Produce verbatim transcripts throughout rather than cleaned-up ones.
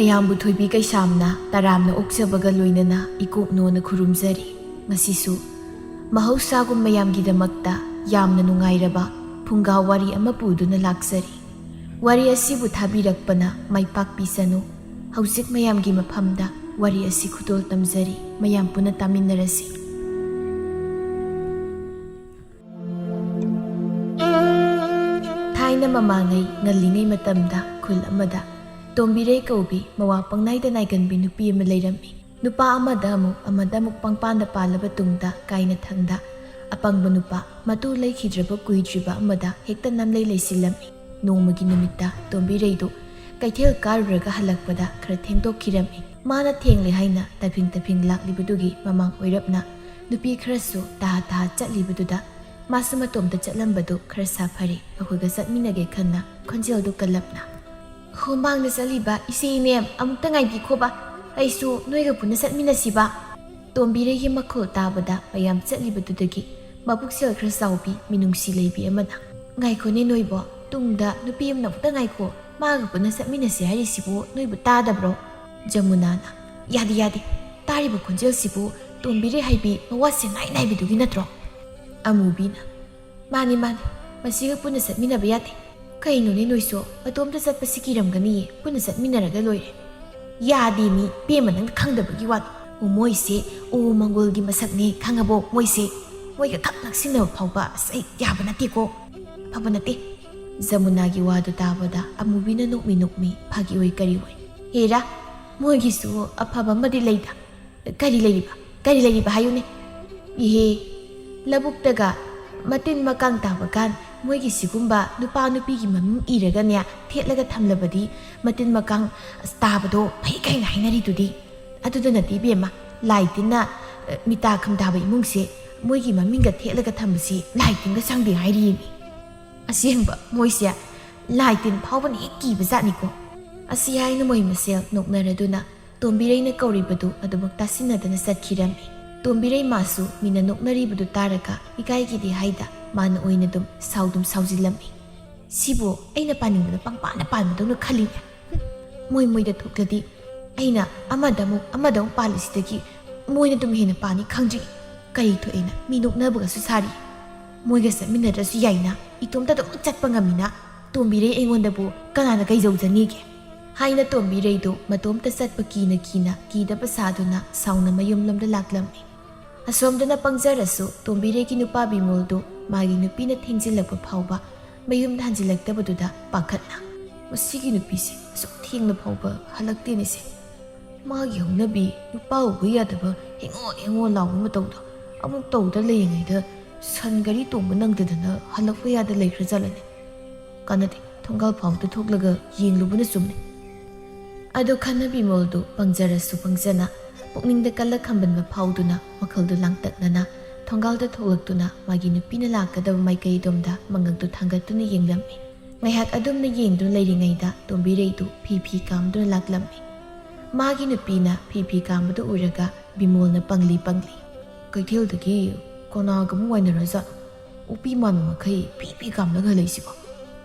ꯃꯌꯥꯝꯕꯨ ꯊꯣꯏꯕꯤ ꯀꯩꯁꯥꯝꯅ ꯇꯔꯥꯝꯅ ꯑꯣꯛꯆꯕꯒ ꯂꯣꯏꯅꯅ ꯏꯀꯣꯛꯅꯣꯅ ꯈꯨꯔꯨꯝꯖꯔꯤ꯫ ꯉꯁꯤꯁꯨ ꯃꯍꯧꯁꯥꯒꯨꯝ ꯃꯌꯥꯝꯒꯤꯗꯃꯛꯇ ꯌꯥꯝꯅ ꯅꯨꯡꯉꯥꯏꯔꯕ ꯐꯨꯡꯒꯥ ꯋꯥꯔꯤ ꯑꯃ ꯄꯨꯗꯨꯅ ꯂꯥꯛꯆꯔꯤ꯫ ꯋꯥꯔꯤ ꯑꯁꯤꯕꯨ ꯊꯥꯕꯤꯔꯛꯄꯅ ꯃꯥꯏ ꯄꯥꯛꯄꯤꯁꯅꯨ꯫ ꯍꯧꯖꯤꯛ ꯃꯌꯥꯝꯒꯤ ꯃꯐꯝꯗ ꯋꯥꯔꯤ ꯑꯁꯤ ꯈꯨꯗꯣꯜ ꯇꯝꯖꯔꯤ꯫ ꯃꯌꯥꯝ ꯄꯨꯟꯅ ꯇꯥꯃꯤꯟꯅꯔꯁꯤ꯫ ꯊꯥꯏꯅ ꯃꯃꯥꯡꯉꯩ ꯉꯜꯂꯤꯉꯩ ꯃꯇꯝꯗ ꯈꯨꯜ ꯑꯃꯗ ꯇꯣꯝꯕꯤꯔꯩ ꯀꯧꯕꯤ ꯃꯋꯥ ꯄꯪꯅꯥꯏꯗ ꯅꯥꯏꯒꯟꯕꯤ ꯅꯨꯄꯤ ꯑꯃ ꯂꯩꯔꯝꯃꯤ꯫ ꯅꯨꯄꯥ ꯑꯃꯗ ꯑꯃꯨꯛ ꯑꯃꯗ ꯑꯃꯨꯛ ꯄꯪꯄꯥꯟꯗ ꯄꯥꯜꯂꯕ ꯇꯨꯡꯗ ꯀꯥꯏꯅꯊꯪꯗ ꯑꯄꯪꯕ ꯅꯨꯄꯥ ꯃꯇꯨ ꯂꯩꯈꯤꯗ꯭ꯔꯕ ꯀꯨꯏꯗ꯭ꯔꯤꯕ ꯑꯃꯗ ꯍꯦꯛꯇ ꯅꯝꯂꯩ ꯂꯩꯁꯤꯜꯂꯝꯃꯤ꯫ ꯅꯣꯡꯃꯒꯤ ꯅꯨꯃꯤꯠꯇ ꯇꯣꯝꯕꯤꯔꯩꯗꯨ ꯀꯩꯊꯦꯜ ꯀꯥꯔꯨꯔꯒ ꯍꯜꯂꯛꯄꯗ ꯈꯔ ꯊꯦꯡꯗꯣꯛꯈꯤꯔꯝꯃꯤ꯫ ꯃꯥꯅ ꯊꯦꯡꯂꯦ ꯍꯥꯏꯅ ꯇꯥꯐꯤꯡ ꯇꯥꯐꯤꯡ ꯂꯥꯛꯂꯤꯕꯗꯨꯒꯤ ꯃꯃꯥꯡ ꯑꯣꯏꯔꯞꯅ ꯅꯨꯄꯤ ꯈꯔꯁꯨ ꯇꯥꯍꯥ ꯇꯥꯍꯥ ꯆꯠꯂꯤꯕꯗꯨꯗ ꯃꯥꯁꯨ ꯃꯇꯣꯝꯇ ꯆꯠꯂꯝꯕꯗꯨ ꯈꯔ ꯁꯥꯐꯔꯦ꯫ ꯃꯈꯣꯏꯒ ꯆꯠꯃꯤꯟꯅꯒꯦ ꯈꯟꯅ ꯈꯣꯟꯖꯦꯜꯗꯨ ꯀꯜꯂꯞꯅ, "ꯍꯨꯃꯥꯡꯗ ꯆꯠꯂꯤꯕ ꯏꯆꯦ ꯏꯅꯦꯝ ꯑꯃꯨꯛꯇ ꯉꯥꯏꯕꯤꯈꯣꯕ, ꯑꯩꯁꯨ ꯅꯣꯏꯒ ꯄꯨꯟꯅ ꯆꯠꯃꯤꯟꯅꯁꯤꯕ?" ꯇꯣꯝꯕꯤꯔꯩꯒꯤ ꯃꯈꯣꯜ ꯇꯥꯕꯗ ꯃꯌꯥꯝ ꯆꯠꯂꯤꯕꯗꯨꯗꯒꯤ ꯃꯕꯨꯛꯆꯦꯜ ꯈꯔ ꯆꯥꯎꯕꯤ ꯃꯤꯅꯨꯡꯁꯤ ꯂꯩꯕꯤ ꯑꯃꯅ, "ꯉꯥꯏꯈꯣꯅꯦ ꯅꯣꯏꯕꯣ, ꯇꯨꯡꯗ ꯅꯨꯄꯤ ꯑꯃꯅ ꯑꯃꯨꯛꯇ ꯉꯥꯏꯈꯣ, ꯃꯥꯒ ꯄꯨꯟꯅ ꯆꯠꯃꯤꯟꯅꯁꯤ ꯍꯥꯏꯔꯤꯁꯤꯕꯨ ꯅꯣꯏꯕꯨ ꯇꯥꯗꯕ꯭ꯔꯣ?" ꯖꯃꯨꯅꯥꯅ, "ꯌꯥꯗꯦ ꯌꯥꯗꯦ, ꯇꯥꯔꯤꯕ ꯈꯣꯟꯖꯦꯜꯁꯤꯕꯨ ꯇꯣꯝꯕꯤꯔꯩ ꯍꯥꯏꯕꯤ ꯃꯋꯥ ꯁꯦꯡꯅꯥꯏ ꯅꯥꯏꯕꯤꯗꯨꯒꯤ ꯅꯠꯇ꯭ꯔꯣ?" ꯑꯃꯨꯕꯤꯅ, "ꯃꯥꯅꯤ ꯃꯥꯅꯤ, ꯃꯁꯤꯒ ꯄꯨꯟꯅ ꯆꯠꯃꯤꯟꯅꯕ ꯌꯥꯗꯦ꯫ ꯀꯩꯅꯣꯅꯦ ꯅꯣꯏꯁꯨ, ꯃꯇꯣꯝꯇ ꯆꯠꯄꯁꯤ ꯀꯤꯔꯝꯒꯅꯤꯌꯦ, ꯄꯨꯟꯅ ꯆꯠꯃꯤꯟꯅꯔꯒ ꯂꯣꯏꯔꯦ꯫" "ꯌꯥꯗꯦ ꯃꯤ, ꯄꯦꯝꯃ ꯅꯪ ꯈꯪꯗꯕꯒꯤ ꯋꯥꯅꯤ꯫ ꯑꯣ ꯃꯣꯏꯁꯦ, ꯑꯣ ꯃꯪꯒꯣꯜꯒꯤ ꯃꯁꯛꯅꯦ ꯈꯪꯉꯕꯣ? ꯃꯣꯏꯁꯦ, ꯃꯣꯏꯒ ꯈꯛ ꯅꯛꯁꯤꯟꯅꯕ ꯐꯥꯎꯕ ꯑꯁ ꯑꯩ ꯌꯥꯕ ꯅꯠꯇꯦꯀꯣ, ꯐꯕ ꯅꯠꯇꯦ꯫" ꯖꯃꯨꯅꯥꯒꯤ ꯋꯥꯗꯨ ꯇꯥꯕꯗ ꯑꯃꯨꯕꯤꯅ ꯅꯣꯛꯃꯤ ꯅꯣꯛꯃꯤ ꯐꯥꯒꯤ ꯑꯣꯏ ꯀꯔꯤ ꯑꯣꯏ, "ꯍꯦꯔꯥ, ꯃꯣꯏꯒꯤꯁꯨ ꯑꯐꯕ ꯑꯃꯗꯤ ꯂꯩꯗ꯫ ꯀꯔꯤ ꯂꯩꯔꯤꯕ? ꯀꯔꯤ ꯂꯩꯔꯤꯕ ꯍꯥꯏꯌꯨꯅꯦ?" "ꯏꯍꯦ, ꯂꯧꯕꯨꯛꯇꯒ ꯃꯇꯤꯟ ꯃꯀꯥꯡ ꯇꯥꯕ ꯀꯥꯟ ꯃꯣꯏꯒꯤ ꯁꯤꯒꯨꯝꯕ ꯅꯨꯄꯥ ꯅꯨꯄꯤꯒꯤ ꯃꯃꯤꯡ ꯏꯔꯒꯅꯦ ꯊꯦꯠꯂꯒ ꯊꯝꯂꯕꯗꯤ ꯃꯇꯤꯟ ꯃꯀꯥꯡ ꯑꯁ ꯇꯥꯕꯗꯣ ꯐꯩ ꯀꯥꯏꯅ ꯍꯥꯏꯅꯔꯤꯗꯨꯗꯤ꯫ ꯑꯗꯨꯗ ꯅꯠꯇꯦ ꯏꯕꯦꯝꯃ, ꯂꯥꯏ ꯇꯤꯟꯅ, ꯑ, ꯃꯤꯇꯥ ꯈꯝ ꯇꯥꯕ ꯏꯃꯨꯡꯁꯦ ꯃꯣꯏꯒꯤ ꯃꯃꯤꯡꯒ ꯊꯦꯠꯂꯒ ꯊꯝꯕꯁꯤ ꯂꯥꯏ ꯇꯤꯟꯒ ꯆꯪꯗꯦ ꯍꯥꯏꯔꯤꯌꯦ ꯃꯤ꯫ ꯑꯁꯦꯡꯕ ꯃꯣꯏꯁꯦ ꯂꯥꯏ ꯇꯤꯟ ꯐꯥꯎꯕꯅ ꯍꯦꯛ ꯀꯤꯕ ꯖꯥꯠꯅꯤꯀꯣ꯫" ꯑꯁꯤ ꯍꯥꯏꯅ ꯃꯣꯏ ꯃꯁꯦꯜ ꯅꯣꯛꯅꯔꯗꯨꯅ ꯇꯣꯝꯕꯤꯔꯩꯅ ꯀꯧꯔꯤꯕꯗꯨ ꯑꯗꯨꯃꯛ ꯇꯥꯁꯤꯟꯅꯗꯅ ꯆꯠꯈꯤꯔꯝꯃꯤ꯫ ꯇꯣꯝꯕꯤꯔꯩ ꯃꯥꯁꯨ ꯃꯤꯅ ꯅꯣꯛꯅꯔꯤꯕꯗꯨ ꯇꯥꯔꯒ ꯏꯀꯥꯏꯒꯤꯗꯦ ꯍꯥꯏꯗ ꯃꯥꯅ ꯑꯣꯏꯅ ꯑꯗꯨꯝ ꯁꯥꯎꯗꯨꯝ ꯁꯥꯎꯖꯤꯜꯂꯝꯃꯤ꯫ "ꯁꯤꯕꯨ ꯑꯩꯅ ꯄꯥꯅꯤꯡꯕꯗ ꯄꯪꯄꯥꯟꯗ ꯄꯥꯟꯕꯗꯧꯅ ꯈꯜꯂꯤꯅꯦ꯫ ꯍꯨꯝ, ꯃꯣꯏ ꯃꯣꯏꯗ ꯊꯣꯛꯂꯗꯤ ꯑꯩꯅ ꯑꯃꯗ ꯑꯃꯨꯛ ꯑꯃꯗ ꯑꯃꯨꯛ ꯄꯥꯜꯂꯤꯁꯤꯗꯒꯤ ꯃꯣꯏꯅ ꯑꯗꯨꯝ ꯍꯦꯟꯅ ꯄꯥꯅꯤ ꯈꯪꯗ꯭ꯔꯤ꯫ ꯀꯔꯤ ꯊꯣꯛꯑꯦꯅ ꯃꯤ ꯅꯣꯛꯅꯕꯒꯁꯨ ꯁꯥꯔꯤ꯫ ꯃꯣꯏꯒ ꯆꯠꯃꯤꯟꯅꯗ꯭ꯔꯁꯨ ꯌꯥꯏꯅ, ꯏꯇꯣꯝꯇ ꯑꯗꯨꯝ ꯆꯠꯄ ꯉꯝꯃꯤꯅ꯫ ꯇꯣꯝꯕꯤꯔꯩ ꯑꯩꯉꯣꯟꯗꯕꯨ ꯀꯅꯥꯅ ꯀꯩꯖꯧꯖꯅꯤꯒꯦ?" ꯍꯥꯏꯅ ꯇꯣꯝꯕꯤꯔꯩꯗꯨ ꯃꯇꯣꯝꯇ ꯆꯠꯄ ꯀꯤꯅ ꯀꯤꯅ ꯀꯤꯗꯕ ꯁꯥꯗꯨꯅ ꯁꯥꯎꯅ ꯃꯌꯨꯝꯂꯣꯝꯗ ꯂꯥꯛꯂꯝꯃꯤ꯫ ꯑꯁꯣꯝꯗꯅ ꯄꯪꯖꯔꯁꯨ ꯇꯣꯝꯕꯤꯔꯩꯒꯤ ꯅꯨꯄꯥ ꯕꯤꯃꯣꯜꯗꯨ ꯃꯥꯒꯤ ꯅꯨꯄꯤꯅ ꯊꯦꯡꯖꯤꯜꯂꯛꯄ ꯐꯥꯎꯕ ꯃꯌꯨꯝꯗ ꯍꯟꯖꯤꯜꯂꯛꯇꯕꯗꯨꯗ ꯄꯥꯈꯠꯅ, "ꯃꯁꯤꯒꯤ ꯅꯨꯄꯤꯁꯦ ꯑꯁꯨꯛ ꯊꯦꯡꯅ ꯐꯥꯎꯕ ꯍꯜꯂꯛꯇꯦꯅꯦꯁꯦ꯫ ꯃꯥꯒꯤ ꯍꯧꯅꯕꯤ ꯅꯨꯄꯥ ꯎꯕ ꯌꯥꯗꯕ ꯍꯦꯡꯉꯣ ꯍꯦꯡꯉꯣ ꯂꯥꯎꯕ ꯃꯇꯧꯗꯣ ꯑꯃꯨꯛ ꯇꯧꯗ ꯂꯩꯔꯤꯉꯩꯗ ꯁꯟ ꯒꯥꯔꯤ ꯇꯣꯡꯕ ꯅꯪꯗꯗꯅ ꯍꯜꯂꯛꯄ ꯌꯥꯗ ꯂꯩꯈ꯭ꯔꯖꯥꯠꯂꯅꯦ꯫ ꯀꯥꯟꯅꯗꯦ, ꯊꯣꯡꯒꯥꯜ ꯐꯥꯎꯗ ꯊꯣꯛꯂꯒ ꯌꯦꯡꯂꯨꯕꯅ ꯆꯨꯝꯃꯦ"꯫ ꯑꯗꯣ ꯈꯟꯅ ꯕꯤꯃꯣꯜꯗꯨ ꯄꯪꯖꯔꯁꯨ ꯄꯪꯖꯅ ꯄꯨꯛꯅꯤꯡꯗ ꯀꯜꯂ ꯈꯝꯕꯟꯕ ꯐꯥꯎꯗꯨꯅ ꯋꯥꯈꯜꯗꯨ ꯂꯥꯡꯇꯛꯅꯅ ꯊꯣꯡꯒꯥꯜꯗ ꯊꯣꯛꯂꯛꯇꯨꯅ ꯃꯥꯒꯤ ꯅꯨꯄꯤꯅ ꯂꯥꯛꯀꯗꯕ ꯃꯥꯏꯀꯩꯗꯣꯝꯗ ꯃꯉꯛꯇꯨ ꯊꯥꯡꯒꯠꯇꯨꯅ ꯌꯦꯡꯂꯝꯃꯤ꯫ ꯉꯥꯏꯍꯥꯛ ꯑꯗꯨꯝꯅ ꯌꯦꯡꯗꯨꯅ ꯂꯩꯔꯤꯉꯩꯗ ꯇꯣꯝꯕꯤꯔꯩꯗꯨ ꯐꯤ ꯐꯤ ꯀꯥꯝꯗꯨꯅ ꯂꯥꯛꯂꯝꯃꯤ꯫ ꯃꯥꯒꯤ ꯅꯨꯄꯤꯅ ꯐꯤ ꯐꯤ ꯀꯥꯝꯕꯗꯨ ꯎꯔꯒ ꯕꯤꯃꯣꯜꯅ ꯄꯪꯂꯤ ꯄꯪꯂꯤ, "ꯀꯩꯊꯦꯜꯗꯒꯤ ꯀꯅꯥꯒ ꯑꯃꯨꯛ ꯋꯥꯏꯅꯔꯖꯥꯠꯅꯣ? ꯎꯄꯤ ꯃꯥꯟꯕ ꯃꯈꯩ ꯐꯤ ꯐꯤ ꯀꯥꯝꯂꯒ ꯂꯩꯁꯤꯕꯣ?"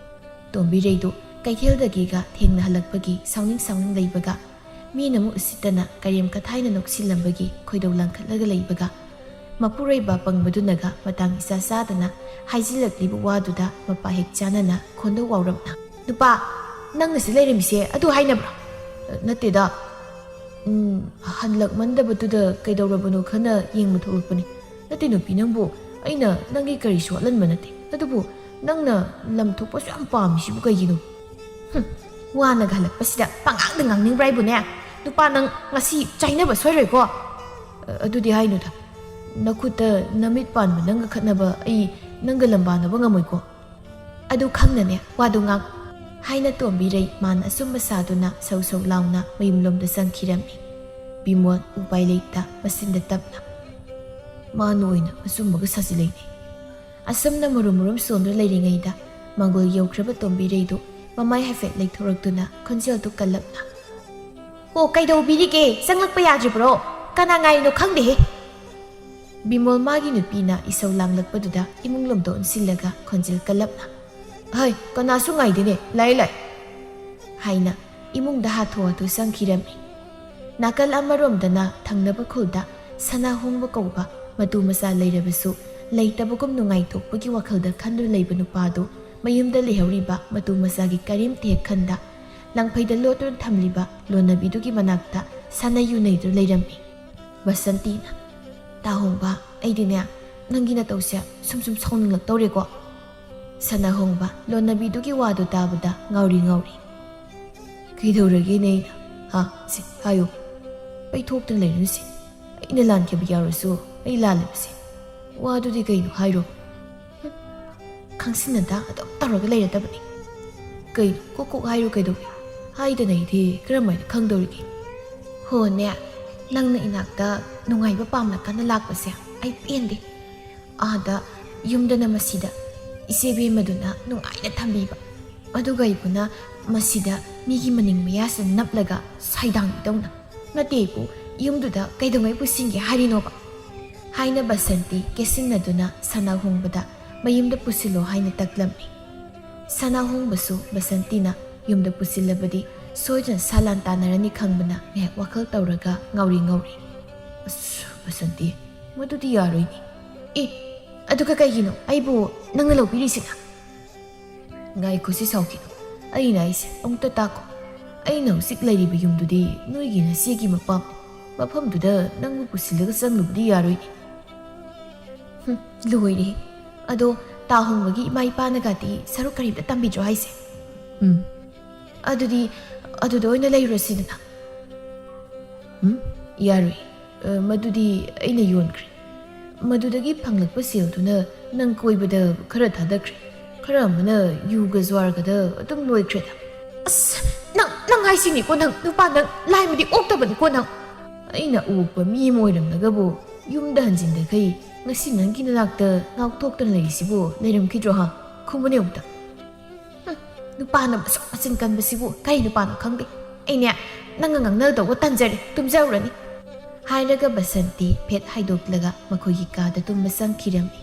ꯇꯣꯝꯕꯤꯔꯩꯗꯨ ꯀꯩꯊꯦꯜꯗꯒꯤꯒ ꯊꯦꯡꯅ ꯍꯜꯂꯛꯄꯒꯤ ꯁꯥꯎꯅꯤꯡ ꯁꯥꯎꯅꯤꯡ ꯂꯩꯕꯒ, ꯃꯤꯅ ꯑꯃꯨꯛ ꯎꯁꯤꯠꯇꯅ ꯀꯔꯦꯝ ꯀꯊꯥꯏꯅ ꯅꯣꯛꯁꯤꯜꯂꯝꯕꯒꯤ ꯈꯣꯏꯗꯧ ꯂꯪꯈꯠꯂꯒ ꯂꯩꯕꯒ, ꯃꯄꯨꯔꯣꯏꯕ ꯄꯪꯕꯗꯨꯅꯒ ꯃꯇꯥꯡ ꯏꯆꯥ ꯆꯥꯗꯅ ꯍꯥꯏꯖꯤꯜꯂꯛꯂꯤꯕ ꯋꯥꯗꯨꯗ ꯃꯄꯥ ꯍꯦꯛ ꯆꯥꯅꯅ ꯈꯣꯟꯗꯧ ꯋꯥꯎꯔꯞꯅ, "ꯅꯨꯄꯥ, ꯅꯪꯅ ꯁꯤ ꯂꯩꯔꯝꯃꯤꯁꯦ ꯑꯗꯨ ꯍꯥꯏꯅꯕ꯭ꯔꯣ?" "ꯅꯠꯇꯦꯗ, ꯎꯝ, ꯍꯜꯂꯛꯃꯟꯗꯕꯗꯨꯗ ꯀꯩꯗꯧꯔꯕꯅꯣ ꯈꯟꯅ ꯌꯦꯡꯕ ꯊꯣꯛꯂꯛꯄꯅꯤ꯫ ꯅꯠꯇꯦ ꯅꯨꯄꯤ, ꯅꯪꯕꯨ ꯑꯩꯅ ꯅꯪꯒꯤ ꯀꯔꯤꯁꯨ ꯋꯥꯠꯍꯟꯕ ꯅꯠꯇꯦ, ꯑꯗꯨꯕꯨ ꯅꯪꯅ ꯂꯝ ꯊꯣꯛꯄꯁꯨ ꯌꯥꯝ ꯄꯥꯝꯃꯤꯁꯤꯕꯨ ꯀꯩꯒꯤꯅꯣ?" "ꯍꯨꯝ, ꯋꯥꯅꯒ ꯍꯜꯂꯛꯄꯁꯤꯗ ꯄꯉꯥꯡꯗ ꯉꯥꯡꯅꯤꯡꯕ꯭ꯔꯥ ꯍꯥꯏꯕꯨꯅꯦ? ꯅꯨꯄꯥ, ꯅꯪ ꯉꯁꯤ ꯆꯥꯏꯅꯕ ꯁꯣꯏꯔꯣꯏꯀꯣ?" "ꯑ-, ꯑꯗꯨꯗꯤ ꯍꯥꯏꯅꯨꯗ꯫ ꯅꯈꯨꯠꯇ ꯅꯃꯤꯠ ꯄꯥꯟꯕ ꯅꯪꯒ ꯈꯠꯅꯕ ꯑꯩ ꯅꯪꯒ ꯂꯝꯕꯥꯅꯕ ꯉꯝꯃꯣꯏꯀꯣ?" "ꯑꯗꯨ ꯈꯪꯅꯅꯦ ꯋꯥꯗꯨ ꯉꯥꯡ"꯫ ꯍꯥꯏꯅ ꯇꯣꯝꯕꯤꯔꯩ ꯃꯥꯅ ꯑꯆꯨꯝꯕ ꯁꯥꯗꯨꯅ ꯁꯧ ꯁꯧ ꯂꯥꯎꯅ ꯃꯌꯨꯝꯂꯣꯝꯗ ꯆꯪꯈꯤꯔꯝꯃꯤ꯫ ꯕꯤꯃꯣꯜ ꯎꯄꯥꯏ ꯂꯩꯇ ꯃꯆꯤꯟꯗ ꯇꯞꯅ, "ꯃꯥꯅ ꯑꯣꯏꯅ ꯑꯆꯨꯝꯕꯒ ꯁꯥꯖꯤꯜꯂꯛꯏꯅꯦ"꯫ ꯑꯁꯨꯝꯅ ꯃꯨꯔꯨꯝ ꯃꯨꯔꯨꯝ ꯁꯣꯟꯗꯨꯅ ꯂꯩꯔꯤꯉꯩꯗ ꯃꯪꯒꯣꯜ ꯌꯧꯈ꯭ꯔꯕ ꯇꯣꯝꯕꯤꯔꯩꯗꯨ ꯃꯃꯥꯏ ꯍꯥꯏꯐꯦꯠ ꯂꯩꯊꯣꯔꯛꯇꯨꯅ ꯈꯣꯟꯖꯦꯜꯗꯨ ꯀꯜꯂꯞꯅ, "ꯑꯣ, ꯀꯩꯗꯧꯕꯤꯔꯤꯒꯦ? ꯆꯪꯂꯛꯄ ꯌꯥꯗ꯭ꯔꯤꯕ꯭ꯔꯣ? ꯀꯅꯥ ꯉꯥꯏꯔꯤꯅꯣ ꯈꯪꯗꯦꯍꯦ"꯫ ꯕꯤꯃꯣꯜ ꯃꯥꯒꯤ ꯅꯨꯄꯤꯅ ꯏꯁꯧ ꯂꯥꯡꯂꯛꯄꯗꯨꯗ ꯏꯃꯨꯡ ꯂꯣꯝꯗ ꯑꯣꯟꯁꯤꯜꯂꯒ ꯈꯣꯟꯖꯦꯜ ꯀꯜꯂꯞꯅ, "ꯍꯩ, ꯀꯅꯥꯁꯨ ꯉꯥꯏꯗꯦꯅꯦ, ꯂꯥꯛꯑꯦ, ꯂꯥꯛꯑꯦ" ꯍꯥꯏꯅ ꯏꯃꯨꯡꯗ ꯍꯥꯊꯨ ꯍꯥꯊꯨ ꯆꯪꯈꯤꯔꯝꯃꯤ꯫ ꯅꯥꯀꯜ ꯑꯃꯔꯣꯝꯗꯅ ꯊꯪꯅꯕ ꯈꯨꯜꯗ ꯁꯅꯥꯍꯣꯡꯕ ꯀꯧꯕ ꯃꯇꯨ ꯃꯆꯥ ꯂꯩꯔꯕꯁꯨ ꯂꯩꯇꯕꯒꯨꯝ ꯅꯨꯡꯉꯥꯏꯊꯣꯛꯄꯒꯤ ꯋꯥꯈꯜꯗ ꯈꯟꯗꯨꯅ ꯂꯩꯕ ꯅꯨꯄꯥꯗꯨ ꯃꯌꯨꯝꯗ ꯂꯩꯍꯧꯔꯤꯕ ꯃꯇꯨ ꯃꯆꯥꯒꯤ ꯀꯔꯤꯝꯇ ꯍꯦꯛ ꯈꯟꯗ ꯂꯪꯐꯩꯗ ꯂꯣꯠꯇꯨꯅ ꯊꯝꯂꯤꯕ ꯂꯣꯟꯅꯕꯤꯗꯨꯒꯤ ꯃꯅꯥꯛꯇ ꯁꯥꯟꯅ ꯌꯨꯅꯩꯗꯨꯅ ꯂꯩꯔꯝꯃꯤ꯫ ꯕꯁꯟꯇꯤꯅ, "ꯇꯥꯍꯣꯡꯕ, ꯑꯩꯗꯤꯅꯦ ꯅꯪꯒꯤ ꯅꯇꯧꯁꯦ ꯁꯨꯝ ꯁꯨꯝ ꯁꯥꯎꯅꯤꯡꯂꯛꯇꯧꯔꯦꯀꯣ꯫" ꯁꯅꯥꯍꯣꯡꯕ ꯂꯣꯟꯅꯕꯤꯗꯨꯒꯤ ꯋꯥꯗꯨ ꯇꯥꯕꯗ ꯉꯥꯎꯔꯤ ꯉꯥꯎꯔꯤ꯫ "ꯀꯩꯗꯧꯔꯒꯦꯅꯦ ꯑꯩꯅ? ꯍꯥ? ꯁꯤ ꯍꯥꯏꯌꯨ꯫ ꯄꯩꯊꯣꯛꯇꯅ ꯂꯩꯔꯅꯨꯁꯦ꯫ ꯑꯩꯅ ꯂꯥꯟꯈꯤꯕ ꯌꯥꯎꯔꯁꯨ ꯑꯩ ꯂꯥꯜꯂꯤꯕꯁꯦ꯫ ꯋꯥꯗꯨꯗꯤ ꯀꯩꯅꯣ ꯍꯥꯏꯔꯣ꯫" "ꯍꯨꯝ, ꯈꯪꯁꯤꯟꯅꯗ ꯑꯗꯨꯝ ꯇꯧꯔꯒ ꯂꯩꯔꯗꯕꯅꯤ꯫ ꯀꯩꯅꯣ ꯀꯣꯛ ꯀꯣꯛ ꯍꯥꯏꯔꯣ ꯀꯩꯗꯧꯒꯦ? ꯍꯥꯏꯗꯅ ꯑꯩꯗꯤ ꯀꯔꯝꯍꯥꯏꯅ ꯈꯪꯗꯧꯔꯤꯒꯦ?" "ꯍꯣꯅꯦ, ꯅꯪꯅ ꯏꯅꯥꯛꯇ ꯅꯨꯡꯉꯥꯏꯕ ꯄꯥꯝꯂꯀꯥꯟꯗ ꯂꯥꯛꯄꯁꯦ ꯑꯩ ꯄꯦꯟꯗꯦ꯫ ꯑꯥꯗ ꯌꯨꯝꯗꯅ ꯃꯁꯤꯗ ꯏꯆꯦ ꯕꯦꯝꯃꯗꯨꯅ ꯅꯨꯡꯉꯥꯏꯅ ꯊꯝꯕꯤꯕ, ꯑꯗꯨꯒ ꯑꯩꯕꯨꯅ ꯃꯁꯤꯗ ꯃꯤꯒꯤ ꯃꯅꯤꯡ ꯃꯌꯥꯁꯤꯗ ꯅꯞꯂꯒ ꯁꯥꯏꯗꯥꯡꯕꯤꯗꯧꯅ꯫ ꯅꯠꯇꯦ ꯏꯄꯨ, ꯌꯨꯝꯗꯨꯗ ꯀꯩꯗꯧꯉꯩ ꯄꯨꯁꯤꯟꯒꯦ ꯍꯥꯏꯔꯤꯅꯣꯕ?" ꯍꯥꯏꯅ ꯕꯁꯟꯇꯤ ꯀꯦꯁꯤꯟꯅꯗꯨꯅ ꯁꯅꯥꯍꯣꯡꯕꯗ ꯃꯌꯨꯝꯗ ꯄꯨꯁꯤꯜꯂꯣ ꯍꯥꯏꯅ ꯇꯛꯂꯝꯃꯤ꯫ ꯁꯅꯥꯍꯣꯡꯕꯁꯨ ꯕꯁꯟꯇꯤꯅ ꯌꯨꯝꯗ ꯄꯨꯁꯤꯜꯂꯕꯗꯤ ꯁꯣꯏꯗꯅ ꯁꯥ ꯂꯥꯟ ꯇꯥꯟꯅꯔꯅꯤ ꯈꯪꯕꯅ ꯉꯥꯏꯍꯥꯛ ꯋꯥꯈꯜ ꯇꯧꯔꯒ ꯉꯥꯎꯔꯤ ꯉꯥꯎꯔꯤ꯫ "ꯑꯁ, ꯕꯁꯟꯇꯤ, ꯃꯗꯨꯗꯤ ꯌꯥꯔꯣꯏꯅꯦ꯫" "ꯑꯦ, ꯑꯗꯨꯒ ꯀꯩꯒꯤꯅꯣ ꯑꯩꯕꯨ ꯅꯪꯅ ꯂꯧꯕꯤꯔꯤꯁꯤꯅ?" "ꯉꯥꯏꯈꯣ ꯁꯤ ꯁꯥꯎꯈꯤꯅꯨ꯫ ꯑꯩꯅ ꯍꯥꯏꯁꯦ ꯑꯃꯨꯛꯇ ꯇꯥꯈꯣ꯫ ꯑꯩꯅ ꯍꯧꯖꯤꯛ ꯂꯩꯔꯤꯕ ꯌꯨꯝꯗꯨꯗꯤ ꯅꯣꯏꯒꯤ ꯅꯆꯦꯒꯤ ꯃꯄꯥꯝꯅꯤ꯫ ꯃꯐꯝꯗꯨꯗ ꯅꯪꯕꯨ ꯄꯨꯁꯤꯜꯂꯒ ꯆꯪꯂꯨꯕꯗꯤ ꯌꯥꯔꯣꯏꯅꯦ꯫" "ꯍꯨꯝ, ꯂꯣꯏꯔꯦ꯫ ꯑꯗꯣ ꯇꯥꯍꯣꯡꯕꯒꯤ ꯏꯃꯥ ꯏꯄꯥꯅꯒꯗꯤ ꯁꯔꯨꯛ ꯀꯔꯤꯝꯇ ꯇꯝꯕꯤꯗ꯭ꯔꯣ ꯍꯥꯏꯁꯦ?" "ꯎꯝ꯫ ꯑꯗꯨꯗꯤ ꯑꯗꯨꯗ ꯑꯣꯏꯅ ꯂꯩꯔꯨꯔꯁꯤꯗꯅ꯫" "ꯎꯝ, ꯌꯥꯔꯣꯏ꯫ ꯑ, ꯃꯗꯨꯗꯤ ꯑꯩꯅ ꯌꯣꯟꯈ꯭ꯔꯦ꯫ ꯃꯗꯨꯗꯒꯤ ꯐꯪꯂꯛꯄ ꯁꯦꯜꯗꯨꯅ ꯅꯪ ꯀꯣꯏꯕꯗ ꯈꯔ ꯊꯥꯗꯈ꯭ꯔꯦ꯫ ꯈꯔ ꯑꯃꯅ ꯌꯨꯒ ꯖ꯭ꯋꯥꯔꯒꯗ ꯑꯗꯨꯝ ꯂꯣꯏꯈ꯭ꯔꯦꯗ꯫" "ꯑꯁ, ꯅꯪ, ꯅꯪ ꯍꯥꯏꯁꯤꯅꯤꯀꯣ ꯅꯪ, ꯅꯨꯄꯥ ꯅꯪ ꯂꯥꯏꯃꯗꯤ ꯑꯣꯛꯇꯕꯅꯤꯀꯣ ꯅꯪ꯫ ꯑꯩꯅ ꯑꯣꯛꯄ ꯃꯤ ꯑꯃ ꯑꯣꯏꯔꯝꯂꯒꯕꯨ ꯌꯨꯝꯗ ꯍꯟꯖꯤꯟꯗꯈꯩ ꯉꯁꯤ ꯅꯪꯒꯤ ꯅꯅꯥꯛꯇ ꯉꯥꯎꯊꯣꯛꯇꯅ ꯂꯩꯔꯤꯁꯤꯕꯨ ꯂꯩꯔꯝꯈꯤꯗ꯭ꯔꯣ ꯍꯥ? ꯈꯨꯝꯃꯨꯅꯦ ꯑꯃꯨꯛꯇ꯫" "ꯍꯨꯝ, ꯅꯨꯄꯥꯅ ꯃꯁꯨꯛ ꯃꯆꯤꯟ ꯀꯟꯕꯁꯤꯕꯨ ꯀꯔꯤ ꯅꯨꯄꯥꯅꯣ ꯈꯪꯗꯦ꯫ ꯑꯩꯅꯦ, ꯅꯪꯒ ꯉꯥꯡꯅꯗꯧꯕ ꯇꯟꯖꯔꯦ, ꯇꯨꯝꯖꯔꯨꯔꯅꯤ꯫" ꯍꯥꯏꯔꯒ ꯕꯁꯟꯇꯤ ꯐꯦꯠ ꯍꯥꯏꯗꯣꯛꯂꯒ ꯃꯈꯣꯏꯒꯤ ꯀꯥꯗ ꯇꯨꯝꯕ ꯆꯪꯈꯤꯔꯝꯃꯤ꯫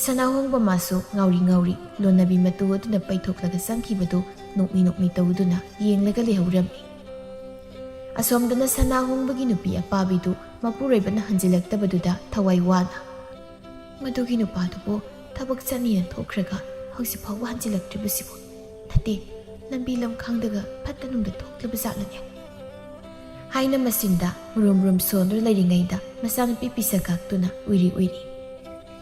ꯁꯅꯥꯍꯣꯡꯕ ꯃꯥꯁꯨ ꯉꯥꯎꯔꯤ ꯉꯥꯎꯔꯤ ꯂꯣꯟꯅꯕꯤ ꯃꯇꯨ ꯑꯗꯨꯅ ꯄꯩꯊꯣꯛꯂꯒ ꯆꯪꯈꯤꯕꯗꯨ ꯅꯣꯛꯃꯤ ꯅꯣꯛꯃꯤ ꯇꯧꯗꯨꯅ ꯌꯦꯡꯂꯒ ꯂꯩꯍꯧꯔꯝꯃꯤ꯫ ꯑꯁꯣꯝꯗꯅ ꯁꯅꯥ ꯍꯣꯡꯕꯒꯤ ꯅꯨꯄꯤ ꯑꯄꯥꯕꯤꯗꯨ ꯃꯄꯨꯔꯣꯏꯕꯅ ꯍꯟꯖꯤꯜꯂꯛꯇꯕꯗꯨꯗ ꯊꯋꯥꯏ ꯋꯥꯅ, "ꯃꯗꯨꯒꯤ ꯅꯨꯄꯥꯗꯨꯕꯨ ꯊꯕꯛ ꯆꯠꯅꯤꯅ ꯊꯣꯛꯈ꯭ꯔꯒ ꯍꯧꯖꯤꯛ ꯐꯥꯎꯕ ꯍꯟꯖꯤꯜꯂꯛꯇ꯭ꯔꯤꯕꯁꯤꯕꯨ? ꯅꯠꯇꯦ, ꯂꯝꯕꯤ ꯂꯝꯈꯥꯡꯗꯒ ꯐꯠꯇ ꯅꯨꯡꯗ ꯊꯣꯛꯂꯕ ꯖꯥꯠꯂꯅꯦ?" ꯍꯥꯏꯅ ꯃꯆꯤꯟꯗ ꯃꯨꯔꯨꯝ ꯃꯨꯔꯨꯝ ꯁꯣꯟꯗꯨꯅ ꯂꯩꯔꯤꯉꯩꯗ ꯃꯆꯥꯅꯨꯄꯤ ꯄꯤꯁꯛ ꯀꯥꯛꯇꯨꯅ ꯎꯏꯔꯤ ꯎꯏꯔꯤ꯫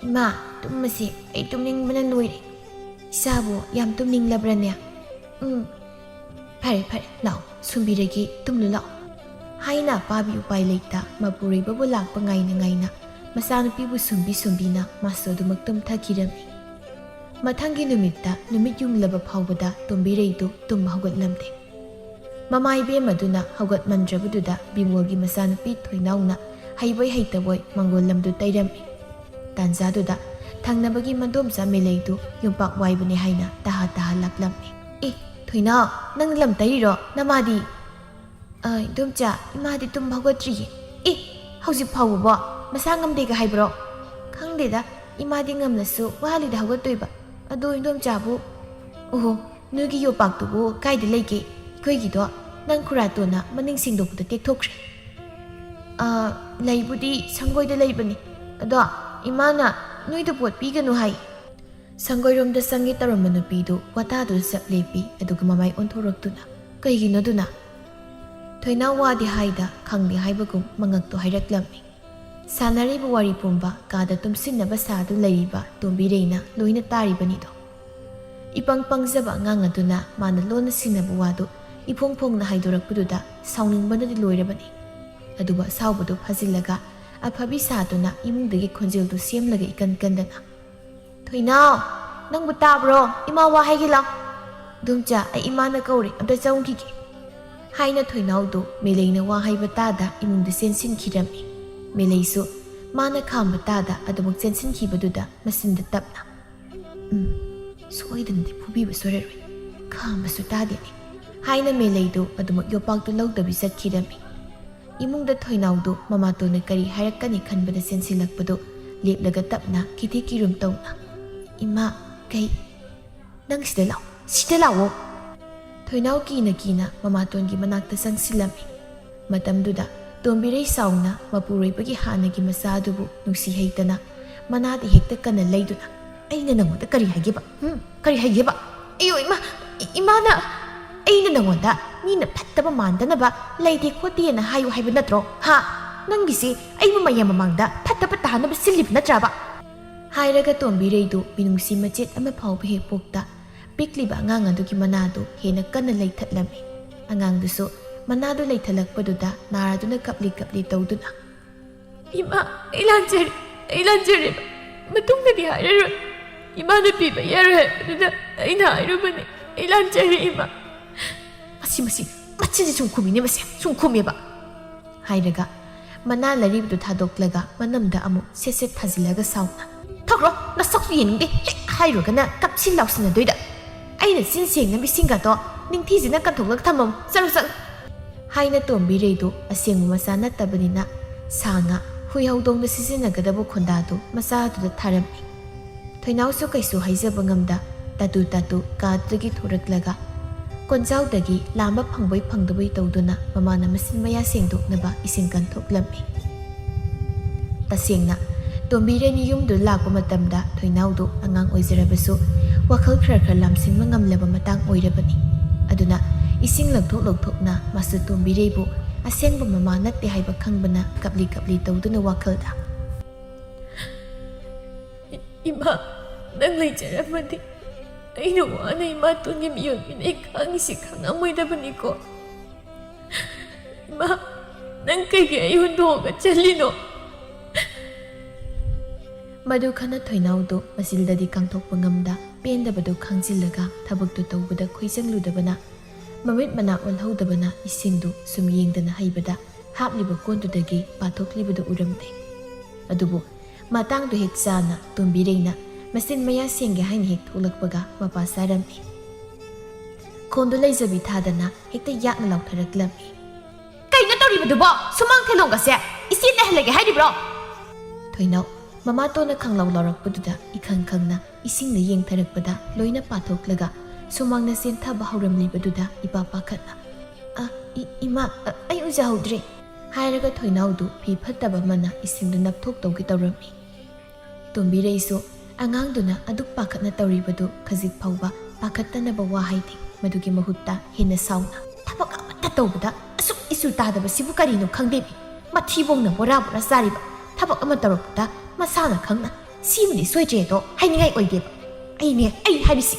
"ꯏꯃꯥ, ꯇꯨꯝꯃꯁꯤ, ꯑꯩ ꯇꯨꯝꯅꯤꯡꯕꯅ ꯂꯣꯏꯔꯦ꯫ ꯏꯆꯥꯕꯨ ꯌꯥꯝ ꯇꯨꯝꯅꯤꯡꯂꯕ꯭ꯔꯅꯦ?" "ꯎꯝ, ꯐꯔꯦ ꯐꯔꯦ, ꯂꯥꯛꯑꯣ, ꯁꯨꯝꯕꯤꯔꯒꯦ, ꯇꯨꯝꯂꯨ ꯂꯥꯛꯑꯣ" ꯍꯥꯏꯅ ꯑꯄꯥꯕꯤ ꯎꯄꯥꯏ ꯂꯩꯇ ꯃꯄꯨꯔꯣꯏꯕꯕꯨ ꯂꯥꯛꯄ ꯉꯥꯏꯅ ꯉꯥꯏꯅ ꯃꯆꯥꯅꯨꯄꯤꯕꯨ ꯁꯨꯝꯕꯤ ꯁꯨꯝꯕꯤꯅ ꯃꯥꯁꯨ ꯑꯗꯨꯃꯛ ꯇꯨꯝꯊꯈꯤꯔꯝꯃꯤ꯫ ꯃꯊꯪꯒꯤ ꯅꯨꯃꯤꯠꯇ ꯅꯨꯃꯤꯠ ꯌꯨꯡꯂꯕ ꯐꯥꯎꯕꯗ ꯇꯣꯝꯕꯤꯔꯩꯗꯨ ꯇꯨꯝꯕ ꯍꯧꯒꯠꯂꯝꯗꯦ꯫ ꯃꯃꯥ ꯏꯕꯦꯝꯃꯗꯨꯅ ꯍꯧꯒꯠꯃꯟꯗ꯭ꯔꯕꯗꯨꯗ ꯕꯤꯃꯣꯜꯒꯤ ꯃꯆꯥꯅꯨꯄꯤ ꯊꯣꯏꯅꯥꯎꯅ ꯍꯩꯕꯣꯏ ꯍꯩꯇꯕꯣꯏ ꯃꯪꯒꯣꯜ ꯂꯝꯗꯨ ꯇꯩꯔꯝꯃꯤ꯫ ꯇꯥꯟꯖꯥꯗꯨꯗ ꯊꯪꯅꯕꯒꯤ ꯃꯗꯣꯝꯆꯥ ꯃꯦꯂꯩꯗꯨ ꯌꯨꯝꯄꯥꯛ ꯋꯥꯏꯕꯅꯤ ꯍꯥꯏꯅ ꯇꯍꯥ ꯇꯍꯥ ꯂꯥꯛꯂꯝꯃꯤ꯫ "ꯑꯦ, ꯊꯣꯏꯅꯥꯎ, ꯅꯪ ꯂꯝ ꯇꯩꯔꯤꯔꯣ? ꯅꯃꯥꯗꯤ?" "ꯑ, ꯏꯗꯣꯝꯆꯥ, ꯏꯃꯥꯗꯤ ꯇꯨꯝꯕ ꯍꯧꯒꯠꯇ꯭ꯔꯤꯌꯦ꯫" "ꯑꯦ, ꯍꯧꯖꯤꯛ ꯐꯥꯎꯕꯕꯣ? ꯃꯁꯥ ꯉꯝꯗꯦꯒ ꯍꯥꯏꯕ꯭ꯔꯣ?" "ꯈꯪꯗꯦꯗ, ꯏꯃꯥꯗꯤ ꯉꯝꯂꯁꯨ ꯋꯥꯍꯜꯂꯤꯗ ꯍꯧꯒꯠꯇꯣꯏꯕ꯫ ꯑꯗꯣ ꯏꯗꯣꯝꯆꯥꯕꯨ?" "ꯑꯣꯍꯣ, ꯅꯣꯏꯒꯤ ꯌꯣꯄꯥꯛꯇꯨꯕꯨ ꯀꯥꯏꯗ ꯂꯩꯒꯦ? ꯑꯩꯈꯣꯏꯒꯤꯗꯣ ꯅꯪ ꯈꯨꯔꯥꯇꯣꯟꯅ ꯃꯅꯤꯡ ꯁꯦꯡꯗꯣꯛꯄꯗ ꯇꯦꯛꯊꯣꯛꯈ꯭ꯔꯦ꯫" "ꯑ, ꯂꯩꯕꯨꯗꯤ ꯁꯪꯒꯣꯏꯗ ꯂꯩꯕꯅꯤ꯫ ꯑꯗꯣ ꯏꯃꯥꯅ ꯅꯣꯏꯗ ꯄꯣꯠ ꯄꯤꯒꯅꯨ ꯍꯥꯏ꯫" ꯁꯪꯒꯣꯏꯔꯣꯝꯗ ꯆꯪꯒꯦ ꯇꯧꯔꯝꯕ ꯅꯨꯄꯤꯗꯨ ꯋꯥꯇꯥꯗꯨꯗ ꯆꯞ ꯂꯦꯞꯄꯤ, ꯑꯗꯨꯒ ꯃꯃꯥꯏ ꯑꯣꯟꯊꯣꯔꯛꯇꯨꯅ, "ꯀꯩꯒꯤꯅꯣ ꯑꯗꯨꯅ?" ꯊꯣꯏꯅꯥꯎ ꯋꯥꯗꯤ ꯍꯥꯏꯗ ꯈꯪꯗꯦ ꯍꯥꯏꯕꯒꯨꯝ ꯃꯉꯛꯇꯨ ꯍꯥꯏꯔꯛꯂꯝꯃꯤ꯫ ꯁꯥꯟꯅꯔꯤꯕ ꯋꯥꯔꯤ ꯄꯨꯝꯕ ꯀꯥꯗ ꯇꯨꯝꯁꯤꯟꯅꯕ ꯁꯥꯗꯨ ꯂꯩꯔꯤꯕ ꯇꯣꯝꯕꯤꯔꯩꯅ ꯂꯣꯏꯅ ꯇꯥꯔꯤꯕꯅꯤꯗꯣ꯫ ꯏꯄꯪ ꯄꯪꯖꯕ ꯑꯉꯥꯡ ꯑꯗꯨꯅ ꯃꯥꯅ ꯂꯣꯟꯅ ꯁꯤꯟꯅꯕ ꯋꯥꯗꯨ ꯏꯐꯣꯡ ꯐꯣꯡꯅ ꯍꯥꯏꯗꯣꯔꯛꯄꯗꯨꯗ ꯁꯥꯎꯅꯤꯡꯕꯅꯗꯤ ꯂꯣꯏꯔꯕꯅꯤ꯫ ꯑꯗꯨꯕꯨ ꯑꯁꯥꯎꯕꯗꯨ ꯐꯥꯖꯤꯜꯂꯒ ꯑꯐꯕꯤ ꯁꯥꯗꯨꯅ ꯏꯃꯨꯡꯗꯒꯤ ꯈꯣꯟꯖꯦꯜꯗꯨ ꯁꯦꯝꯂꯒ ꯏꯀꯟ ꯀꯟꯗꯅ, "ꯊꯣꯏꯅꯥꯎ, ꯅꯪꯕꯨ ꯇꯥꯕ꯭ꯔꯣ? ꯏꯃꯥ ꯋꯥ ꯍꯥꯏꯒꯦ ꯂꯥꯎ꯫" "ꯏꯗꯣꯝꯆꯥ, ꯑꯩ ꯏꯃꯥꯅ ꯀꯧꯔꯦ, ꯑꯝꯇ ꯆꯪꯈꯤꯒꯦ" ꯍꯥꯏꯅ ꯊꯣꯏꯅꯥꯎꯗꯨ ꯃꯦꯂꯩꯅ ꯋꯥ ꯍꯥꯏꯕ ꯇꯥꯗ ꯏꯃꯨꯡꯗ ꯆꯦꯟꯁꯤꯟꯈꯤꯔꯝꯃꯤ꯫ ꯃꯦꯂꯩꯁꯨ ꯃꯥꯅ ꯈꯥꯝꯕ ꯇꯥꯗ ꯑꯗꯨꯃꯛ ꯆꯦꯟꯁꯤꯟꯈꯤꯕꯗꯨꯗ ꯃꯆꯤꯟꯗ ꯇꯞꯅ, "ꯎꯝ, ꯁꯣꯏꯗꯅꯗꯤ ꯐꯨꯕꯤꯕ ꯁꯣꯏꯔꯔꯣꯏ, ꯈꯥꯝꯕꯁꯨ ꯇꯥꯗꯦꯅꯦ" ꯍꯥꯏꯅ ꯃꯦꯂꯩꯗꯨ ꯑꯗꯨꯃꯛ ꯌꯣꯄꯥꯛꯇꯨ ꯂꯧꯗꯕꯤ ꯆꯠꯈꯤꯔꯝꯃꯤ꯫ ꯏꯃꯨꯡꯗ ꯊꯣꯏꯅꯥꯎꯗꯨ ꯃꯃꯥꯇꯣꯟꯅ ꯀꯔꯤ ꯍꯥꯏꯔꯛꯀꯅꯤ ꯈꯟꯕꯗ ꯆꯦꯟꯁꯤꯜꯂꯛꯄꯗꯨ ꯂꯦꯞꯂꯒ ꯇꯞꯅ ꯀꯤꯊꯤ ꯀꯤꯔꯨꯝ ꯇꯧꯅ, "ꯏꯃꯥ, ꯀꯩ? ꯅꯪ ꯁꯤꯗ ꯂꯥꯛꯑꯣ, ꯁꯤꯗ ꯂꯥꯛꯑꯣ!" ꯊꯣꯏꯅꯥꯎ ꯀꯤꯅ ꯀꯤꯅ ꯃꯃꯥꯇꯣꯟꯒꯤ ꯃꯅꯥꯛꯇ ꯆꯪꯁꯤꯜꯂꯝꯃꯤ꯫ ꯃꯇꯝꯗꯨꯗ ꯇꯣꯝꯕꯤꯔꯩ ꯆꯥꯎꯅ ꯃꯄꯨꯔꯣꯏꯕꯒꯤ ꯍꯥꯟꯅꯒꯤ ꯃꯆꯥꯗꯨꯕꯨ ꯅꯨꯡꯁꯤ ꯍꯩꯇꯅ ꯃꯅꯥꯗ ꯍꯦꯛꯇ ꯀꯟꯅ ꯂꯩꯗꯨꯅ, "ꯑꯩꯅ ꯅꯪꯉꯣꯟꯗ ꯀꯔꯤ ꯍꯥꯏꯒꯦꯕ? ꯍꯨꯝ? ꯀꯔꯤ ꯍꯥꯏꯒꯦꯕ?" "ꯑꯌꯣ ꯏꯃꯥ, ꯏ-, ꯏꯃꯥꯅ ꯑꯩꯅ ꯅꯪꯉꯣꯟꯗ ꯃꯤꯅ ꯐꯠꯇꯕ ꯃꯥꯟꯗꯅꯕ ꯂꯩꯇꯦ ꯈꯣꯠꯇꯦꯅ ꯍꯥꯏꯌꯨ ꯍꯥꯏꯕ ꯅꯠꯇ꯭ꯔꯣ? ꯍꯥ? ꯅꯪꯒꯤꯁꯤ ꯑꯩꯕꯨ ꯃꯌꯥꯝ ꯃꯃꯥꯡꯗ ꯐꯠꯇꯕ ꯇꯥꯅꯕ ꯁꯤꯜꯂꯤꯕ ꯅꯠꯇ꯭ꯔꯕ?" ꯍꯥꯏꯔꯒ ꯇꯣꯝꯕꯤꯔꯩꯗꯨ ꯃꯤꯅꯨꯡꯁꯤ ꯃꯆꯦꯠ ꯑꯃ ꯐꯥꯎꯕ ꯍꯦꯛ ꯄꯣꯛꯇ ꯄꯤꯛꯂꯤꯕ ꯑꯉꯥꯡ ꯑꯗꯨꯒꯤ ꯃꯅꯥꯗꯨ ꯍꯦꯟꯅ ꯀꯟꯅ ꯂꯩꯊꯠꯂꯝꯃꯤ꯫ ꯑꯉꯥꯡꯗꯨꯁꯨ ꯃꯅꯥꯗꯨ ꯂꯩꯊꯠꯂꯛꯄꯗꯨꯗ ꯅꯥꯔꯗꯨꯅ ꯀꯞꯂꯤ ꯀꯞꯂꯤ ꯇꯧꯗꯨꯅ, "ꯏꯃꯥ, ꯑꯩ ꯂꯥꯟꯖꯔꯦ, ꯑꯩ ꯂꯥꯟꯖꯔꯦ꯫ ꯃꯇꯨꯡꯗꯗꯤ ꯍꯥꯏꯔꯔꯣꯏ꯫ ꯏꯃꯥꯅ ꯄꯤꯕ ꯌꯥꯔꯣꯏ ꯍꯥꯏꯕꯗꯨꯗ ꯑꯩꯅ ꯍꯥꯏꯔꯨꯕꯅꯤ꯫ ꯑꯩ ꯂꯥꯟꯖꯔꯦ ꯏꯃꯥ꯫" "ꯃꯁꯤ, ꯃꯁꯤ, ꯃꯆꯤꯟꯁꯤ ꯁꯨꯝ ꯈꯨꯝꯃꯤꯅꯦ ꯃꯁꯦ, ꯁꯨꯝ ꯈꯨꯝꯃꯦꯕ꯫" ꯍꯥꯏꯔꯒ ꯃꯅꯥ ꯂꯩꯔꯤꯕꯗꯨ ꯊꯥꯗꯣꯛꯂꯒ ꯃꯅꯝꯗ ꯑꯃꯨꯛ ꯁꯦꯠ ꯁꯦꯠ ꯊꯥꯖꯤꯜꯂꯒ ꯁꯥꯎꯅ, "ꯊꯣꯛꯈ꯭ꯔꯣ, ꯅꯁꯛꯁꯨ ꯌꯦꯡꯅꯤꯡꯗꯦ, ꯍꯦꯛ ꯍꯥꯏꯔꯨꯔꯒꯅ ꯀꯞꯁꯤꯟ ꯂꯥꯎꯁꯤꯟꯅꯗꯣꯏꯗ꯫ ꯑꯩꯅ ꯆꯤꯟ ꯁꯦꯡꯅꯕ ꯏꯁꯤꯡꯒꯗꯣ ꯅꯤꯡꯊꯤꯖꯅ ꯀꯟꯊꯣꯛꯂꯒ ꯊꯝꯃꯝꯃꯨ, ꯆꯠꯂꯨ, ꯆꯠꯂꯨ꯫" ꯍꯥꯏꯅ ꯇꯣꯝꯕꯤꯔꯩꯗꯨ ꯑꯁꯦꯡꯕ ꯃꯆꯥ ꯅꯠꯇꯕꯅꯤꯅ ꯁꯥ ꯉꯥ, ꯍꯨꯏ ꯍꯧꯗꯣꯡꯗ ꯁꯤꯖꯤꯟꯅꯒꯗꯕ ꯈꯣꯟꯗꯥꯗꯨ ꯃꯆꯥꯗꯨꯗ ꯊꯥꯔꯝꯃꯤ꯫ ꯊꯣꯏꯅꯥꯎꯁꯨ ꯀꯩꯁꯨ ꯍꯥꯏꯖꯕ ꯉꯝꯗ ꯇꯥꯇꯨ ꯇꯥꯇꯨ ꯀꯥꯗꯒꯤ ꯊꯣꯔꯛꯂꯒ ꯀꯣꯟꯖꯥꯎꯗꯒꯤ ꯂꯥꯝꯕ ꯐꯪꯕꯣꯏ ꯐꯪꯗꯕꯣꯏ ꯇꯧꯗꯨꯅ ꯃꯃꯥꯅ ꯃꯆꯤꯟ ꯃꯌꯥ ꯁꯦꯡꯗꯣꯛꯅꯕ ꯏꯁꯤꯡ ꯀꯟꯊꯣꯛꯂꯝꯃꯤ꯫ ꯇꯁꯦꯡꯅ, ꯇꯣꯝꯕꯤꯔꯩꯅ ꯌꯨꯝꯗꯨ ꯂꯥꯛꯄ ꯃꯇꯝꯗ ꯊꯣꯏꯅꯥꯎꯗꯨ ꯑꯉꯥꯡ ꯑꯣꯏꯖꯔꯕꯁꯨ ꯋꯥꯈꯜ ꯈꯔ ꯈꯔ ꯂꯥꯝꯁꯤꯟꯕ ꯉꯝꯂꯕ ꯃꯇꯥꯡ ꯑꯣꯏꯔꯕꯅꯤ꯫ ꯑꯗꯨꯅ ꯏꯁꯤꯡ ꯂꯧꯊꯣꯛ ꯂꯧꯊꯣꯛꯅ ꯃꯥꯁꯨ ꯇꯣꯝꯕꯤꯔꯩꯕꯨ ꯑꯁꯦꯡꯕ ꯃꯃꯥ ꯅꯠꯇꯦ ꯍꯥꯏꯕ ꯈꯪꯕꯅ ꯀꯞꯂꯤ ꯀꯞꯂꯤ ꯇꯧꯗꯨꯅ ꯋꯥꯈꯜꯗ, "ꯏ-, ꯏꯃꯥ, ꯅꯪ ꯂꯩꯖꯔꯝꯃꯗꯤ ꯑꯩꯅ ꯋꯥꯅ ꯏꯃꯥꯇꯣꯟꯒꯤ ꯃꯤꯑꯣꯏꯕꯅꯦ ꯈꯪꯉꯤꯁꯤ ꯈꯪꯉꯝꯃꯣꯏꯗꯕꯅꯤꯀꯣ꯫ ꯏꯃꯥ, ꯅꯪ ꯀꯩꯒꯤ ꯑꯩ ꯍꯨꯟꯗꯣꯛꯑꯒ ꯆꯠꯂꯤꯅꯣ?" ꯃꯗꯨ ꯈꯟꯅ ꯊꯣꯏꯅꯥꯎꯗꯨ ꯃꯆꯤꯜꯗꯗꯤ ꯀꯥꯡꯊꯣꯛꯄ ꯉꯝꯗ ꯄꯦꯟꯗꯕꯗꯨ ꯈꯥꯡꯖꯤꯜꯂꯒ ꯊꯕꯛꯇꯨ ꯇꯧꯕꯗ ꯈꯣꯏꯖꯪꯂꯨꯗꯕꯅ ꯃꯃꯤꯠ ꯃꯅꯥ ꯑꯣꯜꯍꯧꯗꯕꯅ ꯏꯁꯤꯡꯗꯨ ꯁꯨꯝ ꯌꯦꯡꯗꯅ ꯍꯩꯕꯗ ꯍꯥꯞꯂꯤꯕ ꯀꯣꯟꯗꯨꯗꯒꯤ ꯄꯥꯊꯣꯛꯂꯤꯕꯗꯨ ꯎꯔꯝꯗꯦ꯫ ꯑꯗꯨꯕꯨ ꯃꯇꯥꯡꯗꯨ ꯍꯦꯛ ꯆꯥꯅ ꯇꯣꯝꯕꯤꯔꯩꯅ ꯃꯆꯤꯟ ꯃꯌꯥ ꯁꯦꯡꯒꯦ ꯍꯥꯏꯅ ꯍꯦꯛ ꯊꯣꯛꯂꯛꯄꯒ ꯃꯄꯥ ꯆꯥꯔꯝꯃꯤ꯫ ꯈꯣꯟꯗꯨ ꯂꯩꯖꯕꯤ ꯊꯥꯗꯅ ꯍꯦꯛꯇ ꯌꯥꯛꯅ ꯂꯥꯎꯊꯔꯛꯂꯝꯃꯤ꯫ "ꯀꯩꯅꯣ ꯇꯧꯔꯤꯕꯗꯨꯕꯣ? ꯁꯨꯃꯥꯡ ꯊꯦꯂꯣꯡꯒꯁꯦ ꯏꯆꯦ ꯅꯥꯏꯍꯜꯂꯒꯦ ꯍꯥꯏꯔꯤꯕ꯭ꯔꯣ?" ꯊꯣꯏꯅꯥꯎ ꯃꯃꯥꯇꯣꯟꯅ ꯈꯪꯂꯥꯎ ꯂꯥꯎꯔꯛꯄꯗꯨꯗ ꯏꯈꯪ ꯈꯪꯅ ꯏꯁꯤꯡꯗ ꯌꯦꯡꯊꯔꯛꯄꯗ ꯂꯣꯏꯅ ꯄꯥꯊꯣꯛꯂꯒ ꯁꯨꯃꯥꯡꯅ ꯆꯦꯟꯊꯕ ꯍꯧꯔꯝꯂꯤꯕꯗꯨꯗ ꯏꯄꯥ ꯄꯥꯈꯠꯅ, "ꯑ, ꯏ-, ꯏꯃꯥ, ꯑ, ꯑꯩ ꯎꯖꯍꯧꯗ꯭ꯔꯦ" ꯍꯥꯏꯔꯒ ꯊꯣꯏꯅꯥꯎꯗꯨ ꯐꯤ ꯐꯠꯇꯕ ꯑꯃꯅ ꯏꯁꯤꯡꯗ ꯅꯞꯊꯣꯛꯇꯧꯒꯦ ꯇꯧꯔꯝꯃꯤ꯫ ꯇꯣꯝꯕꯤꯔꯩꯁꯨ ꯑꯉꯥꯡꯗꯨꯅ ꯑꯗꯨꯛ ꯄꯥꯈꯠꯅ ꯇꯧꯔꯤꯕꯗꯨ ꯈꯖꯤꯛ ꯐꯥꯎꯕ ꯄꯥꯈꯠꯇꯅꯕ ꯋꯥ ꯍꯥꯏꯗꯦ꯫ ꯃꯗꯨꯒꯤ ꯃꯍꯨꯠꯇ ꯍꯦꯟꯅ ꯁꯥꯎꯅ, "ꯊꯕꯛ ꯑꯃꯠꯇ ꯇꯧꯕꯗ ꯑꯁꯨꯛ ꯏꯆꯨ ꯇꯥꯗꯕꯁꯤꯕꯨ ꯀꯔꯤꯅꯣ ꯈꯪꯗꯦ꯫ ꯃꯊꯤꯕꯣꯡꯅ ꯕꯣꯔꯥ ꯕꯣꯔꯥ ꯆꯥꯔꯤꯕ꯫ ꯊꯕꯛ ꯑꯃ ꯇꯧꯔꯛꯄꯗ ꯃꯁꯥꯅ ꯈꯪꯅ ꯁꯤꯃꯗꯤ ꯁꯣꯏꯗ꯭ꯔꯦꯗꯣ ꯍꯥꯏꯅꯤꯡꯉꯥꯏ ꯑꯣꯏꯗꯦꯕ꯫ ꯑꯩꯅꯦ, ꯑꯩ ꯍꯥꯏꯔꯤꯁꯤ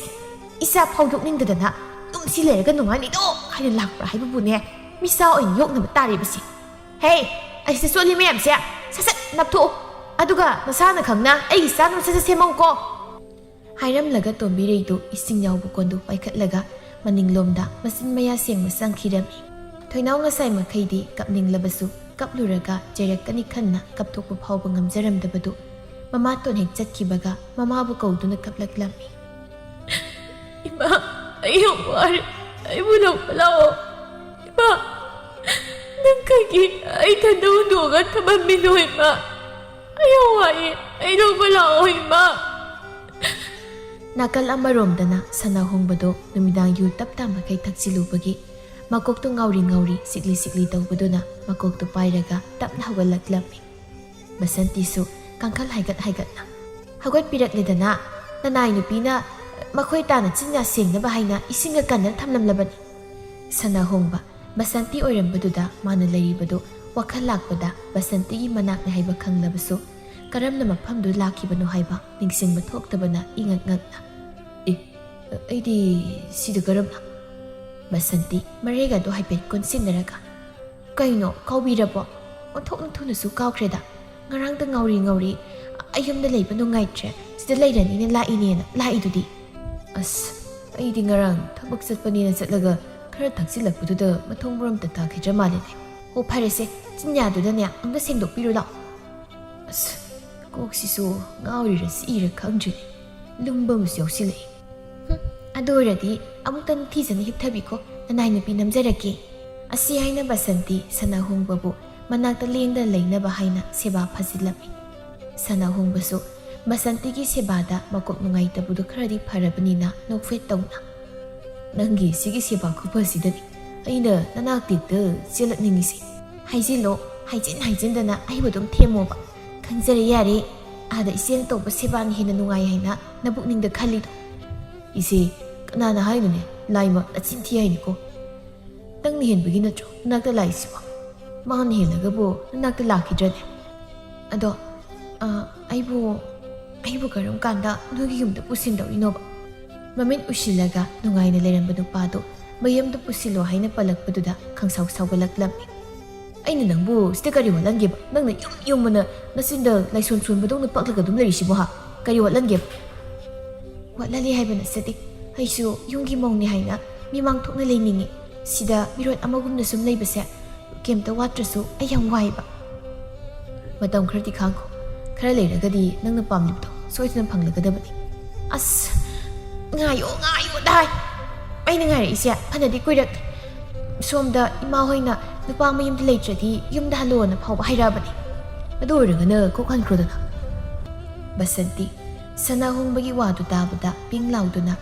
ꯏꯆꯥ ꯐꯥꯎ ꯌꯣꯛꯅꯤꯡꯗꯗꯅ ꯌꯨꯝꯁꯤ ꯂꯩꯔꯒ ꯅꯨꯡꯉꯥꯏꯅꯤꯗꯣ ꯍꯥꯏꯅ ꯂꯥꯛꯄ꯭ꯔꯥ ꯍꯥꯏꯕꯕꯨꯅꯦ, ꯃꯤꯆꯥ ꯑꯣꯏꯅ ꯌꯣꯛꯅꯕ ꯇꯥꯔꯤꯕꯁꯤ꯫ ꯍꯦ, ꯑꯁꯤꯗ ꯆꯣꯠꯂꯤ ꯃꯌꯥꯝꯁꯦ ꯁꯠ ꯁꯠ ꯅꯞꯊꯣꯛꯎ꯫ ꯑꯗꯨꯒ ꯅꯁꯥꯅ ꯈꯪꯅ ꯑꯩꯒꯤ ꯆꯥꯅꯕ ꯁꯠ ꯁꯠ ꯁꯦꯝꯃꯧꯀꯣ" ꯍꯥꯏꯔꯝꯂꯒ ꯇꯣꯝꯕꯤꯔꯩꯗꯨ ꯏꯁꯤꯡ ꯌꯥꯎꯕ ꯀꯣꯟꯗꯨ ꯄꯥꯏꯈꯠꯂꯒ ꯃꯅꯤꯡꯂꯣꯝꯗ ꯃꯆꯤꯟ ꯃꯌꯥ ꯁꯦꯡꯕ ꯆꯪꯈꯤꯔꯝꯃꯤ꯫ ꯊꯣꯏꯅꯥꯎ ꯉꯁꯥꯏ ꯃꯈꯩꯗꯤ ꯀꯞꯅꯤꯡꯂꯕꯁꯨ ꯀꯞꯂꯨꯔꯒ ꯆꯩꯔꯛꯀꯅꯤ ꯈꯟꯅ ꯀꯞꯊꯣꯛꯄ ꯐꯥꯎꯕ ꯉꯝꯖꯔꯝꯗꯕꯗꯨ ꯃꯃꯥꯇꯣꯟ ꯍꯦꯛ ꯆꯠꯈꯤꯕꯒ ꯃꯃꯥꯕꯨ ꯀꯧꯗꯨꯅ ꯀꯞꯂꯛꯂꯝꯃꯤ꯫ "ꯏꯃꯥ, ꯑꯩ ꯌꯥꯝ ꯋꯥꯔꯦ꯫ ꯑꯩꯕꯨ ꯂꯧꯕ ꯂꯥꯛꯑꯣ꯫ ꯏꯃꯥ, ꯅꯪ ꯀꯩꯒꯤ ꯑꯩ ꯏꯊꯟꯗ ꯍꯨꯟꯗꯣꯛꯑꯒ ꯊꯝꯃꯝꯃꯤꯅꯣ ꯏꯃꯥ? ꯑꯩ ꯌꯥꯝ ꯋꯥꯏꯌꯦ꯫ ꯑꯩ ꯂꯧꯕ ꯂꯥꯛꯑꯣ ꯏꯃꯥ꯫" ꯅꯥꯀꯜ ꯑꯃꯔꯣꯝꯗꯅ ꯁꯅꯥꯍꯣꯡꯕꯗꯣ ꯅꯨꯃꯤꯗꯥꯡ ꯌꯨ ꯇꯞꯇꯥ ꯃꯈꯩ ꯊꯛꯆꯤꯜꯂꯨꯕꯒꯤ ꯃꯀꯣꯛꯇꯨ ꯉꯥꯎꯔꯤ ꯉꯥꯎꯔꯤ ꯁꯤꯛꯂꯤ ꯁꯤꯛꯂꯤ ꯇꯧꯕꯗꯨꯅ ꯃꯀꯣꯛꯇꯨ ꯄꯥꯏꯔꯒ ꯇꯞꯅ ꯍꯧꯒꯠꯂꯛꯂꯝꯃꯤ꯫ ꯕꯁꯟꯇꯤꯁꯨ ꯀꯥꯡꯈꯜ ꯍꯥꯏꯒꯠ ꯍꯥꯏꯒꯠꯅ, "ꯍꯧꯒꯠꯄꯤꯔꯛꯂꯦꯗꯅ, ꯅꯅꯥꯏ ꯅꯨꯄꯤꯅ ꯃꯈꯣꯏ ꯇꯥꯅ ꯆꯤꯟꯌꯥ ꯁꯦꯡꯅꯕ ꯍꯥꯏꯅ ꯏꯁꯤꯡꯒ ꯀꯟꯅ ꯊꯝꯂꯝꯂꯕꯅꯤ꯫" ꯁꯅꯥꯍꯣꯡꯕ ꯕꯁꯟꯇꯤ ꯑꯣꯏꯔꯝꯕꯗꯨꯗ ꯃꯥꯅ ꯂꯩꯔꯤꯕꯗꯨ ꯋꯥꯈꯜ ꯂꯥꯛꯄꯗ ꯕꯁꯟꯇꯤꯒꯤ ꯃꯅꯥꯛꯅꯤ ꯍꯥꯏꯕ ꯈꯪꯂꯕꯁꯨ ꯀꯔꯝꯅ ꯃꯐꯝꯗꯨ ꯂꯥꯛꯈꯤꯕꯅꯣ ꯍꯥꯏꯕ ꯅꯤꯡꯁꯤꯡꯕ ꯊꯣꯛꯇꯕꯅ ꯏꯉꯛ ꯉꯛꯅ, "ꯑꯦ, ꯑꯩꯗꯤ ꯁꯤꯗ ꯀꯔꯝꯅ?" ꯕꯁꯟꯇꯤ ꯃꯔꯩꯒꯗꯨ ꯍꯥꯏꯐꯦꯠ ꯀꯣꯟꯁꯤꯟꯅꯔꯒ, "ꯀꯩꯅꯣ, ꯀꯥꯎꯕꯤꯔꯕꯣ? ꯑꯣꯟꯊꯣꯛꯅ ꯊꯨꯅꯁꯨ ꯀꯥꯎꯈ꯭ꯔꯦꯗ꯫ ꯉꯔꯥꯡꯗ ꯉꯥꯎꯔꯤ ꯉꯥꯎꯔꯤ ꯑꯩ ꯌꯨꯝꯗ ꯂꯩꯕ ꯅꯨꯡꯉꯥꯏꯇ꯭ꯔꯦ, ꯁꯤꯗ ꯂꯩꯔꯅꯤꯅ ꯂꯥꯛꯏꯅꯦꯅ ꯂꯥꯛꯏꯗꯨꯗꯤ꯫" "ꯑꯁ, ꯑꯩꯗꯤ ꯉꯔꯥꯡ ꯊꯕꯛ ꯆꯠꯄꯅꯦꯅ ꯆꯠꯂꯒ ꯈꯔ ꯊꯛꯆꯤꯜꯂꯛꯄꯗꯨꯗ ꯃꯊꯣꯡ ꯃꯔꯝꯇ ꯇꯥꯈꯤꯗ꯭ꯔ ꯃꯥꯜꯂꯦꯅꯦ꯫ ꯍꯣ, ꯐꯔꯦꯁꯦ, ꯆꯤꯟꯌꯥꯗꯨꯗꯅꯦ ꯑꯝꯇ ꯁꯦꯡꯗꯣꯛꯄꯤꯔꯨ ꯂꯥꯛꯑꯣ꯫ ꯑꯁ, ꯀꯣꯛꯁꯤꯁꯨ ꯉꯥꯎꯔꯤꯔ ꯆꯤꯛꯏꯔ ꯈꯪꯗ꯭ꯔꯦꯅꯦ꯫ ꯂꯨꯝꯕ ꯑꯃꯁꯨ ꯌꯥꯎꯁꯤꯜꯂꯛꯏ꯫ ꯍꯨꯝ, ꯑꯗꯨ ꯑꯣꯏꯔꯗꯤ ꯑꯃꯨꯛꯇ ꯅꯤꯡꯊꯤꯖꯅ ꯍꯤꯞꯊꯕꯤꯈꯣ, ꯅꯅꯥꯏ ꯅꯨꯄꯤ ꯅꯝꯖꯔꯛꯀꯦ꯫" ꯑꯁꯤ ꯍꯥꯏꯅ ꯕꯁꯟꯇꯤ ꯁꯅꯥꯍꯣꯡꯕꯕꯨ ꯃꯅꯥꯛꯇ ꯂꯦꯡꯗꯅ ꯂꯩꯅꯕ ꯍꯥꯏꯅ ꯁꯦꯕꯥ ꯐꯖꯤꯜꯂꯝꯃꯤ꯫ ꯁꯅꯥꯍꯣꯡꯕꯁꯨ ꯕꯁꯟꯇꯤꯒꯤ ꯁꯦꯕꯥꯗ ꯃꯀꯣꯛ ꯅꯨꯡꯉꯥꯏꯇꯕꯗꯨ ꯈꯔꯗꯤ ꯐꯔꯕꯅꯤꯅ ꯅꯣꯛꯐꯦꯠ ꯇꯧꯅ, ꯅꯪꯒꯤ ꯁꯤꯒꯤ ꯁꯦꯕꯥ ꯈꯨꯐꯁꯤꯗꯅꯤ ꯑꯩꯅ ꯅꯅꯥꯛꯇ ꯆꯦꯜꯂꯛꯅꯤꯡꯉꯤꯁꯦ꯫ ꯍꯥꯏꯖꯤꯜꯂꯣ, ꯍꯥꯏꯖꯤꯟ ꯍꯥꯏꯖꯤꯟꯗꯅ ꯑꯩꯕꯨ ꯑꯗꯨꯝ ꯊꯦꯝꯃꯣꯕ꯫ ꯈꯪꯖꯔꯦ ꯌꯥꯔꯦ, ꯑꯥꯗ ꯏꯆꯦꯅ ꯇꯧꯕ ꯁꯦꯕꯥꯅ ꯍꯦꯟꯅ ꯅꯨꯡꯉꯥꯏ ꯍꯥꯏꯅ ꯅꯕꯨꯛꯅꯤꯡꯗ ꯈꯜꯂꯤꯗꯣ꯫ ꯏꯆꯦ, ꯀꯅꯥꯅ ꯍꯥꯏꯅꯣꯅꯦ? ꯂꯥꯏꯃꯛ ꯅꯆꯤꯟ ꯊꯤ ꯍꯥꯏꯅꯤꯀꯣ꯫ ꯅꯪꯅ ꯍꯦꯟꯕꯒꯤ ꯅꯠꯇ꯭ꯔꯣ ꯅꯅꯥꯛꯇ ꯂꯥꯛꯏꯁꯤꯕꯣ? ꯃꯥꯅ ꯍꯦꯜꯂꯒꯕꯨ ꯅꯅꯥꯛꯇ ꯂꯥꯛꯈꯤꯗ꯭ꯔꯅꯦ? ꯑꯗꯣ, ꯑ, ꯑꯩꯕꯨ, ꯑꯩꯕꯨ ꯀꯔꯝ ꯀꯥꯟꯗ ꯅꯣꯏꯒꯤ ꯌꯨꯝꯗ ꯄꯨꯁꯤꯟꯗꯧꯔꯤꯅꯣꯕ? ꯃꯃꯤꯠ ꯎꯏꯁꯤꯜꯂꯒ ꯅꯨꯡꯉꯥꯏꯅ ꯂꯩꯔꯝꯕ ꯅꯨꯄꯥꯗꯨ ꯃꯌꯨꯝꯗ ꯄꯨꯁꯤꯜꯂꯣ ꯍꯥꯏꯅ ꯄꯜꯂꯛꯄꯗꯨꯗ ꯈꯪꯁꯥꯎ ꯁꯥꯎꯒꯠꯂꯛꯂꯝꯃꯤ꯫ ꯑꯩꯅ ꯅꯪꯕꯨ ꯁꯤꯗ ꯀꯔꯤ ꯋꯥꯠꯍꯟꯒꯦꯕ? ꯅꯪꯅ ꯌꯨꯝ ꯌꯨꯝꯃꯅ ꯅꯆꯤꯟꯗ ꯂꯥꯏꯁꯣꯟ ꯁꯣꯟꯕꯗꯧꯅ ꯄꯛꯂꯒ ꯑꯗꯨꯝ ꯂꯩꯔꯤꯁꯤꯕꯨ ꯍꯥ? ꯀꯔꯤ ꯋꯥꯠꯍꯟꯒꯦꯕ? ꯋꯥꯠꯍꯜꯂꯤ ꯍꯥꯏꯕ ꯅꯠꯆꯗꯦ꯫ ꯑꯩꯁꯨ ꯌꯨꯝꯒꯤ ꯃꯧꯅꯤ ꯍꯥꯏꯅ ꯃꯤꯃꯥꯡ ꯊꯣꯛꯅ ꯂꯩꯅꯤꯡꯉꯤ꯫ ꯁꯤꯗ ꯃꯤꯔꯣꯠ ꯑꯃꯒꯨꯝꯅ ꯁꯨꯝ ꯂꯩꯕꯁꯦ ꯀꯩꯝꯇ ꯋꯥꯠꯇ꯭ꯔꯁꯨ ꯑꯩ ꯌꯥꯝ ꯋꯥꯏꯕ꯫ ꯃꯇꯝ ꯈꯔꯗꯤ ꯈꯥꯡꯈꯣ꯫ ꯈꯔ ꯂꯩꯔꯒꯗꯤ ꯅꯪꯅ ꯄꯥꯝꯂꯤꯕꯗꯣ ꯁꯣꯏꯗꯅ ꯐꯪꯂꯒꯗꯕꯅꯤ꯫ ꯑꯁ, ꯉꯥꯏꯌꯣ, ꯉꯥꯏꯌꯣ ꯗꯥꯏ꯫ ꯑꯩꯅ ꯉꯥꯏꯔꯛꯏꯁꯦ ꯐꯅꯗꯤ ꯀꯨꯏꯔꯛꯂꯦ꯫ ꯁꯣꯝꯗ ꯏꯃꯥ ꯍꯣꯏꯅ ꯅꯨꯄꯥ ꯃꯌꯨꯝꯗ ꯂꯩꯇ꯭ꯔꯗꯤ ꯌꯨꯝꯗ ꯍꯜꯂꯣꯅ ꯐꯥꯎꯕ ꯍꯥꯏꯔꯛꯑꯕꯅꯤ꯫ ꯑꯗꯨ ꯑꯣꯏꯔꯒꯅ ꯀꯣꯛ ꯍꯟꯈ꯭ꯔꯣꯗꯅ꯫ ꯕꯁꯟꯇꯤ ꯁꯅꯥ ꯍꯣꯡꯕꯒꯤ ꯋꯥꯗꯨ ꯇꯥꯕꯗ ꯄꯤꯡ ꯂꯥꯎꯗꯨꯅ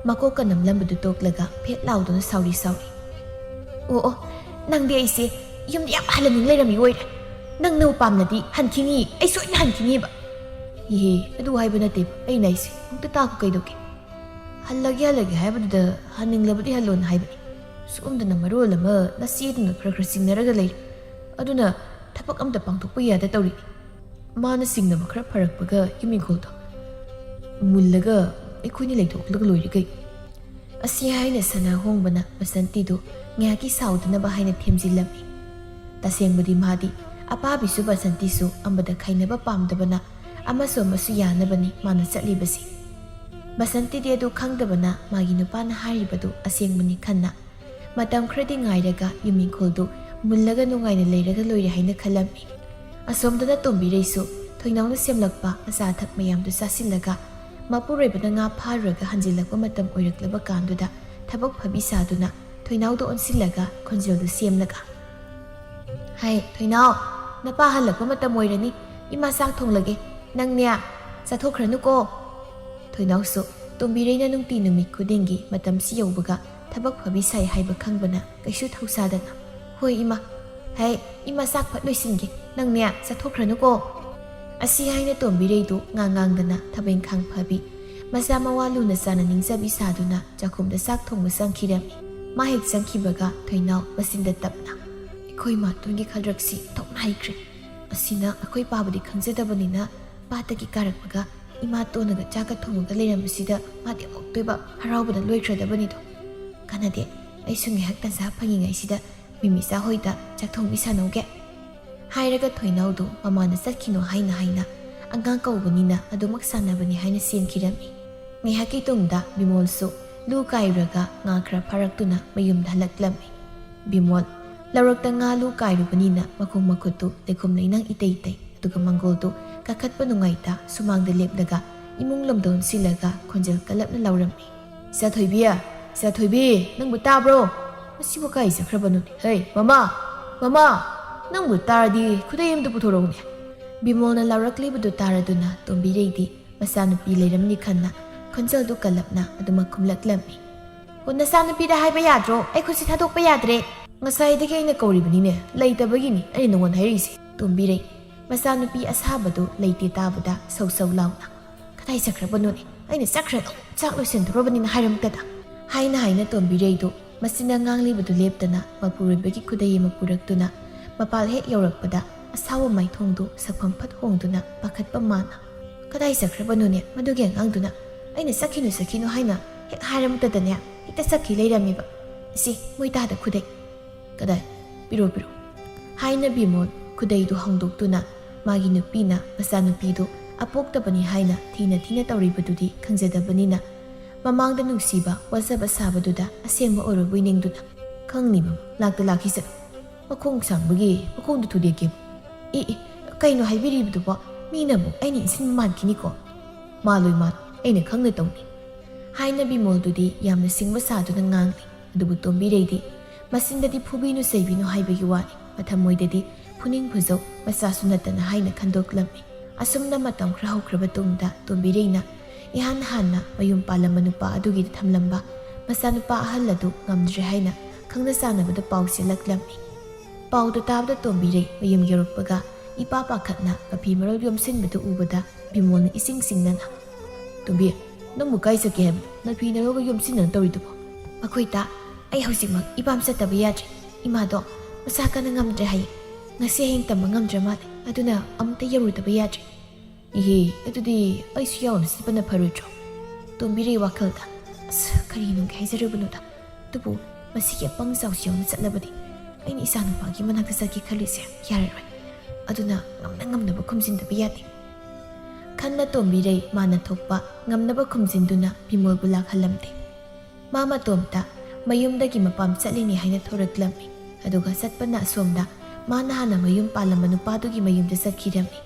ꯃꯀꯣꯛꯀ ꯅꯝꯂꯝꯕꯗꯨ ꯇꯣꯛꯂꯒ ꯐꯦꯠ ꯂꯥꯎꯗꯨꯅ ꯁꯥꯎꯔꯤ ꯁꯥꯎꯔꯤ꯫ "ꯑꯣ, ꯑꯣ, ꯅꯪꯗꯤ ꯑꯩꯁꯦ ꯌꯨꯝꯗ ꯌꯥꯝ ꯍꯜꯍꯟꯅꯤꯡ ꯂꯩꯔꯝꯃꯤ ꯑꯣꯏꯔꯦ꯫ ꯅꯪꯅ ꯄꯥꯝꯂꯗꯤ ꯍꯟꯈꯤꯅꯤ, ꯑꯩ ꯁꯣꯏꯗꯅ ꯍꯟꯈꯤꯅꯤꯕ꯫" "ꯏꯍꯦ, ꯑꯗꯨ ꯍꯥꯏꯕ ꯅꯠꯇꯦꯕ ꯑꯩꯅ ꯍꯥꯏꯁꯦ꯫ ꯑꯝꯇ ꯇꯥꯈꯣ ꯀꯩꯗꯧꯒꯦ? ꯍꯜꯂꯒꯦ, ꯍꯜꯂꯒꯦ ꯍꯥꯏꯕꯗꯨꯗ ꯍꯟꯅꯤꯡꯂꯕꯗꯤ ꯍꯜꯂꯣꯅ ꯍꯥꯏꯕꯅꯤ꯫ ꯁꯣꯝꯗꯅ ꯃꯔꯣꯜ ꯑꯃ ꯅꯆꯦꯗꯨꯅ ꯈꯔ ꯈꯔ ꯆꯤꯡꯅꯔꯒ ꯂꯩꯔꯤ꯫ ꯑꯗꯨꯅ ꯊꯕꯛ ꯑꯝꯇ ꯄꯥꯡꯊꯣꯛꯄ ꯌꯥꯗ ꯇꯧꯔꯤ꯫" ꯃꯥꯅ ꯆꯤꯡꯅꯕ ꯈꯔ ꯐꯔꯛꯄꯒ ꯌꯨꯝ ꯏꯪꯈꯣꯜꯗꯣ ꯃꯨꯜꯂꯒ ꯑꯩꯈꯣꯏꯅꯤ ꯂꯩꯊꯣꯛꯂꯒ ꯂꯣꯏꯔꯦ ꯀꯩꯅꯣ꯫ ꯑꯁꯤ ꯍꯥꯏꯅ ꯁꯅꯥ ꯍꯣꯡꯕꯅ ꯕꯁꯟꯇꯤꯗꯨ ꯉꯥꯏꯍꯥꯛꯀꯤ ꯁꯥꯎꯗꯅꯕ ꯍꯥꯏꯅ ꯊꯦꯝꯖꯤꯜꯂꯝꯃꯤ꯫ ꯇꯁꯦꯡꯕꯗꯤ ꯃꯥꯗꯤ ꯑꯄꯥꯕꯤꯁꯨ ꯕꯁꯟꯇꯤꯁꯨ ꯑꯃꯗ ꯈꯥꯏꯅꯕ ꯄꯥꯝꯗꯕꯅ ꯑꯃꯁꯨ ꯑꯃꯁꯨ ꯌꯥꯅꯕꯅꯤ ꯃꯥꯅ ꯆꯠꯂꯤꯕꯁꯤ꯫ ꯕꯁꯟꯇꯤꯗꯤ ꯑꯗꯨ ꯈꯪꯗꯕꯅ ꯃꯥꯒꯤ ꯅꯨꯄꯥꯅ ꯍꯥꯏꯔꯤꯕꯗꯨ ꯑꯁꯦꯡꯕꯅꯤ ꯈꯟꯅ ꯃꯇꯝ ꯈꯔꯗꯤ ꯉꯥꯏꯔꯒ ꯌꯨꯝ ꯏꯪꯈꯣꯜꯗꯨ ꯃꯨꯜꯂꯒ ꯅꯨꯡꯉꯥꯏꯅ ꯂꯩꯔꯒ ꯂꯣꯏꯔꯦ ꯍꯥꯏꯅ ꯈꯜꯂꯝꯃꯤ꯫ ꯑꯁꯣꯝꯗꯅ ꯇꯣꯝꯕꯤꯔꯩꯁꯨ ꯊꯣꯏꯅꯥꯎꯅ ꯁꯦꯝꯂꯛꯄ ꯑꯆꯥ ꯑꯊꯛ ꯃꯌꯥꯝꯗꯨ ꯆꯥꯁꯤꯜꯂꯒ ꯃꯄꯨꯔꯣꯏꯕꯅ ꯉꯥ ꯐꯥꯔꯨꯔꯒ ꯍꯟꯖꯤꯜꯂꯛꯄ ꯃꯇꯝ ꯑꯣꯏꯔꯛꯂꯕ ꯀꯥꯟꯗꯨꯗ ꯊꯕꯛ ꯐꯕꯤ ꯁꯥꯗꯨꯅ ꯊꯣꯏꯅꯥꯎꯗ ꯑꯣꯟꯁꯤꯜꯂꯒ ꯈꯣꯟꯖꯦꯜꯗꯨ ꯁꯦꯝꯂꯒ, "ꯍꯥꯏ ꯊꯣꯏꯅꯥꯎ, ꯅꯄꯥ ꯍꯜꯂꯛꯄ ꯃꯇꯝ ꯑꯣꯏꯔꯅꯤ꯫ ꯏꯃꯥ ꯆꯥꯛ ꯊꯣꯡꯂꯒꯦ, ꯅꯪꯅꯦ ꯆꯥꯊꯣꯛꯈ꯭ꯔꯅꯨꯀꯣ꯫" ꯊꯣꯏꯅꯥꯎꯁꯨ ꯇꯣꯝꯕꯤꯔꯩꯅ ꯅꯨꯡꯇꯤ ꯅꯨꯃꯤꯠ ꯈꯨꯗꯤꯡꯒꯤ ꯃꯇꯝꯁꯤ ꯌꯧꯕꯒ ꯊꯕꯛ ꯐꯕꯤ ꯁꯥꯏ ꯍꯥꯏꯕ ꯈꯪꯕꯅ ꯀꯩꯁꯨ ꯊꯧꯁꯥꯗꯅ, "ꯍꯣꯏ ꯏꯃꯥ, ꯍꯦ ꯏꯃꯥ, ꯆꯥꯛ ꯐꯠ ꯂꯣꯏꯁꯤꯟꯒꯦ, ꯅꯪꯅꯦ ꯆꯠꯊꯣꯛꯈ꯭ꯔꯅꯨꯀꯣ" ꯑꯁꯤ ꯍꯥꯏꯅ ꯇꯣꯝꯕꯤꯔꯩꯗꯨ ꯉꯥꯡ ꯉꯥꯡꯗꯅ ꯊꯕꯛ ꯏꯪꯈꯥꯡ ꯐꯕꯤ, ꯃꯆꯥ ꯃꯋꯥ ꯂꯨꯅ ꯆꯥꯅ ꯅꯤꯡꯖꯕꯤ ꯁꯥꯗꯨꯅ ꯆꯥꯛꯈꯨꯝꯗ ꯆꯥꯛ ꯊꯣꯡꯕ ꯆꯪꯈꯤꯔꯝꯃꯤ꯫ ꯃꯥ ꯍꯦꯛ ꯆꯪꯈꯤꯕꯒ ꯊꯣꯏꯅꯥꯎ ꯃꯆꯤꯟꯗ ꯇꯞꯅ, "ꯑꯩꯈꯣꯏ ꯃꯥꯇꯣꯟꯒꯤ ꯈꯗ꯭ꯔꯛꯁꯤ ꯊꯣꯛꯅ ꯍꯩꯈ꯭ꯔꯦ꯫ ꯑꯁꯤꯅ ꯑꯩꯈꯣꯏ ꯄꯥꯕꯗꯤ ꯈꯪꯖꯗꯕꯅꯤꯅ ꯄꯥꯠꯇꯒꯤ ꯀꯥꯔꯛꯄꯒ ꯏꯃꯥ ꯇꯣꯟꯅꯒ ꯆꯥꯛꯀ ꯊꯣꯡꯉꯒ ꯂꯩꯔꯝꯕꯁꯤꯗ ꯃꯥꯗꯤ ꯑꯃꯨꯛꯇꯣꯏꯕ ꯍꯔꯥꯎꯕꯅ ꯂꯣꯏꯈ꯭ꯔꯗꯕꯅꯤꯗꯣ꯫ ꯀꯥꯟꯅꯗꯦ, ꯑꯩꯁꯨ ꯉꯥꯏꯍꯥꯛ ꯇꯟꯖꯥ ꯐꯪꯉꯤꯉꯩꯁꯤꯗ ꯃꯤꯃꯤꯆꯥ ꯍꯣꯏꯗ ꯆꯥꯛ ꯊꯣꯡꯕꯤ ꯁꯥꯟꯅꯧꯒꯦ" ꯍꯥꯏꯔꯒ ꯊꯣꯏꯅꯥꯎꯗꯨ ꯃꯃꯥꯅ ꯆꯠꯈꯤꯅꯨ ꯍꯥꯏꯅ ꯍꯥꯏꯅ, ꯑꯉꯥꯡ ꯀꯧꯕꯅꯤꯅ ꯑꯗꯨꯃꯛ ꯁꯥꯟꯅꯕꯅꯤ ꯍꯥꯏꯅ ꯆꯦꯟꯈꯤꯔꯝꯃꯤ꯫ ꯉꯥꯏꯍꯥꯛꯀꯤ ꯇꯨꯡꯗ ꯕꯤꯃꯣꯜꯁꯨ ꯂꯨ ꯀꯥꯏꯔꯨꯔꯒ ꯉꯥ ꯈꯔ ꯐꯥꯔꯛꯇꯨꯅ ꯃꯌꯨꯝꯗ ꯍꯜꯂꯛꯂꯝꯃꯤ꯫ ꯕꯤꯃꯣꯜ ꯂꯧꯔꯛꯇ ꯉꯥ ꯂꯨ ꯀꯥꯏꯔꯨꯕꯅꯤꯅ ꯃꯈꯣꯡ ꯃꯈꯨꯠꯇꯨ ꯂꯩꯈꯣꯝ ꯂꯩꯅꯥꯡ ꯏꯇꯩ ꯇꯩ, ꯑꯗꯨꯒ ꯃꯪꯒꯣꯜꯗꯨ ꯀꯥꯈꯠꯄ ꯅꯨꯡꯉꯥꯏꯇ ꯁꯨꯃꯥꯡꯗ ꯂꯦꯞꯂꯒ ꯏꯃꯨꯡ ꯂꯣꯝꯗ ꯑꯣꯟꯁꯤꯜꯂꯒ ꯈꯣꯟꯖꯦꯜ ꯀꯜꯂꯞꯅ ꯂꯥꯎꯔꯝꯃꯤ꯫ "ꯏꯆꯥꯊꯣꯏꯕꯤ, ꯏꯆꯥꯊꯣꯏꯕꯤ, ꯅꯪꯕꯨ ꯇꯥꯕ꯭ꯔꯣ? ꯃꯁꯤꯕꯨ ꯀꯥꯏ ꯆꯠꯈ꯭ꯔꯕꯅꯣꯅꯦ? ꯍꯩ, ꯃꯃꯥ, ꯃꯃꯥ, ꯅꯪꯕꯨ ꯇꯥꯔꯗꯤ ꯈꯨꯗꯩ ꯑꯃꯗ ꯄꯨꯊꯣꯔꯛꯎꯅꯦ꯫" ꯕꯤꯃꯣꯜꯅ ꯂꯥꯎꯔꯛꯂꯤꯕꯗꯨ ꯇꯥꯔꯗꯨꯅ ꯇꯣꯝꯕꯤꯔꯩꯗꯤ ꯃꯆꯥꯅꯨꯄꯤ ꯂꯩꯔꯝꯅꯤ ꯈꯟꯅ ꯈꯣꯟꯖꯦꯜꯗꯨ ꯀꯜꯂꯞꯅ ꯑꯗꯨꯃꯛ ꯈꯨꯝꯂꯛꯂꯝꯃꯤ꯫ "ꯑꯣ, ꯅꯆꯥꯅꯨꯄꯤꯗ ꯍꯥꯏꯕ ꯌꯥꯗ꯭ꯔꯣ? ꯑꯩ ꯈꯨꯠꯁꯤ ꯊꯥꯗꯣꯛꯄ ꯌꯥꯗ꯭ꯔꯦ꯫ ꯉꯁꯥꯏꯗꯒꯤ ꯑꯩꯅ ꯀꯧꯔꯤꯕꯅꯤꯅꯦ, ꯂꯩꯇꯕꯒꯤꯅꯤ ꯑꯩꯅ ꯅꯉꯣꯟꯗ ꯍꯥꯏꯔꯛꯏꯁꯦ꯫" ꯇꯣꯝꯕꯤꯔꯩ ꯃꯆꯥꯅꯨꯄꯤ ꯑꯁꯥꯕꯗꯨ ꯂꯩꯇꯦ ꯇꯥꯕꯗ ꯁꯧ ꯁꯧ ꯂꯥꯎꯅ, "ꯀꯗꯥꯏ ꯆꯠꯈ꯭ꯔꯕꯅꯣꯅꯦ? ꯑꯩꯅ ꯆꯠꯈ꯭ꯔꯦ ꯑꯗꯨꯝ ꯆꯥꯛ ꯂꯣꯏꯁꯤꯟꯗꯣꯔꯕꯅꯤꯅ ꯍꯥꯏꯔꯝꯇꯗ" ꯍꯥꯏꯅ ꯍꯥꯏꯅ ꯇꯣꯝꯕꯤꯔꯩꯗꯨ ꯃꯆꯤꯟꯗ ꯉꯥꯡꯂꯤꯕꯗꯨ ꯂꯦꯞꯇꯅ ꯃꯄꯨꯔꯣꯏꯕꯒꯤ ꯈꯨꯗꯩ ꯑꯃ ꯄꯨꯔꯛꯇꯨꯅ ꯃꯄꯥꯜ ꯍꯦꯛ ꯌꯧꯔꯛꯄꯗ ꯑꯁꯥꯎꯕ ꯃꯥꯏꯊꯣꯡꯗꯨ ꯁꯛꯐꯝ ꯐꯠ ꯍꯣꯡꯗꯨꯅ ꯄꯥꯈꯠꯄ ꯃꯥꯅ, "ꯀꯗꯥꯏ ꯆꯠꯈ꯭ꯔꯕꯅꯣꯅꯦ ꯃꯗꯨꯒꯤ ꯑꯉꯥꯡꯗꯨꯅ? ꯑꯩꯅ ꯆꯠꯈꯤꯅꯨ ꯆꯠꯈꯤꯅꯨ ꯍꯥꯏꯅ ꯍꯦꯛ ꯍꯥꯏꯔꯝꯇꯗꯅꯦ ꯍꯦꯛꯇ ꯆꯠꯈꯤ ꯂꯩꯔꯝꯃꯤꯕ꯫ ꯁꯤ ꯃꯣꯏ ꯇꯥꯗ ꯈꯨꯗꯩ꯫ ꯀꯗꯥꯏ? ꯄꯤꯔꯣ, ꯄꯤꯔꯣ꯫" ꯍꯥꯏꯅ ꯕꯤꯃꯣꯜ ꯈꯨꯗꯩꯗꯨ ꯍꯥꯡꯗꯣꯛꯇꯨꯅ ꯃꯥꯒꯤ ꯅꯨꯄꯤꯅ ꯃꯆꯥꯅꯨꯄꯤꯗꯨ ꯑꯄꯣꯛꯇꯕꯅꯤ ꯍꯥꯏꯅ ꯊꯤꯅ ꯊꯤꯅ ꯇꯧꯔꯤꯕꯗꯨꯗꯤ ꯈꯪꯖꯗꯕꯅꯤꯅ ꯃꯃꯥꯡꯗ ꯅꯨꯡꯁꯤꯕ ꯋꯥꯖꯕ ꯁꯥꯕꯗꯨꯗ ꯑꯁꯦꯡꯕ ꯑꯣꯏꯔꯕꯣꯏ ꯅꯤꯡꯗꯨꯅ, "ꯈꯪꯅꯤ ꯃꯃꯥ, ꯂꯥꯛꯇ ꯂꯥꯛꯈꯤꯁꯅꯨ꯫ ꯃꯈꯣꯡ ꯁꯥꯡꯕꯒꯤ ꯃꯈꯣꯡꯗꯨ ꯊꯨꯗꯦꯛꯀꯦꯕꯨ꯫" "ꯏ ꯏ, ꯀꯩꯅꯣ ꯍꯥꯏꯕꯤꯔꯤꯕꯗꯨꯕꯣ? ꯃꯤꯅꯕꯨ ꯑꯩꯅ ꯏꯟꯁꯤꯟꯕ ꯃꯥꯟꯈꯤꯅꯤꯀꯣ꯫" "ꯃꯥꯜꯂꯣꯏ, ꯃꯥꯜꯂꯣꯏ, ꯑꯩꯅ ꯈꯪꯅ ꯇꯧꯅꯤ" ꯍꯥꯏꯅ ꯕꯤꯃꯣꯜꯗꯨꯗꯤ ꯌꯥꯝꯅ ꯁꯤꯡꯕ ꯁꯥꯗꯨꯅ ꯉꯥꯡꯂꯤ꯫ ꯑꯗꯨꯕꯨ ꯇꯣꯝꯕꯤꯔꯩꯗꯤ ꯃꯆꯤꯟꯗꯗꯤ "ꯐꯨꯕꯤꯅꯨ ꯆꯩꯕꯤꯅꯨ" ꯍꯥꯏꯕꯒꯤ ꯋꯥꯅꯤ, ꯃꯊꯃꯣꯏꯗꯗꯤ ꯐꯨꯅꯤꯡ ꯐꯨꯖꯧ ꯃꯆꯥꯁꯨ ꯅꯠꯇꯅ ꯍꯥꯏꯅ ꯈꯟꯗꯣꯛꯂꯝꯃꯤ꯫ ꯑꯁꯨꯝꯅ ꯃꯇꯝ ꯈꯔ ꯍꯧꯈ꯭ꯔꯕ ꯇꯨꯡꯗ ꯇꯣꯝꯕꯤꯔꯩꯅ ꯏꯍꯥꯟ ꯍꯥꯟꯅ ꯃꯌꯨꯝ ꯄꯥꯜꯂꯝꯕ ꯅꯨꯄꯥ ꯑꯗꯨꯒꯤꯗ ꯊꯝꯂꯝꯕ ꯃꯆꯥꯅꯨꯄꯥ ꯑꯍꯜ ꯑꯗꯨ ꯉꯝꯗ꯭ꯔꯦ ꯍꯥꯏꯅ ꯈꯪꯅ ꯆꯥꯟꯅꯕꯗ ꯄꯥꯎ ꯆꯦꯜꯂꯛꯂꯝꯃꯤ꯫ ꯄꯥꯎꯗꯨ ꯇꯥꯕꯗ ꯇꯣꯝꯕꯤꯔꯩ ꯃꯌꯨꯝ ꯌꯧꯔꯛꯄꯒ ꯏꯄꯥ ꯄꯥꯈꯠꯅ ꯃꯐꯤ ꯃꯔꯣꯜ ꯌꯣꯝꯁꯤꯟꯕꯗꯨ ꯎꯕꯗ ꯕꯤꯃꯣꯜꯅ ꯏꯁꯤꯡ ꯁꯤꯡꯅꯅ, "ꯇꯣꯝꯕꯤ, ꯅꯪꯕꯨ ꯀꯥꯏ ꯆꯠꯀꯦ ꯍꯥꯏꯕꯅꯣ? ꯅꯐꯤ ꯅꯔꯣꯜꯒ ꯌꯣꯝꯁꯤꯟꯗꯅ ꯇꯧꯔꯤꯗꯨꯕꯣ?" "ꯑꯩꯈꯣꯏ ꯇꯥ, ꯑꯩ ꯍꯧꯖꯤꯛꯃꯛ ꯏꯄꯥꯝ ꯆꯠꯇꯕ ꯌꯥꯗ꯭ꯔꯦ꯫ ꯏꯃꯥꯗꯣ ꯃꯁꯥ ꯀꯟꯅ ꯉꯝꯗ꯭ꯔꯦ ꯍꯥꯏꯌꯦ꯫ ꯉꯁꯤ ꯍꯌꯦꯡ ꯇꯝꯕ ꯉꯝꯗ꯭ꯔ ꯃꯥꯜꯂꯦ꯫ ꯑꯗꯨꯅ ꯑꯃꯨꯛꯇ ꯌꯧꯔꯨꯗꯕ ꯌꯥꯗ꯭ꯔꯦ꯫" "ꯏꯍꯦ, ꯑꯗꯨꯗꯤ ꯑꯩꯁꯨ ꯌꯥꯎꯅ ꯆꯠꯄꯅ ꯐꯔꯣꯏꯗ꯭ꯔꯣ?" ꯇꯣꯝꯕꯤꯔꯩ ꯋꯥꯈꯜꯗ, "ꯑꯁ, ꯀꯔꯤꯅꯨꯡꯒꯤ ꯍꯥꯏꯖꯔꯨꯕꯅꯣꯗ꯫ ꯑꯗꯨꯕꯨ ꯃꯁꯤꯒꯤ ꯑꯄꯪ ꯆꯥꯎꯁꯤ ꯌꯥꯎꯅ ꯆꯠꯂꯕꯗꯤ ꯑꯩꯅ ꯏꯆꯥꯅꯨꯄꯥꯒꯤ ꯃꯅꯥꯛꯇ ꯆꯠꯀꯦ ꯈꯜꯂꯤꯁꯦ ꯌꯥꯔꯔꯣꯏ꯫ ꯑꯗꯨꯅ ꯉꯝꯅ ꯉꯝꯅꯕ ꯈꯨꯝꯖꯤꯟꯗꯕ ꯌꯥꯗꯦ꯫" ꯈꯟꯅ ꯇꯣꯝꯕꯤꯔꯩ ꯃꯥꯅ ꯊꯣꯛꯄ ꯉꯝꯅꯕ ꯈꯨꯝꯖꯤꯟꯗꯨꯅ ꯕꯤꯃꯣꯜꯕꯨ ꯂꯥꯛꯍꯜꯂꯝꯗꯦ꯫ ꯃꯥ ꯃꯇꯣꯝꯇ ꯃꯌꯨꯝꯗꯒꯤ ꯃꯄꯥꯝ ꯆꯠꯂꯤꯅꯤ ꯍꯥꯏꯅ ꯊꯣꯔꯛꯂꯝꯃꯤ꯫ ꯑꯗꯨꯒ ꯆꯠꯄꯅ ꯑꯁꯣꯝꯗ ꯃꯥꯅ ꯍꯥꯟꯅ ꯃꯌꯨꯝ ꯄꯥꯜꯂꯝꯕ ꯅꯨꯄꯥꯗꯨꯒꯤ ꯃꯌꯨꯝꯗ ꯆꯠꯈꯤꯔꯝꯃꯤ꯫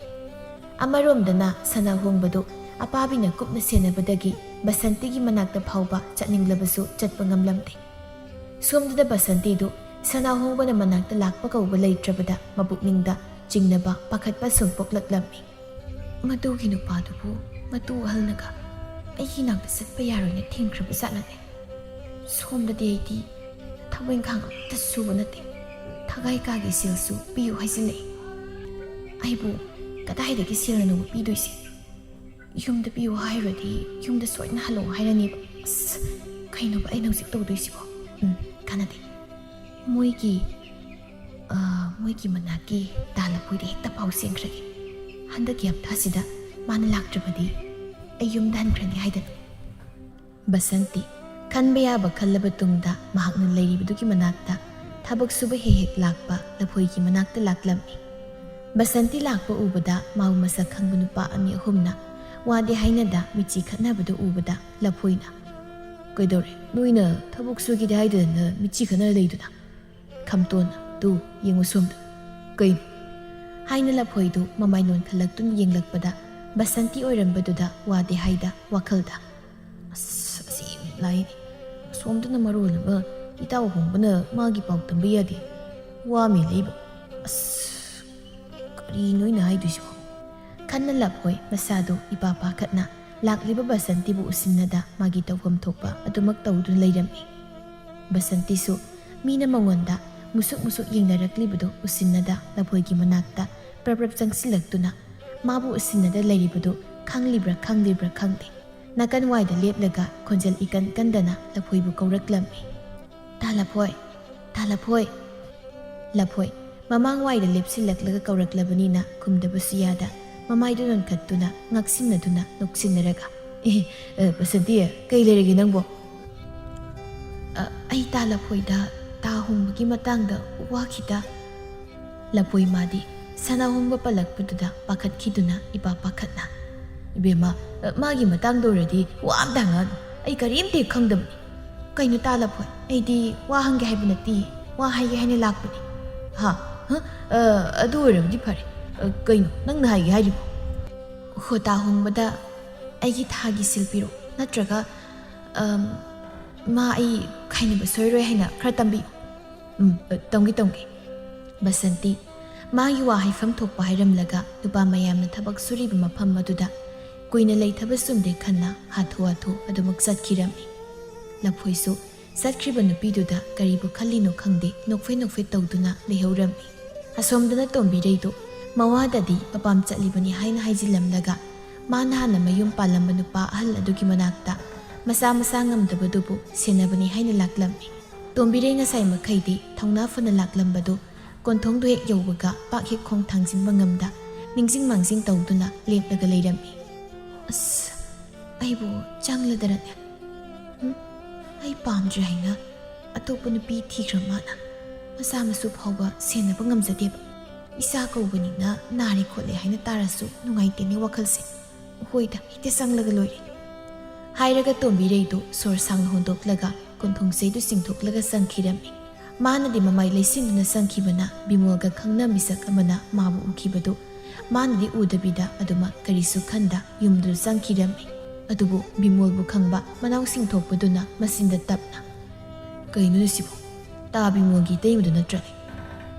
ꯑꯃꯔꯣꯝꯗꯅ ꯁꯅꯥ ꯍꯣꯡꯕꯗꯨ ꯑꯄꯥꯕꯤꯅ ꯀꯨꯞꯅ ꯁꯦꯟꯅꯕꯗꯒꯤ ꯕꯁꯟꯇꯤꯒꯤ ꯃꯅꯥꯛꯇ ꯐꯥꯎꯕ ꯆꯠꯅꯤꯡꯂꯕꯁꯨ ꯆꯠꯄ ꯉꯝꯂꯝꯗꯦ꯫ ꯁꯣꯝꯗꯅ ꯕꯁꯟꯇꯤꯗꯨ ꯁꯅꯥ ꯍꯣꯡꯕꯅ ꯃꯅꯥꯛꯇ ꯂꯥꯛꯄ ꯀꯧꯕ ꯂꯩꯇ꯭ꯔꯕꯗ ꯃꯄꯨꯛꯅꯤꯡꯗ ꯆꯤꯡꯅꯕ, ꯄꯥꯈꯠꯄ ꯁꯨꯝ ꯄꯣꯛꯂꯛꯂꯝꯃꯤ꯫ "ꯃꯗꯨꯒꯤ ꯅꯨꯄꯥꯗꯨꯕꯨ ꯃꯇꯨ ꯑꯍꯜꯅꯒ ꯑꯩꯒꯤ ꯅꯥꯛꯇ ꯆꯠꯄ ꯌꯥꯔꯣꯏꯅ ꯊꯤꯡꯈ꯭ꯔꯕ ꯖꯥꯠꯅꯅꯦ꯫ ꯁꯣꯝꯗꯗꯤ ꯑꯩꯗꯤ ꯊꯕꯛ ꯏꯪꯈꯥꯡ ꯑꯃꯠꯇ ꯁꯨꯕ ꯅꯠꯇꯦ꯫ ꯊꯒꯥꯏ ꯀꯥꯒꯤ ꯁꯦꯜꯁꯨ ꯄꯤꯌꯨ ꯍꯥꯏꯖꯤꯜꯂꯛꯏ꯫ ꯑꯩꯕꯨ ꯀꯗꯥꯏꯗꯒꯤ ꯁꯦꯜꯅꯣ ꯄꯤꯗꯣꯏꯁꯦ? ꯌꯨꯝꯗ ꯄꯤꯌꯨ ꯍꯥꯏꯔꯨꯔꯗꯤ ꯌꯨꯝꯗ ꯁꯣꯏꯗꯅ ꯍꯜꯂꯛꯑꯣ ꯍꯥꯏꯔꯅꯦꯕ꯫ ꯑꯁ, ꯀꯩꯅꯣꯕ ꯑꯩꯅ ꯍꯧꯖꯤꯛ ꯇꯧꯗꯣꯏꯁꯤꯕꯣ? ꯎꯝ, ꯀꯥꯟꯅꯗꯦ꯫ ꯃꯣꯏꯒꯤ, ꯑ, ꯃꯣꯏꯒꯤ ꯃꯅꯥꯛꯀꯤ ꯇꯥ ꯂꯐꯣꯏꯗ ꯍꯦꯛꯇ ꯄꯥꯎ ꯆꯦꯟꯈ꯭ꯔꯒꯦ꯫ ꯍꯟꯗꯛꯀꯤ ꯍꯞꯇꯥꯁꯤꯗ ꯃꯥꯅ ꯂꯥꯛꯇ꯭ꯔꯕꯗꯤ ꯑꯩ ꯌꯨꯝꯗ ꯍꯟꯈ꯭ꯔꯅꯤ ꯍꯥꯏꯗꯅ꯫" ꯕꯁꯟꯇꯤ ꯈꯟꯕ ꯌꯥꯕ ꯈꯜꯂꯕ ꯇꯨꯡꯗ ꯃꯍꯥꯛꯅ ꯂꯩꯔꯤꯕꯗꯨꯒꯤ ꯃꯅꯥꯛꯇ ꯊꯕꯛ ꯁꯨꯕ ꯍꯦꯛ ꯍꯦꯛ ꯂꯥꯛꯄ ꯂꯐꯣꯏꯒꯤ ꯃꯅꯥꯛꯇ ꯂꯥꯛꯂꯝꯃꯤ꯫ ꯕꯁꯟꯇꯤ ꯂꯥꯛꯄ ꯎꯕꯗ ꯃꯥꯕꯨ ꯃꯁꯛ ꯈꯪꯕ ꯅꯨꯄꯥ ꯑꯅꯤ ꯑꯍꯨꯝꯅ ꯋꯥꯗꯤ ꯍꯥꯏꯅꯗ ꯃꯤꯠꯆꯤ ꯈꯠꯅꯕꯗꯨ ꯎꯕꯗ ꯂꯐꯣꯏꯅ, "ꯀꯩꯗꯧꯔꯦ? ꯅꯣꯏꯅ ꯊꯕꯛ ꯁꯨꯒꯦꯗꯤ ꯍꯥꯏꯗꯗꯅ ꯃꯤꯠꯆꯤ ꯈꯠꯅꯔ ꯂꯩꯗꯨꯅ?" ꯈꯝꯇꯣꯟꯅ, "ꯇꯨ, ꯌꯦꯡꯉꯨ ꯁꯣꯝꯗ꯫ ꯀꯩꯅꯣ?" ꯍꯥꯏꯅ ꯂꯐꯣꯏꯗꯨ ꯃꯃꯥꯏ ꯅꯣꯟꯈꯠꯂꯛꯇꯨꯅ ꯌꯦꯡꯂꯛꯄꯗ ꯕꯁꯟꯇꯤ ꯑꯣꯏꯔꯝꯕꯗꯨꯗ ꯋꯥꯗꯤ ꯍꯥꯏꯗ ꯋꯥꯈꯜꯗ, "ꯑꯁ, ꯑꯁꯤ ꯂꯥꯏꯅꯤ꯫ ꯑꯁꯣꯝꯗꯅ ꯃꯔꯣꯜ ꯑꯃ ꯏꯇꯥꯎ ꯍꯣꯡꯕꯅ ꯃꯥꯒꯤ ꯄꯥꯎ ꯇꯝꯕ ꯌꯥꯗꯦ꯫ ꯋꯥ ꯑꯃ ꯂꯩꯕ꯫ ꯑꯁ, ꯀꯔꯤꯅꯣ ꯑꯩꯅ ꯍꯥꯏꯗꯣꯏꯁꯤꯕꯣ?" ꯈꯟꯅ ꯂꯐꯣꯏ ꯃꯁꯥꯗꯨ ꯏꯄꯥ ꯄꯥꯈꯠꯅ ꯂꯥꯛꯂꯤꯕ ꯕꯁꯟꯇꯤꯕꯨ ꯎꯁꯤꯟꯅꯗ ꯃꯥꯒꯤ ꯇꯧꯐꯝ ꯊꯣꯛꯄ ꯑꯗꯨꯃꯛ ꯇꯧꯗꯨꯅ ꯂꯩꯔꯝꯃꯤ꯫ ꯕꯁꯟꯇꯤꯁꯨ ꯃꯤꯅ ꯃꯉꯣꯟꯗ ꯃꯨꯁꯨꯛ ꯃꯨꯁꯨꯛ ꯌꯦꯡꯅꯔꯛꯂꯤꯕꯗꯨ ꯎꯁꯤꯟꯅꯗ ꯂꯐꯣꯏꯒꯤ ꯃꯅꯥꯛꯇ ꯄ꯭ꯔꯞ ꯄ꯭ꯔꯞ ꯆꯪꯁꯤꯜꯂꯛꯇꯨꯅ ꯃꯥꯕꯨ ꯎꯁꯤꯟꯅꯗ ꯂꯩꯔꯤꯕꯗꯨ ꯈꯪꯂꯤꯕ꯭ꯔꯥ ꯈꯪꯗ꯭ꯔꯤꯕ꯭ꯔꯥ ꯈꯪꯗꯦ, ꯅꯥꯀꯟ ꯋꯥꯏꯗ ꯂꯦꯞꯂꯒ ꯈꯣꯟꯖꯦꯜ ꯏꯀꯟ ꯀꯟꯗꯅ ꯂꯐꯣꯏꯕꯨ ꯀꯧꯔꯛꯂꯝꯃꯤ꯫ "ꯇꯥ ꯂꯐꯣꯏ, ꯇꯥ ꯂꯐꯣꯏ!" ꯂꯐꯣꯏ ꯃꯃꯥꯡ ꯋꯥꯏꯗ ꯂꯦꯞꯁꯤꯜꯂꯛꯂꯒ ꯀꯧꯔꯛꯂꯕꯅꯤꯅ ꯈꯨꯝꯗꯕꯁꯨ ꯌꯥꯗ ꯃꯃꯥꯏꯗꯨ ꯅꯣꯟꯈꯠꯇꯨꯅ ꯉꯛꯁꯤꯟꯅꯗꯨꯅ ꯅꯣꯛꯁꯤꯟꯅꯔꯒ, "ꯑꯦ, ꯑ, ꯕꯁꯟꯇꯤ, ꯀꯩ ꯂꯩꯔꯒꯦ ꯅꯪꯕꯣ?" "ꯑ, ꯑꯩ ꯇꯥ ꯂꯐꯣꯏꯗ ꯇꯥ ꯍꯣꯡꯕꯒꯤ ꯃꯇꯥꯡꯗ ꯋꯥ ꯈꯤꯇ..." ꯂꯐꯣꯏ ꯃꯥꯗꯤ ꯁꯅꯥ ꯍꯣꯡꯕ ꯄꯜꯂꯛꯄꯗꯨꯗ ꯄꯥꯈꯠꯈꯤꯗꯨꯅ ꯏꯄꯥ ꯄꯥꯈꯠꯅ, "ꯏꯕꯦꯝꯃ, ꯑ, ꯃꯥꯒꯤ ꯃꯇꯥꯡꯗ ꯑꯣꯏꯔꯗꯤ ꯋꯥ ꯑꯝꯇ ꯍꯪꯉꯛꯑꯅꯨ꯫ ꯑꯩ ꯀꯔꯤꯝꯇ ꯍꯦꯛ ꯈꯪꯗꯕꯅꯤ꯫ ꯀꯩꯅꯣ ꯇꯥ ꯂꯐꯣꯏ, ꯑꯩꯗꯤ ꯋꯥ ꯍꯪꯒꯦ ꯍꯥꯏꯕ ꯅꯠꯇꯦ, ꯋꯥ ꯍꯥꯏꯒꯦ ꯍꯥꯏꯅ ꯂꯥꯛꯄꯅꯤ꯫" "ꯍꯥ? ꯍ? ꯑ, ꯑꯗꯨ ꯑꯣꯏꯔꯕꯗꯤ ꯐꯔꯦ꯫ ꯑ, ꯀꯩꯅꯣ ꯅꯪꯅ ꯍꯥꯏꯒꯦ ꯍꯥꯏꯔꯤꯕꯣ?" "ꯍꯣ, ꯇꯥ ꯍꯣꯡꯕꯗ ꯑꯩꯒꯤ ꯊꯥꯒꯤ ꯁꯤꯜ ꯄꯤꯔꯛꯑꯣ, ꯅꯠꯇ꯭ꯔꯒ, ꯑꯝ, ꯃꯥ ꯑꯩ ꯈꯥꯏꯅꯕ ꯁꯣꯏꯔꯣꯏ ꯍꯥꯏꯅ ꯈꯔ ꯇꯝꯕꯤꯌꯨ꯫" "ꯎꯝ, ꯑ, ꯇꯝꯒꯦ, ꯇꯝꯒꯦ꯫" ꯕꯁꯟꯇꯤ ꯃꯥꯒꯤ ꯋꯥ ꯍꯥꯏꯐꯝ ꯊꯣꯛꯄ ꯍꯥꯏꯔꯝꯂꯒ ꯅꯨꯄꯥ ꯃꯌꯥꯝꯅ ꯊꯕꯛ ꯁꯨꯔꯤꯕ ꯃꯐꯝ ꯑꯗꯨꯗ ꯀꯨꯏꯅ ꯂꯩꯊꯕ ꯆꯨꯝꯗꯦ ꯈꯟꯅ ꯍꯥꯊꯨ ꯍꯥꯊꯨ ꯑꯗꯨꯃꯛ ꯆꯠꯈꯤꯔꯝꯃꯤ꯫ ꯂꯐꯣꯏꯁꯨ ꯆꯠꯈ꯭ꯔꯤꯕ ꯅꯨꯄꯤꯗꯨꯗ ꯀꯔꯤꯕꯨ ꯈꯜꯂꯤꯅꯣ ꯈꯪꯗꯦ, ꯅꯣꯛꯐꯦ ꯅꯣꯛꯐꯦ ꯇꯧꯗꯨꯅ ꯂꯩꯍꯧꯔꯝꯃꯤ꯫ ꯑꯁꯣꯝꯗꯅ ꯇꯣꯝꯕꯤꯔꯩꯗꯨ ꯃꯋꯥꯗꯗꯤ ꯃꯄꯥꯝ ꯆꯠꯂꯤꯕꯅꯤ ꯍꯥꯏꯅ ꯍꯥꯏꯖꯤꯜꯂꯝꯂꯒ ꯃꯥꯅ ꯍꯥꯟꯅ ꯃꯌꯨꯝ ꯄꯥꯜꯂꯝꯕ ꯅꯨꯄꯥ ꯑꯍꯜ ꯑꯗꯨꯒꯤ ꯃꯅꯥꯛꯇ ꯃꯆꯥ ꯃꯆꯥ ꯉꯝꯗꯕꯗꯨꯕꯨ ꯁꯦꯟꯅꯕꯅꯤ ꯍꯥꯏꯅ ꯂꯥꯛꯂꯝꯃꯤ꯫ ꯇꯣꯝꯕꯤꯔꯩ ꯉꯁꯥꯏ ꯃꯈꯩꯗꯤ ꯊꯧꯅꯥ ꯐꯅ ꯂꯥꯛꯂꯝꯕꯗꯨ ꯀꯣꯟꯊꯣꯡꯗꯨ ꯍꯦꯛ ꯌꯧꯕꯒ ꯄꯥꯛ ꯍꯦꯛ ꯈꯣꯡ ꯊꯥꯡꯖꯤꯟꯕ ꯉꯝꯗ ꯅꯤꯡꯁꯤꯡ ꯃꯥꯡꯖꯤꯡ ꯇꯧꯗꯨꯅ ꯂꯦꯞꯂꯒ ꯂꯩꯔꯝꯃꯤ꯫ "ꯑꯁ, ꯑꯩꯕꯨ ꯆꯪꯂꯗꯔꯅꯦ? ꯎꯝ? ꯑꯩ ꯄꯥꯝꯗ꯭ꯔꯦ ꯍꯥꯏꯅ ꯑꯇꯣꯞꯄ ꯅꯨꯄꯤ ꯊꯤꯈ꯭ꯔ ꯃꯥꯅ ꯃꯆꯥ ꯃꯁꯨ ꯐꯥꯎꯕ ꯁꯦꯟꯅꯕ ꯉꯝꯖꯗꯦꯕ꯫ ꯏꯆꯥ ꯀꯧꯕꯅꯤꯅ ꯅꯥꯔꯦ ꯈꯣꯠꯂꯦ ꯍꯥꯏꯅ ꯇꯥꯔꯁꯨ ꯅꯨꯡꯉꯥꯏꯇꯦꯅꯦ ꯋꯥꯈꯜꯁꯦ꯫ ꯍꯣꯏꯗ, ꯍꯦꯛꯇ ꯆꯪꯂꯒ ꯂꯣꯏꯔꯦ꯫" ꯍꯥꯏꯔꯒ ꯇꯣꯝꯕꯤꯔꯩꯗꯨ ꯁꯣꯔ ꯁꯥꯡꯅ ꯍꯣꯟꯗꯣꯛꯂꯒ ꯀꯣꯟꯊꯣꯡ ꯆꯩꯗꯨ ꯆꯤꯡꯊꯣꯛꯂꯒ ꯆꯪꯈꯤꯔꯝꯃꯤ꯫ ꯃꯥꯅꯗꯤ ꯃꯃꯥꯏ ꯂꯩꯁꯤꯟꯗꯨꯅ ꯆꯪꯈꯤꯕꯅ ꯕꯤꯃꯣꯜꯒ ꯈꯪꯅ ꯃꯤꯁꯛ ꯑꯃꯅ ꯃꯥꯕꯨ ꯎꯈꯤꯕꯗꯨ ꯃꯥꯅꯗꯤ ꯎꯗꯕꯤꯗ ꯑꯗꯨꯃꯛ ꯀꯔꯤꯁꯨ ꯈꯟꯗ ꯌꯨꯝꯗꯨ ꯆꯪꯈꯤꯔꯝꯃꯤ꯫ ꯑꯗꯨꯕꯨ ꯕꯤꯃꯣꯜꯕꯨ ꯈꯪꯕ ꯃꯅꯥꯎꯁꯤꯡ ꯊꯣꯛꯄꯗꯨꯅ ꯃꯆꯤꯟꯗ ꯇꯞꯅ, "ꯀꯩꯅꯣꯅꯦ ꯁꯤꯕꯣ? ꯇꯥ ꯕꯤꯃꯣꯜꯒꯤ ꯏꯇꯩꯃꯗꯨ ꯅꯠꯇ꯭ꯔꯅꯦ?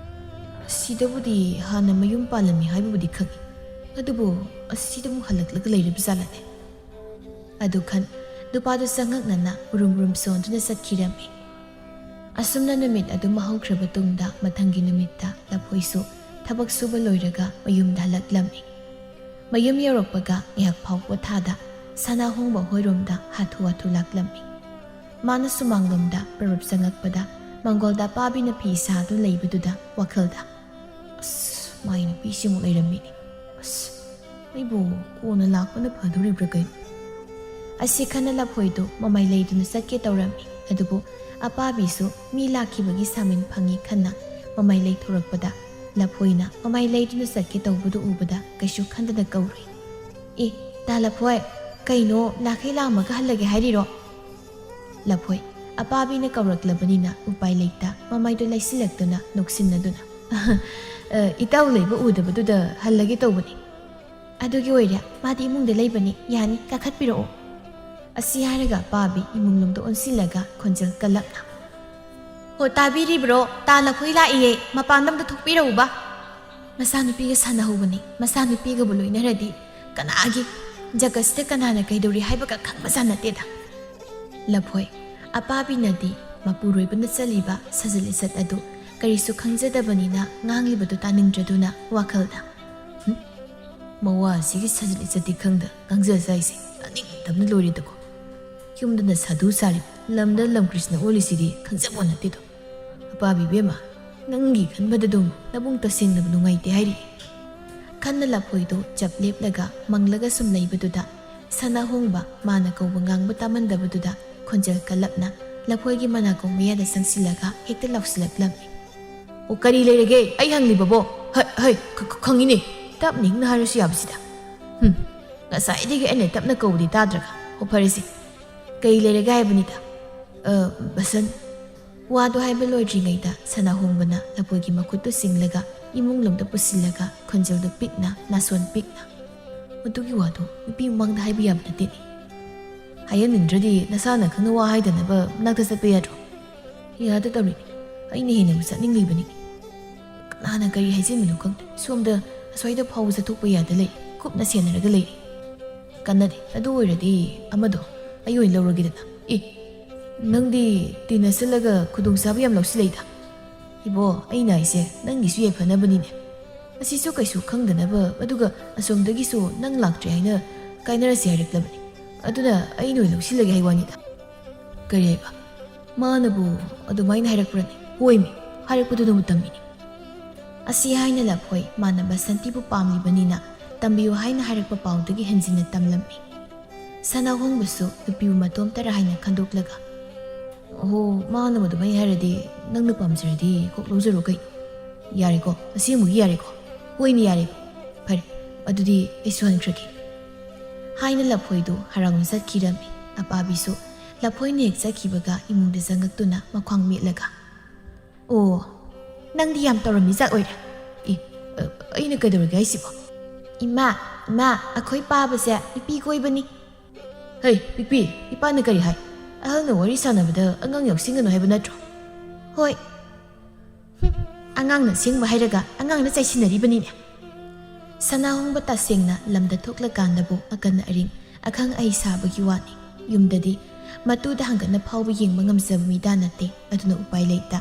ꯑꯁꯤꯗꯕꯨꯗꯤ ꯍꯥꯟꯅ ꯃꯌꯨꯝ ꯄꯥꯜꯂꯝꯃꯤ ꯍꯥꯏꯕꯕꯨꯗꯤ ꯈꯪꯏ, ꯑꯗꯨꯕꯨ ꯑꯁꯤꯗ ꯑꯃꯨꯛ ꯍꯜꯂꯛꯂꯒ ꯂꯩꯔꯤꯕ ꯖꯥꯠꯂꯅꯦ?" ꯑꯗꯨ ꯈꯟ ꯅꯨꯄꯥꯗꯨ ꯆꯉꯛꯅꯅ ꯎꯔꯨꯝ ꯎꯔꯨꯝ ꯁꯣꯟꯗꯨꯅ ꯆꯠꯈꯤꯔꯝꯃꯤ꯫ ꯑꯁꯨꯝꯅ ꯅꯨꯃꯤꯠ ꯑꯗꯨꯃ ꯍꯧꯈ꯭ꯔꯕ ꯇꯨꯡꯗ ꯃꯊꯪꯒꯤ ꯅꯨꯃꯤꯠꯇ ꯂꯐꯣꯏꯁꯨ ꯊꯕꯛ ꯁꯨꯕ ꯂꯣꯏꯔꯒ ꯃꯌꯨꯝꯗ ꯍꯜꯂꯛꯂꯝꯃꯤ꯫ ꯃꯌꯨꯝ ꯌꯧꯔꯛꯄꯒ ꯉꯥꯏꯍꯥꯛ ꯐꯥꯎ ꯄꯣꯊꯥꯗ ꯁꯅꯥꯍꯣꯡꯕ ꯍꯣꯏꯔꯣꯝꯗ ꯍꯥꯊꯨ ꯍꯥꯊꯨ ꯂꯥꯛꯂꯝꯃꯤ꯫ ꯃꯥꯅ ꯁꯨꯃꯥꯡꯂꯣꯝꯗ ꯄꯔꯞ ꯆꯪꯉꯛꯄꯗ ꯃꯪꯒꯣꯜꯗ ꯑꯄꯥꯕꯤꯅ ꯐꯤ ꯁꯥꯗꯨꯅ ꯂꯩꯕꯗꯨꯗ ꯋꯥꯈꯜꯗ, "ꯑꯁ, ꯃꯥꯏ ꯅꯨꯄꯤꯁꯤꯃꯨꯛ ꯂꯩꯔꯝꯃꯤꯅꯦ꯫ ꯑꯁ, ꯑꯩꯕꯨ ꯀꯣꯟꯅ ꯂꯥꯛꯄꯅ ꯐꯗꯣꯔꯤꯕ꯭ꯔꯥ ꯀꯩꯅꯣ?" ꯑꯁꯤ ꯈꯟꯅ ꯂꯐꯣꯏꯗꯨ ꯃꯃꯥꯏ ꯂꯩꯗꯨꯅ ꯆꯠꯀꯦ ꯇꯧꯔꯝꯃꯤ꯫ ꯑꯗꯨꯕꯨ ꯑꯄꯥꯕꯤꯁꯨ ꯃꯤ ꯂꯥꯛꯈꯤꯕꯒꯤ ꯁꯥꯃꯤꯟ ꯐꯪꯉꯤ ꯈꯟꯅ ꯃꯃꯥꯏ ꯂꯩꯊꯣꯔꯛꯄꯗ ꯂꯐꯣꯏꯅ ꯃꯃꯥꯏ ꯂꯩꯗꯨꯅ ꯆꯠꯀꯦ ꯇꯧꯕꯗꯨ ꯎꯕꯗ ꯀꯩꯁꯨ ꯈꯟꯗꯅ ꯀꯧꯔꯨꯏ꯫ "ꯑꯦ, ꯇꯥ ꯂꯐꯣꯏ, ꯀꯩꯅꯣ, ꯂꯥꯛꯈꯩ ꯂꯥꯝꯃꯒ ꯍꯜꯂꯒꯦ ꯍꯥꯏꯔꯤꯔꯣ?" ꯂꯐꯣꯏ, ꯑꯄꯥꯕꯤꯅ ꯀꯧꯔꯛꯂꯕꯅꯤꯅ ꯎꯄꯥꯏ ꯂꯩꯇ ꯃꯃꯥꯏꯗꯨ ꯂꯩꯁꯤꯜꯂꯛꯇꯨꯅ ꯅꯣꯛꯁꯤꯟꯅꯗꯨꯅ, "ꯑ, ꯏꯇꯥꯎ ꯂꯩꯕ ꯎꯗꯕꯗꯨꯗ ꯍꯜꯂꯒꯦ ꯇꯧꯕꯅꯤ꯫" "ꯑꯗꯨꯒꯤ ꯑꯣꯏꯔꯦ, ꯃꯥꯗꯤ ꯏꯃꯨꯡꯗ ꯂꯩꯕꯅꯤ, ꯌꯥꯅꯤ, ꯀꯥꯈꯠꯄꯤꯔꯛꯑꯣ꯫" ꯑꯁꯤ ꯍꯥꯏꯔꯒ ꯑꯄꯥꯕꯤ ꯏꯃꯨꯡꯂꯣꯝꯗ ꯑꯣꯟꯁꯤꯜꯂꯒ ꯈꯣꯟꯖꯦꯜ ꯀꯜꯂꯞꯅ, "ꯍꯣ, ꯇꯥꯕꯤꯔꯤꯕ꯭ꯔꯣ? ꯇꯥ ꯂꯐꯣꯏ ꯂꯥꯛꯏꯌꯦ, ꯃꯄꯥꯟꯗ ꯑꯝꯇ ꯊꯣꯛꯄꯤꯔꯛꯎꯕ꯫" ꯃꯆꯥꯅꯨꯄꯤꯒ ꯁꯥꯟꯅꯍꯧꯕꯅꯤ, ꯃꯆꯥꯅꯨꯄꯤꯒꯕꯨ ꯂꯣꯏꯅꯔꯗꯤ ꯀꯅꯥꯒꯤ, ꯖꯒꯠꯁꯤꯗ ꯀꯅꯥꯅ ꯀꯩꯗꯧꯔꯤ ꯍꯥꯏꯕꯒ ꯈꯪꯕꯖꯥꯠ ꯅꯠꯇꯦꯗ꯫ ꯂꯐꯣꯏ, ꯑꯄꯥꯕꯤꯅꯗꯤ ꯃꯄꯨꯔꯣꯏꯕꯅ ꯆꯠꯂꯤꯕ ꯁꯖꯠ ꯂꯤꯆꯠ ꯑꯗꯨ ꯀꯔꯤꯁꯨ ꯈꯪꯖꯗꯕꯅꯤꯅ ꯉꯥꯡꯂꯤꯕꯗꯨ ꯇꯥꯅꯤꯡꯗ꯭ꯔꯗꯨꯅ ꯋꯥꯈꯜꯗ, "ꯍꯨꯝ, ꯃꯋꯥ ꯑꯁꯤꯒꯤ ꯁꯖꯠ ꯂꯤꯆꯠꯇꯤ ꯈꯪꯗ ꯉꯥꯡꯖ ꯆꯥꯏꯁꯦ, ꯇꯥꯅꯤꯡꯗꯕꯅ ꯂꯣꯏꯔꯦꯗꯀꯣ꯫ ꯌꯨꯝꯗꯅ ꯁꯥꯗꯨ ꯁꯥꯔꯤꯕ, ꯂꯝꯗ ꯂꯝ ꯀ꯭ꯔꯤꯁꯅ ꯑꯣꯜꯂꯤꯁꯤꯗꯤ ꯈꯪꯖꯄꯣꯠ ꯅꯠꯇꯦꯗꯣ꯫ ꯑꯄꯥꯕꯤ ꯏꯕꯦꯝꯃ, ꯅꯪꯒꯤ ꯈꯟꯕꯗ ꯑꯗꯨꯝ ꯅꯕꯨꯡ ꯇꯁꯦꯡꯅꯕ ꯅꯨꯡꯉꯥꯏꯇꯦ ꯍꯥꯏꯔꯤ꯫" ꯈꯟꯅ ꯂꯐꯣꯏꯗꯨ ꯆꯞ ꯂꯦꯞꯂꯒ ꯃꯪꯂꯒ ꯁꯨꯝ ꯂꯩꯕꯗꯨꯗ ꯁꯅꯥꯍꯣꯡꯕ ꯃꯥꯅ ꯀꯧꯕ ꯉꯥꯡꯕ ꯇꯥꯃꯟꯗꯕꯗꯨꯗ ꯈꯣꯟꯖꯦꯜ ꯀꯜꯂꯞꯅ ꯂꯐꯣꯏꯒꯤ ꯃꯅꯥꯀꯣꯡ ꯃꯌꯥꯗ ꯆꯪꯁꯤꯜꯂꯒ ꯍꯦꯛꯇ ꯂꯥꯎꯁꯤꯜꯂꯛꯂꯝꯃꯤ꯫ "ꯑꯣ, ꯀꯔꯤ ꯂꯩꯔꯒꯦ? ꯑꯩ ꯍꯪꯂꯤꯕꯕꯣ? ꯍꯩ, ꯍꯩ, ꯈ-, ꯈ-, ꯈꯪꯉꯤꯅꯦ꯫ ꯇꯞꯅ ꯏꯪꯅ ꯍꯥꯏꯔꯁꯨ ꯌꯥꯕꯁꯤꯗ꯫ ꯍꯨꯝ, ꯉꯁꯥꯏꯗꯒꯤ ꯑꯩꯅ ꯇꯞꯅ ꯀꯧꯕꯗꯤ ꯇꯥꯗ꯭ꯔꯒ꯫ ꯑꯣ, ꯐꯔꯦꯁꯦ꯫ ꯀꯔꯤ ꯂꯩꯔꯒꯦ ꯍꯥꯏꯕꯅꯤꯗ? ꯑ, ꯕꯁꯟ꯫" ꯋꯥꯗꯨ ꯍꯥꯏꯕ ꯂꯣꯏꯗ꯭ꯔꯤꯉꯩꯗ ꯁꯅꯥꯍꯣꯡꯕꯅ ꯂꯐꯣꯏꯒꯤ ꯃꯈꯨꯠꯇꯨ ꯆꯤꯡꯂꯒ ꯏꯃꯨꯡ ꯂꯣꯝꯗ ꯄꯨꯁꯤꯜꯂꯒ ꯈꯣꯟꯖꯦꯜꯗꯨ ꯄꯤꯛꯅ, ꯅꯥꯁꯣꯟ ꯄꯤꯛꯅ, "ꯃꯗꯨꯒꯤ ꯋꯥꯗꯨ ꯅꯨꯄꯤ ꯃꯃꯥꯡꯗ ꯍꯥꯏꯕ ꯌꯥꯕ ꯅꯠꯇꯦꯅꯦ꯫ ꯍꯥꯏꯍꯟꯅꯤꯡꯗ꯭ꯔꯗꯤ ꯅꯁꯥꯅ ꯈꯪꯅ ꯋꯥ ꯍꯥꯏꯗꯅꯕ ꯃꯅꯥꯛꯇ ꯆꯠꯄ ꯌꯥꯗ꯭ꯔꯣ?" "ꯌꯥꯗ ꯇꯧꯔꯤꯅꯤ꯫ ꯑꯩꯅ ꯍꯦꯟꯅꯕꯨ ꯆꯠꯅꯤꯡꯂꯤꯕꯅꯤ꯫ ꯀꯅꯥꯅ ꯀꯔꯤ ꯍꯥꯏꯖꯤꯟꯕꯅꯣ ꯈꯪꯗꯦ꯫ ꯁꯣꯝꯗ ꯑꯁ꯭ꯋꯥꯏꯗ ꯐꯥꯎꯕ ꯆꯠꯊꯣꯛꯄ ꯌꯥꯗ ꯂꯩ꯫ ꯀꯨꯞꯅ ꯁꯦꯟꯅꯔꯒ ꯂꯩꯔꯤ꯫" ꯀꯥꯟꯅꯗꯦ꯫ ꯑꯗꯨ ꯑꯣꯏꯔꯗꯤ ꯑꯃꯗꯣ ꯑꯩ ꯑꯣꯏꯅ ꯂꯧꯔꯒꯦꯗꯅ꯫ ꯑꯦ, ꯅꯪꯗꯤ ꯇꯤꯟꯅꯁꯜꯂꯒ ꯈꯨꯗꯣꯡꯆꯥꯕ ꯌꯥꯝ ꯂꯧꯁꯤꯜꯂꯛꯏꯗ꯫ ꯏꯕꯣ, ꯑꯩꯅ ꯍꯥꯏꯁꯦ ꯅꯪꯒꯤꯁꯨ ꯌꯥꯏꯐꯅꯕꯅꯤꯅꯦ꯫ ꯑꯁꯤꯁꯨ ꯀꯩꯁꯨ ꯈꯪꯗꯅꯕ, ꯑꯗꯨꯒ ꯑꯁꯣꯝꯗꯒꯤꯁꯨ ꯅꯪ ꯂꯥꯛꯇ꯭ꯔꯦ ꯍꯥꯏꯅ ꯀꯥꯏꯅꯔꯁꯦ ꯍꯥꯏꯔꯛꯂꯕꯅꯤ꯫ ꯑꯗꯨꯅ ꯑꯩꯅ ꯑꯣꯏꯅ ꯂꯧꯁꯤꯜꯂꯒꯦ ꯍꯥꯏ ꯋꯥꯅꯤꯗ꯫ ꯀꯔꯤ ꯍꯥꯏꯕ? ꯃꯥꯅꯕꯨ ꯑꯗꯨꯃꯥꯏꯅ ꯍꯥꯏꯔꯛꯄ꯭ꯔꯅꯦ? ꯍꯣꯏꯃꯤ, ꯍꯥꯏꯔꯛꯄꯗꯨꯅꯕꯨ ꯇꯝꯃꯤꯅꯤ꯫ ꯑꯁꯤ ꯍꯥꯏꯅ ꯂꯐꯣꯏ ꯃꯥꯅ ꯕꯁꯟꯇꯤꯕꯨ ꯄꯥꯝꯂꯤꯕꯅꯤꯅ ꯇꯝꯕꯤꯌꯨ ꯍꯥꯏꯅ ꯍꯥꯏꯔꯛꯄ ꯄꯥꯎꯗꯒꯤ ꯍꯦꯟꯖꯤꯟꯅ ꯇꯝꯂꯝꯃꯤ꯫ ꯁꯅꯥꯍꯣꯡꯕꯁꯨ ꯅꯨꯄꯤꯕꯨ ꯃꯇꯣꯝꯇꯔ ꯍꯥꯏꯅ ꯈꯟꯗꯣꯛꯂꯒ, "ꯑꯣꯍꯣ, ꯃꯥꯅꯕꯨ ꯑꯗꯨꯃꯥꯏꯅ ꯍꯥꯏꯔꯗꯤ ꯅꯪꯅ ꯄꯥꯝꯖꯔꯗꯤ ꯀꯣꯛ ꯂꯧꯖꯔꯣ ꯀꯩꯅꯣ꯫ ꯌꯥꯔꯦꯀꯣ, ꯑꯁꯦꯡꯕꯒꯤ ꯌꯥꯔꯦꯀꯣ?" "ꯍꯣꯏꯅꯦ, ꯌꯥꯔꯦ꯫ ꯐꯔꯦ, ꯑꯗꯨꯗꯤ ꯑꯩꯁꯨ ꯍꯟꯈ꯭ꯔꯒꯦ" ꯍꯥꯏꯅ ꯂꯐꯣꯏꯗꯨ ꯍꯔꯥꯎꯅ ꯆꯠꯈꯤꯔꯝꯃꯤ꯫ ꯑꯄꯥꯕꯤꯁꯨ ꯂꯐꯣꯏꯅ ꯍꯦꯛ ꯆꯠꯈꯤꯕꯒ ꯏꯃꯨꯡꯗ ꯆꯪꯉꯛꯇꯨꯅ ꯃꯈ꯭ꯋꯥꯡ ꯃꯦꯠꯂꯒ, "ꯑꯣ, ꯅꯪꯗꯤ ꯌꯥꯝ ꯇꯧꯔꯝꯃꯤ ꯖꯥꯠ ꯑꯣꯏꯔꯦ꯫ ꯑꯦ, ꯑ, ꯑꯩꯅ ꯀꯩꯗꯧꯔꯒꯦ ꯍꯥꯏꯁꯤꯕꯣ?" "ꯏꯃꯥ, ꯏꯃꯥ, ꯑꯩꯈꯣꯏ ꯄꯥꯕꯁꯦ ꯅꯨꯄꯤ ꯀꯣꯏꯕꯅꯤ꯫" "ꯍꯩ, ꯄꯤꯛꯄꯤ, ꯏꯄꯥꯅ ꯀꯔꯤ ꯍꯥꯏ? ꯑꯍꯜꯅ ꯋꯥꯔꯤ ꯁꯥꯟꯅꯕꯗ ꯑꯉꯥꯡ ꯌꯥꯎꯁꯤꯟꯒꯅꯨ ꯍꯥꯏꯕ ꯅꯠꯇ꯭ꯔꯣ?" "ꯍꯣꯏ꯫" "ꯍꯨꯝ, ꯑꯉꯥꯡꯅ ꯁꯦꯡꯕ ꯍꯥꯏꯔꯒ ꯑꯉꯥꯡꯅ ꯆꯩꯁꯤꯟꯅꯔꯤꯕꯅꯤꯅꯦ꯫" ꯁꯅꯥꯍꯣꯡꯕ ꯇꯁꯦꯡꯅ ꯂꯝꯗ ꯊꯣꯛꯂꯀꯥꯟꯗꯕꯨ ꯑꯀꯟ ꯑꯔꯤꯡ, ꯑꯈꯪ ꯑꯍꯩ ꯁꯥꯕꯒꯤ ꯋꯥꯅꯤ꯫ ꯌꯨꯝꯗꯗꯤ ꯃꯇꯨꯗ ꯍꯪꯒꯠꯅ ꯐꯥꯎꯕ ꯌꯦꯡꯕ ꯉꯝꯖꯕ ꯃꯤꯗꯥ ꯅꯠꯇꯦ꯫ ꯑꯗꯨꯅ ꯎꯄꯥꯏ ꯂꯩꯇ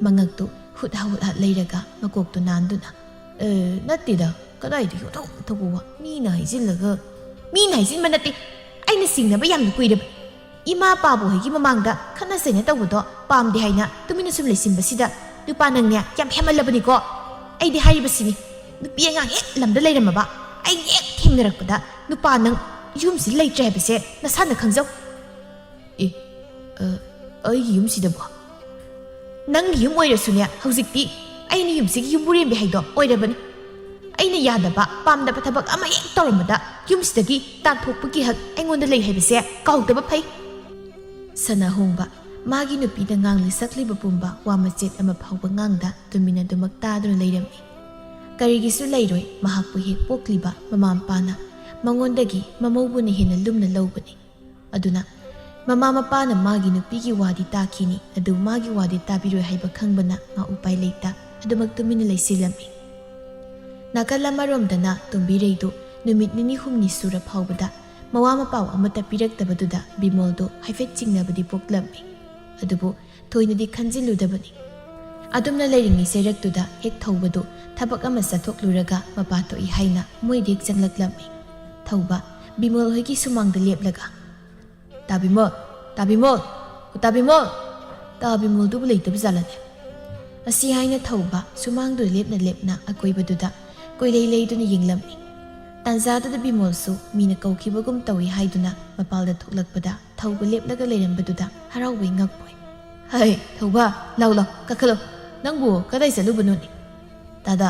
ꯃꯉꯛꯇꯨ ꯍꯨꯠ ꯍꯥ ꯍꯨꯠ ꯍꯥ ꯂꯩꯔꯒ ꯃꯀꯣꯛꯇꯨ ꯅꯥꯟꯗꯨꯅ, "ꯑꯦ, ꯅꯠꯇꯦꯗ, ꯀꯗꯥꯏꯗꯒꯤ ꯑꯣꯟꯊꯣꯛ ꯑꯣꯟꯊꯣꯛꯄ ꯋꯥ? ꯃꯤꯅ ꯍꯥꯏꯖꯤꯜꯂꯒ, ꯃꯤꯅ ꯍꯥꯏꯖꯤꯟꯕ ꯅꯠꯇꯦ, ꯑꯩꯅ ꯁꯤꯡꯅꯕ ꯌꯥꯝꯅ ꯀꯨꯏꯔꯕꯅꯤ꯫ ꯏꯃꯥ ꯄꯥꯕꯨ ꯍꯣꯏꯒꯤ ꯃꯃꯥꯡꯗ ꯈꯠꯅ ꯆꯩꯅ ꯇꯧꯕꯗꯣ ꯄꯥꯝꯗꯦ ꯍꯥꯏꯅ ꯇꯨꯃꯤꯟꯅ ꯁꯨꯝ ꯂꯩꯁꯤꯟꯕꯁꯤꯗ ꯅꯨꯄꯥ ꯅꯪꯅꯦ ꯌꯥꯝ ꯍꯦꯟꯃꯜꯂꯕꯅꯤꯀꯣ꯫ ꯑꯩꯗꯤ ꯍꯥꯏꯔꯤꯕꯁꯤꯅꯤ, ꯅꯨꯄꯤ ꯑꯉꯥꯡ ꯍꯦꯛ ꯂꯝꯗ ꯂꯩꯔꯝꯃꯕ, ꯑꯩꯅ ꯍꯦꯛ ꯊꯦꯡꯅꯔꯛꯄꯗ ꯅꯨꯄꯥ ꯅꯪ ꯌꯨꯝꯁꯤꯗ ꯂꯩꯇ꯭ꯔꯦ ꯍꯥꯏꯕꯁꯦ ꯅꯁꯥꯅ ꯈꯪꯖꯧ꯫" "ꯑꯦ, ꯑ, ꯑꯩꯒꯤ ꯌꯨꯝꯁꯤꯗꯕꯣ?" "ꯅꯪꯒꯤ ꯌꯨꯝ ꯑꯣꯏꯔꯁꯨꯅꯦ, ꯍꯧꯖꯤꯛꯇꯤ ꯑꯩꯅ ꯌꯨꯝꯁꯤꯒꯤ ꯌꯨꯝꯕꯨꯔꯦꯝꯕꯤ ꯍꯥꯏꯗꯣ ꯑꯣꯏꯔꯕꯅꯤ꯫ ꯑꯩꯅ ꯌꯥꯗꯕ, ꯄꯥꯝꯗꯕ ꯊꯕꯛ ꯑꯃ ꯍꯦꯛ ꯇꯧꯔꯝꯕꯗ ꯌꯨꯝꯁꯤꯗꯒꯤ ꯇꯥꯟꯊꯣꯛꯄꯒꯤ ꯍꯛ ꯑꯩꯉꯣꯟꯗ ꯂꯩ ꯍꯥꯏꯕꯁꯦ ꯀꯥꯎꯗꯕ ꯐꯩ꯫" ꯁꯅꯥꯍꯣꯡꯕ ꯃꯥꯒꯤ ꯅꯨꯄꯤꯗ ꯉꯥꯡꯂꯤ ꯁꯛꯂꯤꯕ ꯄꯨꯝꯕ ꯋꯥ ꯃꯆꯦꯠ ꯑꯃ ꯐꯥꯎꯕ ꯉꯥꯡꯗ ꯇꯨꯃꯤꯟꯅꯗꯨꯃꯛ ꯇꯥꯗꯨꯅ ꯂꯩꯔꯝꯃꯤ꯫ ꯀꯔꯤꯒꯤꯁꯨ ꯂꯩꯔꯣꯏ, ꯃꯍꯥꯛꯄꯨ ꯍꯦꯛ ꯄꯣꯛꯂꯤꯕ ꯃꯃꯥ ꯃꯄꯥꯅ ꯃꯉꯣꯟꯗꯒꯤ ꯃꯃꯧꯕꯨꯅ ꯍꯦꯟꯅ ꯂꯨꯝꯅ ꯂꯧꯕꯅꯤ꯫ ꯑꯗꯨꯅ ꯃꯃꯥ ꯃꯄꯥꯅ ꯃꯥꯒꯤ ꯅꯨꯄꯤꯒꯤ ꯋꯥꯗꯤ ꯇꯥꯈꯤꯅꯤ, ꯑꯗꯨ ꯃꯥꯒꯤ ꯋꯥꯗꯤ ꯇꯥꯕꯤꯔꯣꯏ ꯍꯥꯏꯕ ꯈꯪꯕꯅ ꯃꯥ ꯎꯄꯥꯏ ꯂꯩꯇ ꯑꯗꯨꯃꯛ ꯇꯨꯃꯤꯟꯅ ꯂꯩꯁꯤꯜꯂꯝꯃꯤ꯫ ꯅꯥꯀꯜ ꯑꯃꯔꯣꯝꯗꯅ ꯇꯣꯝꯕꯤꯔꯩꯗꯨ ꯅꯨꯃꯤꯠ ꯅꯤꯅꯤ ꯍꯨꯝꯅꯤ ꯁꯨꯔ ꯐꯥꯎꯕꯗ ꯃꯋꯥ ꯃꯄꯥꯎ ꯑꯃꯠꯇ ꯄꯤꯔꯛꯇꯕꯗꯨꯗ ꯕꯤꯃꯣꯜꯗꯨ ꯍꯥꯏꯐꯦꯠ ꯆꯤꯡꯅꯕꯗꯤ ꯄꯣꯛꯂꯝꯃꯤ꯫ ꯑꯗꯨꯕꯨ ꯊꯣꯏꯅꯗꯤ ꯈꯟꯖꯤꯜꯂꯨꯗꯕꯅꯤ꯫ ꯑꯗꯨꯝꯅ ꯂꯩꯔꯤꯉꯩ ꯆꯩꯔꯛꯇꯨꯗ ꯍꯦꯛ ꯊꯧꯕꯗꯨ ꯊꯕꯛ ꯑꯃ ꯆꯠꯊꯣꯛꯂꯨꯔꯒ ꯃꯄꯥ ꯊꯣꯛꯏ ꯍꯥꯏꯅ ꯃꯣꯏꯗ ꯍꯦꯛ ꯆꯪꯂꯛꯂꯝꯃꯤ꯫ ꯊꯧꯕ ꯕꯤꯃꯣꯜ ꯍꯣꯏꯒꯤ ꯁꯨꯃꯥꯡꯗ ꯂꯦꯞꯂꯒ, "ꯇꯥꯕꯤꯃꯣꯜ, ꯇꯥꯕꯤꯃꯣꯜ, ꯑꯣ ꯇꯥꯕꯤꯃꯣꯜ!" ꯇꯥꯕꯤꯃꯣꯜꯗꯨꯕꯨ ꯂꯩꯇꯕ ꯖꯥꯠꯂꯅꯦ? ꯑꯁꯤ ꯍꯥꯏꯅ ꯊꯧꯕ ꯁꯨꯃꯥꯡꯗꯨꯗ ꯂꯦꯞꯅ ꯂꯦꯞꯅ ꯑꯀꯣꯏꯕꯗꯨꯗ ꯀꯣꯏꯂꯩ ꯂꯩꯗꯨꯅ ꯌꯦꯡꯂꯝꯃꯤ꯫ ꯇꯥꯟꯖꯥꯗꯨꯗ ꯕꯤꯃꯣꯜꯁꯨ ꯃꯤꯅ ꯀꯧꯈꯤꯕꯒꯨꯝ ꯇꯧꯏ ꯍꯥꯏꯗꯨꯅ ꯃꯄꯥꯜꯗ ꯊꯣꯛꯂꯛꯄꯗ ꯊꯧꯕ ꯂꯦꯞꯂꯒ ꯂꯩꯔꯝꯕꯗꯨꯗ ꯍꯔꯥꯎꯕꯩ ꯉꯛꯄꯣꯏ꯫ "ꯍꯩ, ꯊꯧꯕ, ꯂꯥꯎ ꯂꯥꯎ, ꯀꯥꯈꯠꯂꯣ꯫ ꯅꯪꯕꯨ ꯀꯗꯥꯏ ꯆꯠꯂꯨꯕꯅꯣꯅꯦ?" "ꯇꯥꯗ,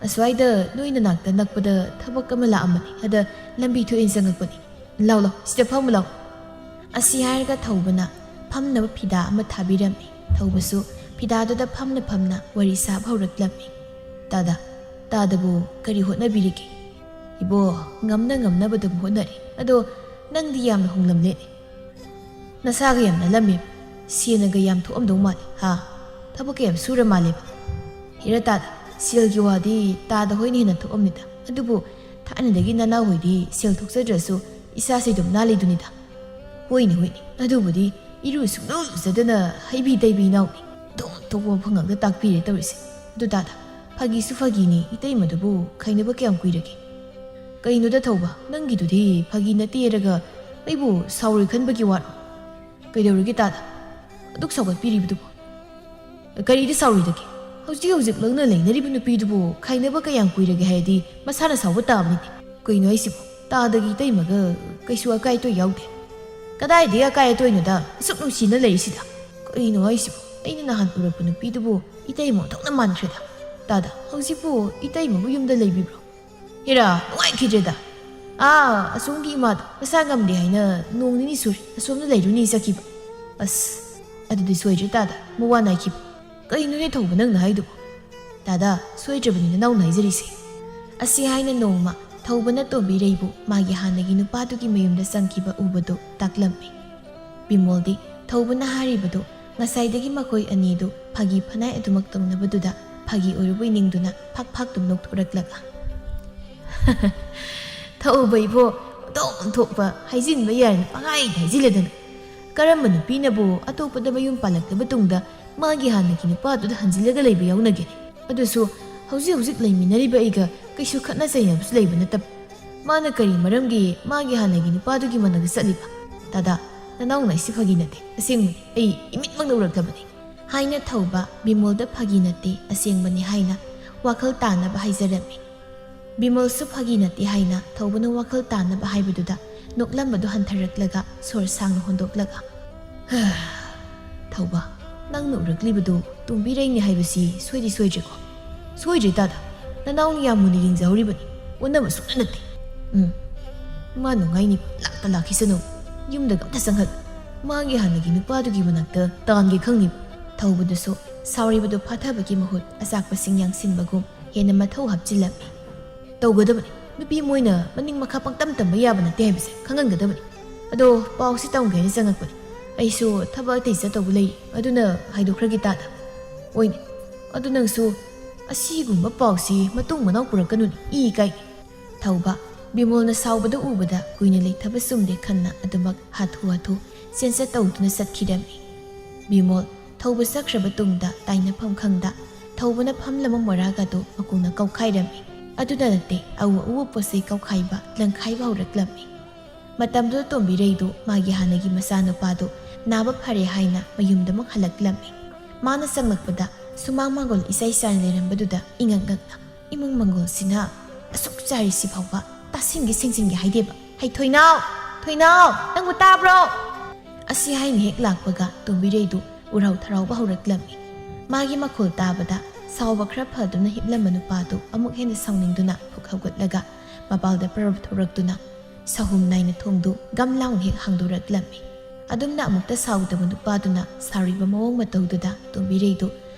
ꯑꯁ꯭ꯋꯥꯏꯗ ꯅꯣꯏ ꯅꯅꯥꯛꯇ ꯅꯛꯄꯗ ꯊꯕꯛ ꯑꯃ ꯂꯥꯛꯑꯝꯕꯅꯤ, ꯑꯗ ꯂꯝꯕꯤ ꯊꯣꯛꯑꯦꯅ ꯆꯪꯉꯛꯄꯅꯤ꯫ ꯂꯥꯎ ꯂꯥꯎ, ꯁꯤꯗ ꯐꯝꯃꯨ ꯂꯥꯎ꯫" ꯑꯁꯤ ꯍꯥꯏꯔꯒ ꯊꯧꯕꯅ ꯐꯝꯅꯕ ꯐꯤꯗꯥ ꯑꯃ ꯊꯥꯕꯤꯔꯝꯃꯤ꯫ ꯊꯧꯕꯁꯨ ꯐꯤꯗꯥꯗꯨꯗ ꯐꯝꯅ ꯐꯝꯅ ꯋꯥꯔꯤ ꯁꯥꯕ ꯍꯧꯔꯛꯂꯝꯃꯤ꯫ "ꯇꯥꯗ, ꯇꯥꯗꯕꯨ ꯀꯔꯤ ꯍꯣꯠꯅꯕꯤꯔꯤꯒꯦ?" "ꯏꯕꯣ, ꯉꯝꯅ ꯉꯝꯅꯕ ꯑꯗꯨꯝ ꯍꯣꯠꯅꯔꯤ꯫ ꯑꯗꯣ ꯅꯪꯗꯤ ꯌꯥꯝꯅ ꯍꯣꯡꯂꯝꯂꯦꯅꯦ꯫ ꯅꯁꯥꯒ ꯌꯥꯝ ꯅꯥꯜꯂꯝꯃꯦ꯫ ꯁꯦꯟꯅꯒ ꯌꯥꯝ ꯊꯣꯛꯑꯝꯗꯧ ꯃꯥꯜꯂꯦ, ꯍꯥ? ꯊꯕꯛꯀ ꯌꯥꯝ ꯁꯨꯔ ꯃꯥꯜꯂꯦꯕ꯫ ꯍꯦꯔꯥ ꯇꯥꯗ, ꯁꯦꯜꯒꯤ ꯋꯥꯗꯤ ꯇꯥꯗ ꯍꯣꯏꯅ ꯍꯦꯟꯅ ꯊꯣꯛꯑꯝꯅꯤꯗ꯫ ꯑꯗꯨꯕꯨ ꯊꯥꯏꯅꯗꯒꯤ ꯅꯅꯥꯎ ꯍꯣꯏꯗꯤ ꯁꯦꯜ ꯊꯣꯛꯆꯗ꯭ꯔꯁꯨ ꯏꯁꯥꯁꯦ ꯑꯗꯨꯝ ꯅꯥꯜꯂꯤꯗꯨꯅꯤꯗ꯫" "ꯍꯣꯏꯅꯦ, ꯍꯣꯏꯅꯦ꯫ ꯑꯗꯨꯕꯨꯗꯤ ꯏꯔꯨ ꯁꯨꯡꯂꯨ ꯂꯨꯖꯗꯅ ꯍꯩꯕꯤ ꯇꯩꯕꯤ ꯏꯅꯥꯎꯅꯤ꯫ ꯊꯣꯛ ꯊꯣꯛꯄ ꯋꯥꯐꯝ ꯉꯥꯛꯇ ꯇꯥꯛꯄꯤꯔꯦ ꯇꯧꯔꯤꯁꯦ꯫ ꯑꯗꯨ ꯇꯥꯗ, ꯐꯥꯒꯤꯁꯨ ꯐꯥꯒꯤꯅꯤ, ꯏꯇꯩꯃꯗꯨꯕꯨ ꯈꯥꯏꯅꯕ ꯀꯌꯥꯝ ꯀꯨꯏꯔꯒꯦ?" "ꯀꯩꯅꯣꯗ ꯊꯧꯕ, ꯅꯪꯒꯤꯗꯨꯗꯤ ꯐꯥꯒꯤ ꯅꯠꯇꯦꯔꯒ ꯑꯩꯕꯨ ꯁꯥꯎꯔꯣꯏ ꯈꯟꯕꯒꯤ ꯋꯥꯔꯣ?" "ꯀꯩꯗꯧꯔꯒꯦ ꯇꯥꯗ? ꯑꯗꯨꯛ ꯁꯥꯎꯒꯠꯄꯤꯔꯤꯕꯗꯨꯕꯨ?" "ꯀꯔꯤꯗ ꯁꯥꯎꯔꯣꯏꯗꯒꯦ? ꯍꯧꯖꯤꯛ ꯍꯧꯖꯤꯛ ꯂꯧꯅ ꯂꯩꯅꯔꯤꯕ ꯅꯨꯄꯤꯗꯨꯕꯨ ꯈꯥꯏꯅꯕ ꯀꯌꯥꯝ ꯀꯨꯏꯔꯒꯦ ꯍꯥꯏꯔꯗꯤ ꯃꯁꯥꯅ ꯁꯥꯎꯕ ꯇꯥꯕꯅꯤꯅꯦ꯫ ꯀꯩꯅꯣ ꯍꯥꯏꯁꯤꯕꯨ? ꯇꯥꯗꯒꯤ ꯏꯇꯩꯃꯒ ꯀꯩꯁꯨ ꯑꯀꯥꯏ ꯑꯇꯣꯏ ꯌꯥꯎꯗꯦ꯫" "ꯀꯗꯥꯏꯗꯒꯤ ꯑꯀꯥꯏ ꯑꯇꯣꯏꯅꯣꯗ? ꯑꯁꯨꯛ ꯅꯨꯡꯁꯤꯅ ꯂꯩꯔꯤꯁꯤꯗ꯫ ꯀꯩꯅꯣ ꯍꯥꯏꯁꯤꯕꯨ? ꯑꯩꯅ ꯅꯍꯥꯟ ꯎꯔꯛꯄ ꯅꯨꯄꯤꯗꯨꯕꯨ ꯏꯇꯩꯃ ꯑꯣꯟꯊꯣꯛꯅ ꯃꯥꯟꯈ꯭ꯔꯦꯗ꯫ ꯇꯥꯗ, ꯍꯧꯖꯤꯛꯄꯨ ꯏꯇꯩꯃꯕꯨ ꯌꯨꯝꯗ ꯂꯩꯕꯤꯕ꯭ꯔꯣ?" "ꯍꯦꯔꯥ, ꯅꯨꯡꯉꯥꯏꯈꯤꯗ꯭ꯔꯦꯗ꯫ ꯑꯥ, ꯑꯁꯣꯝꯒꯤ ꯏꯃꯥꯗꯣ ꯃꯁꯥ ꯉꯝꯗꯦ ꯍꯥꯏꯅ ꯅꯣꯡ ꯅꯤꯅꯤ ꯁꯨꯔꯦ ꯑꯁꯣꯝꯗ ꯂꯩꯔꯨꯅꯤ ꯆꯠꯈꯤꯕ꯫" "ꯑꯁ, ꯑꯗꯨꯗꯤ ꯁꯣꯏꯗ꯭ꯔꯦ ꯇꯥꯗ, ꯃꯋꯥ ꯅꯥꯏꯈꯤꯕ꯫ ꯀꯩꯅꯣꯅꯦ ꯊꯧꯕ ꯅꯪꯅ ꯍꯥꯏꯗꯨꯕꯨ?" "ꯇꯥꯗ, ꯁꯣꯏꯗ꯭ꯔꯕꯅꯤ ꯅꯅꯥꯎꯅ ꯍꯥꯏꯖꯔꯤꯁꯦ꯫" ꯑꯁꯤ ꯍꯥꯏꯅ ꯅꯣꯡꯃ ꯊꯧꯕꯅ ꯇꯣꯝꯕꯤꯔꯩꯕꯨ ꯃꯥꯒꯤ ꯍꯥꯟꯅꯒꯤ ꯅꯨꯄꯥꯗꯨꯒꯤ ꯃꯌꯨꯝꯗ ꯆꯪꯈꯤꯕ ꯎꯕꯗꯨ ꯇꯥꯛꯂꯝꯃꯤ꯫ ꯕꯤꯃꯣꯜꯗꯤ ꯊꯧꯕꯅ ꯍꯥꯏꯔꯤꯕꯗꯨ ꯉꯁꯥꯏꯗꯒꯤ ꯃꯈꯣꯏ ꯑꯅꯤꯗꯨ ꯐꯥꯒꯤ ꯐꯅꯥꯏ ꯑꯗꯨꯃꯛ ꯇꯧꯅꯕꯗꯨꯗ ꯐꯥꯒꯤ ꯑꯣꯏꯔꯨꯕꯣꯏ ꯅꯤꯡꯗꯨꯅ ꯐꯥꯛ ꯐꯥꯛ ꯇꯨꯝ ꯅꯣꯛꯊꯣꯔꯛꯂꯒ, "ꯊꯧꯕ ꯏꯕꯣ, ꯇꯣꯝ ꯊꯣꯛꯄ ꯍꯥꯏꯖꯤꯟꯕ ꯌꯥꯔꯅ ꯄꯪꯍꯥꯏꯗ ꯍꯥꯏꯖꯤꯜꯂꯗꯅ꯫ ꯀꯔꯝꯕ ꯅꯨꯄꯤꯅꯕꯨ ꯑꯇꯣꯞꯄꯗ ꯃꯌꯨꯝ ꯄꯥꯜꯂꯛꯂꯕ ꯇꯨꯡꯗ ꯃꯥꯒꯤ ꯍꯥꯟꯅꯒꯤ ꯅꯨꯄꯥꯗꯨꯗ ꯍꯟꯖꯤꯜꯂꯒ ꯂꯩꯕ ꯌꯥꯎꯅꯒꯦ? ꯑꯗꯨꯁꯨ ꯍꯧꯖꯤꯛ ꯍꯧꯖꯤꯛ ꯂꯩꯃꯤꯟꯅꯔꯤꯕ ꯑꯩꯒ ꯀꯩꯁꯨ ꯈꯠꯅ ꯆꯩꯅꯕꯁꯨ ꯂꯩꯕ ꯅꯠꯇꯕ꯫ ꯃꯥꯅ ꯀꯔꯤ ꯃꯔꯝꯒꯤ ꯃꯥꯒꯤ ꯍꯥꯟꯅꯒꯤ ꯅꯨꯄꯥꯗꯨꯒꯤ ꯃꯅꯥꯛꯇ ꯆꯠꯂꯤꯕ? ꯇꯥꯗꯥ, ꯅꯅꯥꯎꯅ ꯑꯩꯁꯤ ꯐꯥꯒꯤ ꯅꯠꯇꯦ, ꯑꯁꯦꯡꯕꯅꯤ꯫ ꯑꯩ ꯏꯃꯤꯠꯃꯛꯅ ꯎꯔꯛꯇꯕꯅꯤ꯫ ꯍꯥꯏꯅ ꯊꯧꯕ ꯕꯤꯃꯣꯜꯗ ꯐꯥꯒꯤ ꯅꯠꯇꯦ, ꯑꯁꯦꯡꯕꯅꯤ ꯍꯥꯏꯅ ꯋꯥꯈꯜ ꯇꯥꯅꯕ ꯍꯥꯏꯖꯔꯝꯃꯤ꯫ ꯕꯤꯃꯣꯜꯁꯨ ꯐꯥꯒꯤ ꯅꯠꯇꯦ ꯍꯥꯏꯅ ꯊꯧꯕꯅ ꯋꯥꯈꯜ ꯇꯥꯅꯕ ꯍꯥꯏꯕꯗꯨꯗ ꯅꯣꯛꯂꯝꯕꯗꯨ ꯍꯟꯊꯔꯛꯂꯒ ꯁꯣꯔ ꯁꯥꯡꯅ ꯍꯣꯟꯗꯣꯛꯂꯒ, "ꯊꯧꯕ, ꯅꯪꯅ ꯎꯔꯛꯂꯤꯕꯗꯨ ꯇꯣꯝꯕꯤꯔꯩꯅꯤ ꯍꯥꯏꯕꯁꯤ ꯁꯣꯏꯗꯤ ꯁꯣꯏꯗ꯭ꯔꯦꯀꯣ?" "ꯁꯣꯏꯗ꯭ꯔꯦ ꯇꯥꯗ, ꯅꯅꯥꯎꯅ ꯌꯥꯝ ꯃꯨꯟꯅ ꯌꯦꯡꯖꯍꯧꯔꯤꯕꯅꯤ, ꯑꯣꯟꯅꯕ ꯁꯨꯡꯅ ꯅꯠꯇꯦ꯫ ꯎꯝ, ꯃꯥ ꯅꯨꯡꯉꯥꯏꯅꯤ, ꯂꯥꯛꯇ ꯂꯥꯛꯈꯤꯁꯅꯨ, ꯌꯨꯝꯗꯒ ꯑꯝꯇ ꯆꯪꯍꯜꯂꯨ꯫ ꯃꯥꯒꯤ ꯍꯥꯟꯅꯒꯤ ꯅꯨꯄꯥꯗꯨꯒꯤ ꯃꯅꯥꯛꯇ ꯇꯥꯟꯒꯦ ꯈꯪꯅꯤꯕ?" ꯊꯧꯕꯗꯨꯁꯨ ꯁꯥꯎꯔꯤꯕꯗꯨ ꯐꯥꯊꯕꯒꯤ ꯃꯍꯨꯠ ꯑꯆꯥꯛꯄꯁꯤꯡ ꯌꯥꯡꯁꯤꯟꯕꯒꯨꯝ ꯍꯦꯟꯅ ꯃꯊꯧ ꯍꯥꯞꯆꯤꯜꯂꯝꯃꯤ꯫ "ꯇꯧꯒꯗꯕꯅꯤ, ꯅꯨꯄꯤ ꯃꯣꯏꯅ ꯃꯅꯤꯡ ꯃꯈꯥ ꯄꯪꯇꯝ ꯇꯝꯕ ꯌꯥꯕ ꯅꯠꯇꯦ ꯍꯥꯏꯕꯁꯦ ꯈꯪꯍꯟꯒꯗꯕꯅꯤ꯫ ꯑꯗꯣ ꯄꯥꯎꯁꯤ ꯇꯝꯒꯦꯅ ꯆꯪꯉꯛꯄꯅꯤ꯫ ꯑꯩꯁꯨ ꯊꯕꯛ ꯑꯇꯩ ꯆꯠꯇꯧꯕ ꯂꯩ, ꯑꯗꯨꯅ ꯍꯥꯏꯗꯣꯛꯈ꯭ꯔꯒꯦ ꯇꯥꯗ꯫ ꯑꯣꯏꯅꯦ, ꯑꯗꯨ ꯅꯪꯁꯨ ꯑꯁꯤꯒꯨꯝꯕ ꯄꯥꯎꯁꯤ ꯃꯇꯨꯡ ꯃꯅꯥꯎ ꯄꯨꯔꯛꯀꯅꯨꯅꯦ, ꯏ ꯀꯥꯏ꯫" ꯊꯧꯕ, ꯕꯤꯃꯣꯜꯅ ꯁꯥꯎꯕꯗ ꯎꯕꯗ ꯀꯨꯏꯅ ꯂꯩꯊꯕ ꯆꯨꯝꯗꯦ ꯈꯟꯅ ꯑꯗꯨꯃꯛ ꯍꯥꯊꯨ ꯍꯥꯊꯨ ꯆꯦꯟꯆꯠ ꯇꯧꯗꯨꯅ ꯆꯠꯈꯤꯔꯝꯃꯤ꯫ ꯕꯤꯃꯣꯜ ꯊꯧꯕ ꯆꯠꯈ꯭ꯔꯕ ꯇꯨꯡꯗ ꯇꯥꯏꯅꯐꯝ ꯈꯪꯗ ꯊꯧꯕꯅ ꯐꯝꯂꯝꯕ ꯃꯣꯔꯥꯒꯗꯨ ꯃꯀꯨꯅ ꯀꯧꯈꯥꯏꯔꯝꯃꯤ꯫ ꯑꯗꯨꯗ ꯅꯠꯇꯦ, ꯑꯎ ꯑꯎꯕ ꯄꯣꯠ ꯆꯩ ꯀꯧꯈꯥꯏꯕ ꯂꯪꯈꯥꯏꯕ ꯍꯧꯔꯛꯂꯝꯃꯤ꯫ ꯃꯇꯝꯗꯨꯗ ꯇꯣꯝꯕꯤꯔꯩꯗꯨ ꯃꯥꯒꯤ ꯍꯥꯟꯅꯒꯤ ꯃꯆꯥꯅꯨꯄꯥꯗꯨ ꯅꯥꯕ ꯐꯔꯦ ꯍꯥꯏꯅ ꯃꯌꯨꯝꯗꯃꯛ ꯍꯜꯂꯛꯂꯝꯃꯤ꯫ ꯃꯥꯅ ꯆꯪꯂꯛꯄꯗ ꯁꯨꯃꯥꯡ ꯃꯥꯡꯒꯣꯜ ꯏꯆꯥꯏ ꯆꯥꯏꯅ ꯂꯩꯔꯝꯕꯗꯨꯗ ꯏꯉꯛ ꯉꯛꯅ, "ꯏꯃꯨꯡ ꯃꯥꯡꯒꯣꯜꯁꯤꯅ ꯑꯁꯨꯛ ꯆꯥꯏꯔꯤꯁꯤ ꯐꯥꯎꯕ ꯇꯥꯁꯤꯟꯒꯦ ꯁꯦꯡꯖꯤꯟꯒꯦ ꯍꯥꯏꯗꯦꯕ꯫ ꯍꯩ ꯊꯣꯏꯅꯥꯎ! ꯊꯣꯏꯅꯥꯎ! ꯅꯪꯕꯨ ꯇꯥꯕ꯭ꯔꯣ?" ꯑꯁꯤ ꯍꯥꯏꯅ ꯍꯦꯛ ꯂꯥꯛꯄꯒ ꯇꯣꯝꯕꯤꯔꯩꯗꯨ ꯎꯔꯥꯎ ꯊꯔꯥꯎꯕ ꯍꯧꯔꯛꯂꯝꯃꯤ꯫ ꯃꯥꯒꯤ ꯃꯈꯣꯜ ꯇꯥꯕꯗ ꯁꯥꯎꯕ ꯈꯔ ꯐꯗꯨꯅ ꯍꯤꯞꯂꯝꯕ ꯅꯨꯄꯥꯗꯨ ꯑꯃꯨꯛ ꯍꯦꯟꯅ ꯁꯥꯎꯅꯤꯡꯗꯨꯅ ꯐꯨꯛ ꯍꯧꯒꯠꯂꯒ ꯃꯄꯥꯜꯗ ꯄꯔꯞ ꯊꯣꯔꯛꯇꯨꯅ ꯁꯍꯨꯝ ꯅꯥꯏꯅ ꯊꯣꯡꯗꯨ ꯒꯝ ꯂꯥꯎꯅ ꯍꯦꯛ ꯍꯥꯡꯗꯣꯔꯛꯂꯝꯃꯤ꯫ ꯑꯗꯨꯝꯅ ꯑꯃꯨꯛꯇ ꯁꯥꯎꯗꯕ ꯅꯨꯄꯥꯗꯨꯅ ꯁꯥꯎꯔꯤꯕ ꯃꯑꯣꯡ ꯃꯇꯧꯗꯨꯗ ꯇꯣꯝꯕꯤꯔꯩꯗꯨ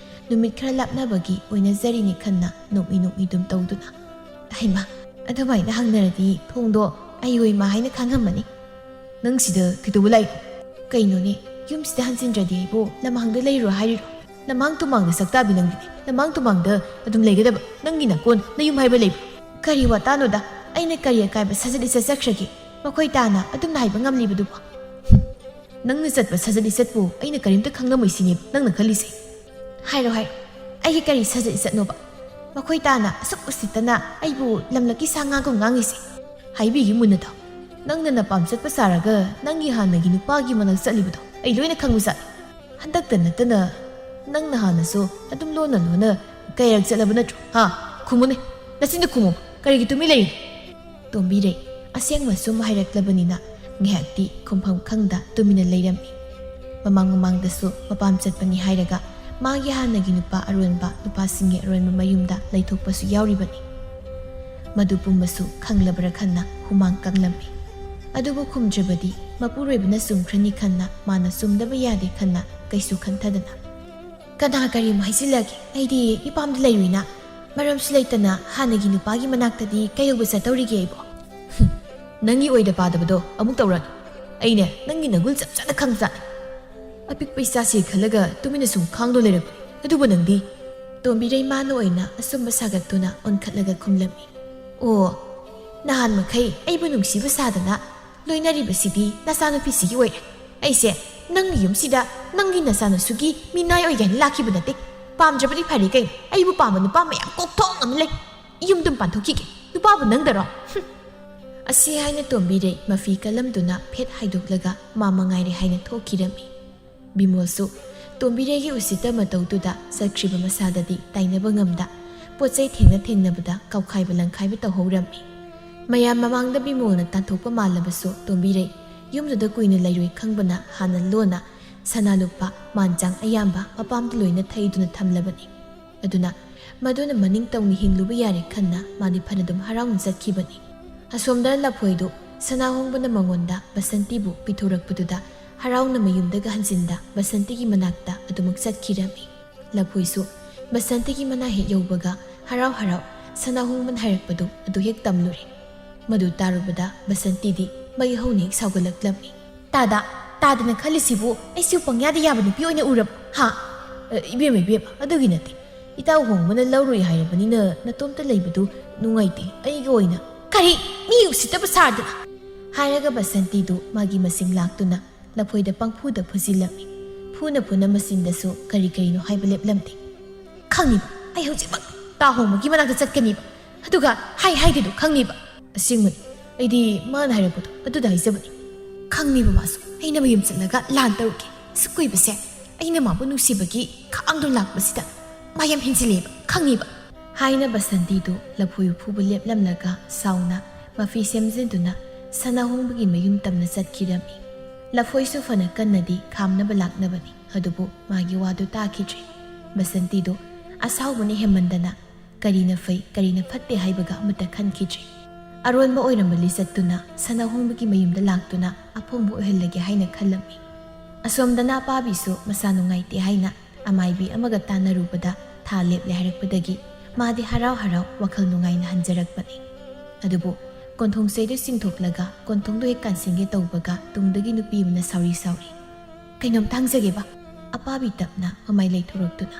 ꯅꯨꯃꯤꯠ ꯈꯔ ꯂꯥꯞꯅꯕꯒꯤ ꯑꯣꯏꯅꯖꯔꯤꯅꯤ ꯈꯟꯅ ꯅꯣꯛꯃꯤ ꯅꯣꯛꯃꯤ ꯑꯗꯨꯝ ꯇꯧꯗꯨꯅ, "ꯍꯩꯃꯥ, ꯑꯗꯨꯃꯥꯏꯅ ꯍꯪꯅꯔꯗꯤ ꯊꯣꯡꯗꯣ ꯑꯩ ꯑꯣꯏ ꯃꯥ ꯍꯥꯏꯅ ꯈꯪꯉꯝꯃꯅꯤ꯫ ꯅꯪ ꯁꯤꯗ ꯀꯩꯗꯧꯕ ꯂꯥꯛꯏꯅꯣ?" "ꯀꯩꯅꯣꯅꯦ, ꯌꯨꯝꯁꯤꯗ ꯍꯟꯖꯤꯟꯗ꯭ꯔꯗꯤ ꯑꯩꯕꯨ ꯂꯃꯥꯡꯗ ꯂꯩꯔꯣ ꯍꯥꯏꯔꯤꯔꯣ? ꯂꯃꯥꯡ ꯇꯨꯃꯥꯡꯗ ꯁꯛꯇꯥꯕꯤ ꯅꯪꯗꯤꯅꯦ, ꯂꯃꯥꯡ ꯇꯨꯃꯥꯡꯗ ꯑꯗꯨꯝ ꯂꯩꯒꯗꯕ꯫ ꯅꯪꯒꯤ ꯅꯀꯣꯟ ꯅꯌꯨꯝ ꯍꯥꯏꯕ ꯂꯩꯕ꯭ꯔꯣ?" "ꯀꯔꯤ ꯋꯥꯇꯥꯅꯣꯗ? ꯑꯩꯅ ꯀꯔꯤ ꯑꯀꯥꯏꯕ ꯁꯥꯖꯠ ꯏꯆꯠ ꯆꯠꯈ꯭ꯔꯒꯦ? ꯃꯈꯣꯏ ꯇꯥꯅ ꯑꯗꯨꯝꯅ ꯍꯥꯏꯕ ꯉꯝꯂꯤꯕꯗꯨꯕꯨ? ꯅꯪꯅ ꯆꯠꯄ ꯁꯖꯠ ꯂꯤꯆꯠꯄꯨ ꯑꯩꯅ ꯀꯔꯤꯝꯇ ꯈꯪꯂꯝꯃꯣꯏ ꯁꯤꯅꯦ ꯅꯪꯅ ꯈꯜꯂꯤꯁꯦ? ꯍꯥꯏꯔꯣ, ꯍꯥꯏꯔꯣ, ꯑꯩꯒꯤ ꯀꯔꯤ ꯁꯖꯠ ꯂꯤꯆꯠꯅꯣꯕ? ꯃꯈꯣꯏ ꯇꯥꯅ ꯑꯁꯨꯛ ꯎꯁꯤꯠꯇꯅ ꯑꯩꯕꯨ ꯂꯝꯂꯛꯀꯤ ꯁꯥ ꯉꯥꯒꯨꯝ ꯉꯥꯡꯉꯤꯁꯦ? ꯍꯥꯏꯕꯤꯒꯦ ꯃꯨꯟꯅ ꯇꯥꯎ꯫ ꯅꯪꯅ ꯅꯄꯥꯝ ꯆꯠꯄ ꯁꯥꯔꯒ ꯅꯪꯒꯤ ꯍꯥꯟꯅꯒꯤ ꯅꯨꯄꯥꯒꯤ ꯃꯅꯥꯛ ꯆꯠꯂꯤꯕꯗꯣ ꯑꯩ ꯂꯣꯏꯅ ꯈꯪꯕꯖꯥꯠꯅꯤ꯫ ꯍꯟꯗꯛꯇ ꯅꯠꯇꯅ ꯅꯪꯅ ꯍꯥꯟꯅꯁꯨ ꯑꯗꯨꯝ ꯂꯣꯟꯅ ꯂꯣꯟꯅ ꯀꯌꯥꯔꯛ ꯆꯠꯂꯕ ꯅꯠꯇ꯭ꯔꯣ? ꯍꯥ? ꯈꯨꯝꯃꯨꯅꯦ, ꯅꯆꯤꯟꯗ ꯈꯨꯝꯃꯣ꯫ ꯀꯔꯤꯒꯤ ꯇꯨꯃꯤꯟ ꯂꯩꯔꯤ? ꯇꯣꯝꯕꯤꯔꯩ ꯑꯁꯦꯡꯕ ꯁꯨꯝ ꯍꯥꯏꯔꯛꯂꯕꯅꯤꯅ ꯉꯥꯏꯍꯥꯛꯇꯤ ꯈꯨꯝꯐꯝ ꯈꯪꯗ ꯇꯨꯃꯤꯟꯅ ꯂꯩꯔꯝꯃꯤ꯫ ꯃꯃꯥꯡ ꯃꯃꯥꯡꯗꯁꯨ ꯃꯄꯥꯝ ꯆꯠꯄꯅꯤ ꯍꯥꯏꯔꯒ ꯃꯥꯒꯤ ꯍꯥꯟꯅꯒꯤ ꯅꯨꯄꯥ ꯑꯔꯣꯟꯕ, ꯅꯨꯄꯥꯁꯤꯡꯒꯤ ꯑꯔꯣꯟꯕ ꯃꯌꯨꯝꯗ ꯂꯩꯊꯣꯛꯄꯁꯨ ꯌꯥꯎꯔꯤꯕꯅꯤ꯫ ꯃꯗꯨ ꯄꯨꯝꯕꯁꯨ ꯈꯪꯂꯕ꯭ꯔꯥ ꯈꯟꯅ ꯍꯨꯃꯥꯡ ꯀꯪꯂꯝꯃꯤ꯫ ꯑꯗꯨꯕꯨ ꯈꯨꯝꯗ꯭ꯔꯕꯗꯤ ꯃꯄꯨꯔꯣꯏꯕꯅ ꯆꯨꯝꯈ꯭ꯔꯅꯤ ꯈꯟꯅ, ꯃꯥꯅ ꯆꯨꯝꯗꯕ ꯌꯥꯗꯦ ꯈꯟꯅ ꯀꯩꯁꯨ ꯈꯟꯊꯗꯅ, "ꯀꯅꯥ ꯀꯔꯤꯃꯨꯛ ꯍꯥꯏꯖꯤꯜꯂꯒꯦ? ꯑꯩꯗꯤ ꯏꯄꯥꯝꯗ ꯂꯩꯔꯨꯏꯅ꯫ ꯃꯔꯝꯁꯨ ꯂꯩꯇꯅ ꯍꯥꯟꯅꯒꯤ ꯅꯨꯄꯥꯒꯤ ꯃꯅꯥꯛꯇꯗꯤ ꯀꯩꯗꯧꯕ ꯆꯠꯇꯧꯔꯤꯒꯦ ꯑꯩꯕꯣ?" "ꯅꯪꯒꯤ ꯑꯣꯏꯗ ꯄꯥꯗꯕꯗꯣ ꯑꯃꯨꯛ ꯇꯧꯔꯛꯑꯅꯨ꯫ ꯑꯩꯅꯦ ꯅꯪꯒꯤ ꯅꯒꯨꯟ ꯆꯞ ꯆꯥꯅ ꯈꯪꯖꯥꯠꯅꯤ꯫ ꯑꯄꯤꯛꯄ ꯏꯆꯥꯁꯤ ꯈꯜꯂꯒ ꯇꯨꯃꯤꯟꯅ ꯁꯨꯝ ꯈꯥꯡꯗꯨꯅ ꯂꯩꯔꯕꯅꯤ꯫ ꯑꯗꯨꯕꯨ ꯅꯪꯗꯤ?" ꯇꯣꯝꯕꯤꯔꯩ ꯃꯥꯅ ꯑꯣꯏꯅ ꯑꯆꯨꯝꯕ ꯁꯥꯒꯠꯇꯨꯅ ꯑꯣꯟꯈꯠꯂꯒ ꯈꯨꯝꯂꯝꯃꯤ꯫ "ꯑꯣ, ꯅꯍꯥꯟ ꯃꯈꯩ ꯑꯩꯕꯨ ꯅꯨꯡꯁꯤꯕ ꯁꯥꯗꯅ ꯂꯣꯏꯅꯔꯤꯕꯁꯤꯗꯤ ꯅꯆꯥꯅꯨꯄꯤꯁꯤꯒꯤ ꯑꯣꯏꯔꯦ꯫ ꯑꯩꯁꯦ ꯅꯪꯒꯤ ꯌꯨꯝꯁꯤꯗ ꯅꯪꯒꯤ ꯅꯆꯥꯅꯁꯨꯒꯤ ꯃꯤꯅꯥꯏ ꯑꯣꯏꯒꯦ ꯍꯥꯏꯅ ꯂꯥꯛꯈꯤꯕ ꯅꯠꯇꯦ꯫ ꯄꯥꯝꯗ꯭ꯔꯕꯗꯤ ꯐꯔꯦ ꯀꯩꯅꯣ, ꯑꯩꯕꯨ ꯄꯥꯝꯕ ꯅꯨꯄꯥ ꯃꯌꯥꯝ ꯀꯣꯛꯊꯣꯡ ꯑꯃ ꯂꯩ꯫ ꯌꯨꯝꯗꯨꯝ ꯄꯥꯟꯊꯣꯛꯈꯤꯒꯦ꯫ ꯅꯨꯄꯥꯕꯨ ꯅꯪꯗꯔꯣ?" ꯍꯨꯝ꯫ ꯑꯁꯤ ꯍꯥꯏꯅ ꯇꯣꯝꯕꯤꯔꯩ ꯃꯐꯤ ꯀꯜꯂꯝꯗꯨꯅ ꯐꯦꯠ ꯍꯥꯏꯗꯣꯛꯂꯒ ꯃꯥ ꯃꯉꯥꯏꯔꯦ ꯍꯥꯏꯅ ꯊꯣꯛꯈꯤꯔꯝꯃꯤ꯫ ꯕꯤꯃꯣꯜꯁꯨ ꯇꯣꯝꯕꯤꯔꯩꯒꯤ ꯎꯁꯤꯠꯇ ꯃꯇꯧꯗꯨꯗ ꯆꯠꯈ꯭ꯔꯤꯕ ꯃꯁꯥꯗꯗꯤ ꯇꯥꯏꯅꯕ ꯉꯝꯗ, ꯄꯣꯠ ꯆꯩ ꯊꯦꯡꯅ ꯊꯦꯡꯅꯕꯗ ꯀꯥꯎꯈꯥꯏꯕ ꯂꯪꯈꯥꯏꯕ ꯇꯧꯍꯧꯔꯝꯃꯤ꯫ ꯃꯌꯥꯝ ꯃꯃꯥꯡꯗ ꯕꯤꯃꯣꯜꯅ ꯇꯥꯟꯊꯣꯛꯄ ꯃꯥꯜꯂꯕꯁꯨ ꯇꯣꯝꯕꯤꯔꯩ ꯌꯨꯝꯗꯨꯗ ꯀꯨꯏꯅ ꯂꯩꯔꯣꯏ ꯈꯪꯕꯅ ꯍꯥꯟꯅ ꯂꯣꯟꯅ ꯁꯅꯥ ꯂꯨꯄꯥ ꯃꯥꯟꯆꯥꯡ ꯑꯌꯥꯝꯕ ꯃꯄꯥꯝꯗ ꯂꯣꯏꯅ ꯊꯩꯗꯨꯅ ꯊꯝꯂꯕꯅꯤ꯫ ꯑꯗꯨꯅ ꯃꯗꯨꯅ ꯃꯅꯤꯡ ꯇꯝꯅ ꯍꯤꯡꯂꯨꯕ ꯌꯥꯔꯦ ꯈꯟꯅ ꯃꯥꯗꯤ ꯐꯅꯗꯨꯝ ꯍꯔꯥꯎꯅ ꯆꯠꯈꯤꯕꯅꯤ꯫ ꯑꯁꯣꯝꯗ ꯂꯐꯣꯏꯗꯨ ꯁꯅꯥꯍꯣꯡꯕꯅ ꯃꯉꯣꯟꯗ ꯕꯁꯟꯇꯤꯕꯨ ꯄꯤꯊꯣꯔꯛꯄꯗꯨꯗ ꯍꯔꯥꯎꯅ ꯃꯌꯨꯝꯗꯒ ꯍꯟꯖꯤꯟꯗ ꯕꯁꯟꯇꯤꯒꯤ ꯃꯅꯥꯛꯇ ꯑꯗꯨꯃꯛ ꯆꯠꯈꯤꯔꯝꯃꯤ꯫ ꯂꯐꯣꯏꯁꯨ ꯕꯁꯟꯇꯤꯒꯤ ꯃꯅꯥꯛ ꯍꯦꯛ ꯌꯧꯕꯒ ꯍꯔꯥꯎ ꯍꯔꯥꯎ ꯁꯅꯥꯍꯣꯡꯕꯅ ꯍꯥꯏꯔꯛꯄꯗꯨ ꯑꯗꯨ ꯍꯦꯛ ꯇꯝꯂꯨꯔꯦ꯫ ꯃꯗꯨ ꯇꯥꯔꯨꯕꯗ ꯕꯁꯟꯇꯤꯗꯤ ꯃꯩ ꯍꯧꯅ ꯍꯦꯛ ꯁꯥꯎꯒꯠꯂꯛꯂꯝꯃꯤ꯫ "ꯇꯥꯗ, ꯇꯥꯗꯅ ꯈꯜꯂꯤꯁꯤꯕꯨ ꯑꯩꯁꯨ ꯄꯪꯌꯥꯗ ꯌꯥꯕ ꯅꯨꯄꯤ ꯑꯣꯏꯅ ꯎꯔꯕ? ꯍꯥ?" "ꯑ, ꯏꯕꯦꯝꯃ, ꯏꯕꯦꯝꯃ, ꯑꯗꯨꯒꯤ ꯅꯠꯇꯦ꯫ ꯏꯇꯥꯎ ꯍꯣꯡꯕꯅ ꯂꯧꯔꯣꯏ ꯍꯥꯏꯔꯕꯅꯤꯅ ꯅꯇꯣꯝꯇ ꯂꯩꯕꯗꯨ ꯅꯨꯡꯉꯥꯏꯇꯦ ꯑꯩꯒꯤ ꯑꯣꯏꯅ꯫" "ꯀꯔꯤ? ꯃꯤ ꯎꯁꯤꯠꯇꯕ ꯁꯥꯗꯅ!" ꯍꯥꯏꯔꯒ ꯕꯁꯟꯇꯤꯗꯨ ꯃꯥꯒꯤ ꯃꯁꯤꯡ ꯂꯥꯛꯇꯨꯅ ꯂꯐꯣꯏꯗ ꯄꯪꯐꯨꯗ ꯐꯨꯖꯤꯜꯂꯝꯃꯤ꯫ ꯐꯨꯅ ꯐꯨꯅ ꯃꯆꯤꯟꯗꯁꯨ ꯀꯔꯤ ꯀꯔꯤꯅꯣ ꯍꯥꯏꯕ ꯂꯦꯞꯂꯝꯗꯦ꯫ "ꯈꯪꯉꯤꯕ, ꯑꯩ ꯍꯧꯖꯤꯛꯃꯛ ꯇꯥ ꯍꯣꯡꯕꯒꯤ ꯃꯅꯥꯛꯇ ꯆꯠꯀꯅꯤꯕ꯫ ꯑꯗꯨꯒ ꯍꯥꯏ ꯍꯥꯏꯗꯦꯗꯣ ꯈꯪꯉꯤꯕ꯫ ꯑꯁꯦꯡꯕꯅꯤ, ꯑꯩꯗꯤ ꯃꯥꯅ ꯍꯥꯏꯔꯛꯄꯗꯣ ꯑꯗꯨꯗ ꯍꯥꯏꯖꯕꯅꯤ꯫ ꯈꯪꯉꯤꯕ ꯃꯥꯁꯨ ꯑꯩꯅ ꯃꯌꯨꯝ ꯆꯠꯂꯒ ꯂꯥꯟ ꯇꯧꯔꯨꯒꯦ꯫ ꯑꯁꯨꯛ ꯀꯨꯏꯕꯁꯦ ꯑꯩꯅ ꯃꯥꯕꯨ ꯅꯨꯡꯁꯤꯕꯒꯤ ꯈꯥꯡꯗꯨ ꯂꯥꯛꯄꯁꯤꯗ ꯃꯥ ꯌꯥꯝ ꯍꯦꯟꯖꯤꯜꯂꯦꯕ, ꯈꯪꯉꯤꯕ?" ꯍꯥꯏꯅ ꯕꯁꯟꯇꯤꯗꯨ ꯂꯐꯣꯏ ꯐꯨꯕ ꯂꯦꯞꯂꯝꯂꯒ ꯁꯥꯎꯅ ꯃꯐꯤ ꯁꯦꯝꯖꯤꯟꯗꯨꯅ ꯁꯅꯥꯍꯣꯡꯕꯒꯤ ꯃꯌꯨꯝ ꯇꯝꯅ ꯆꯠꯈꯤꯔꯝꯃꯤ꯫ ꯂꯐꯣꯏꯁꯨ ꯐꯅ ꯀꯟꯅꯗꯤ ꯈꯥꯝꯅꯕ ꯂꯥꯛꯅꯕꯅꯤ, ꯑꯗꯨꯕꯨ ꯃꯥꯒꯤ ꯋꯥꯗꯨ ꯇꯥꯈꯤꯗ꯭ꯔꯦ꯫ ꯕꯁꯟꯇꯤꯗꯨ ꯑꯁꯥꯎꯕꯅ ꯍꯦꯟꯃꯟꯗꯅ ꯀꯔꯤꯅ ꯐꯩ, ꯀꯔꯤꯅ ꯐꯠꯇꯦ ꯍꯥꯏꯕꯒ ꯑꯃꯠꯇ ꯈꯟꯈꯤꯗ꯭ꯔꯦ꯫ ꯑꯔꯣꯟꯕ ꯑꯣꯏꯔꯝꯕ ꯂꯤꯆꯠꯇꯨꯅ ꯁꯅꯥꯍꯣꯡꯕꯒꯤ ꯃꯌꯨꯝꯗ ꯂꯥꯛꯇꯨꯅ ꯑꯐꯣꯡꯕ ꯑꯣꯏꯍꯜꯂꯒꯦ ꯍꯥꯏꯅ ꯈꯜꯂꯝꯃꯤ꯫ ꯑꯁꯣꯝꯗꯅ ꯑꯄꯥꯕꯤꯁꯨ ꯃꯁꯥ ꯅꯨꯡꯉꯥꯏꯇꯦ ꯍꯥꯏꯅ ꯑꯃꯥꯏꯕꯤ ꯑꯃꯒ ꯇꯥꯟꯅꯔꯨꯕꯗ ꯊꯥ ꯂꯦꯞꯂꯦ ꯍꯥꯏꯔꯛꯄꯗꯒꯤ ꯃꯥꯗꯤ ꯍꯔꯥꯎ ꯍꯔꯥꯎ ꯋꯥꯈꯜ ꯅꯨꯡꯉꯥꯏꯅ ꯍꯟꯖꯔꯛꯄꯅꯤ꯫ ꯑꯗꯨꯕꯨ ꯀꯣꯟꯊꯣꯡ ꯆꯩꯗꯨ ꯆꯤꯡꯊꯣꯛꯂꯒ ꯀꯣꯟꯊꯣꯡꯗꯨ ꯍꯦꯛ ꯀꯥꯟꯁꯤꯟꯒꯦ ꯇꯧꯕꯒ ꯇꯨꯡꯗꯒꯤ ꯅꯨꯄꯤ ꯑꯃꯅ ꯁꯥꯎꯔꯤ ꯁꯥꯎꯔꯤ, "ꯀꯩꯅꯣꯝꯇ ꯍꯪꯖꯒꯦꯕ?" ꯑꯄꯥꯕꯤ ꯇꯞꯅ ꯃꯃꯥꯏ ꯂꯩꯊꯣꯔꯛꯇꯨꯅ,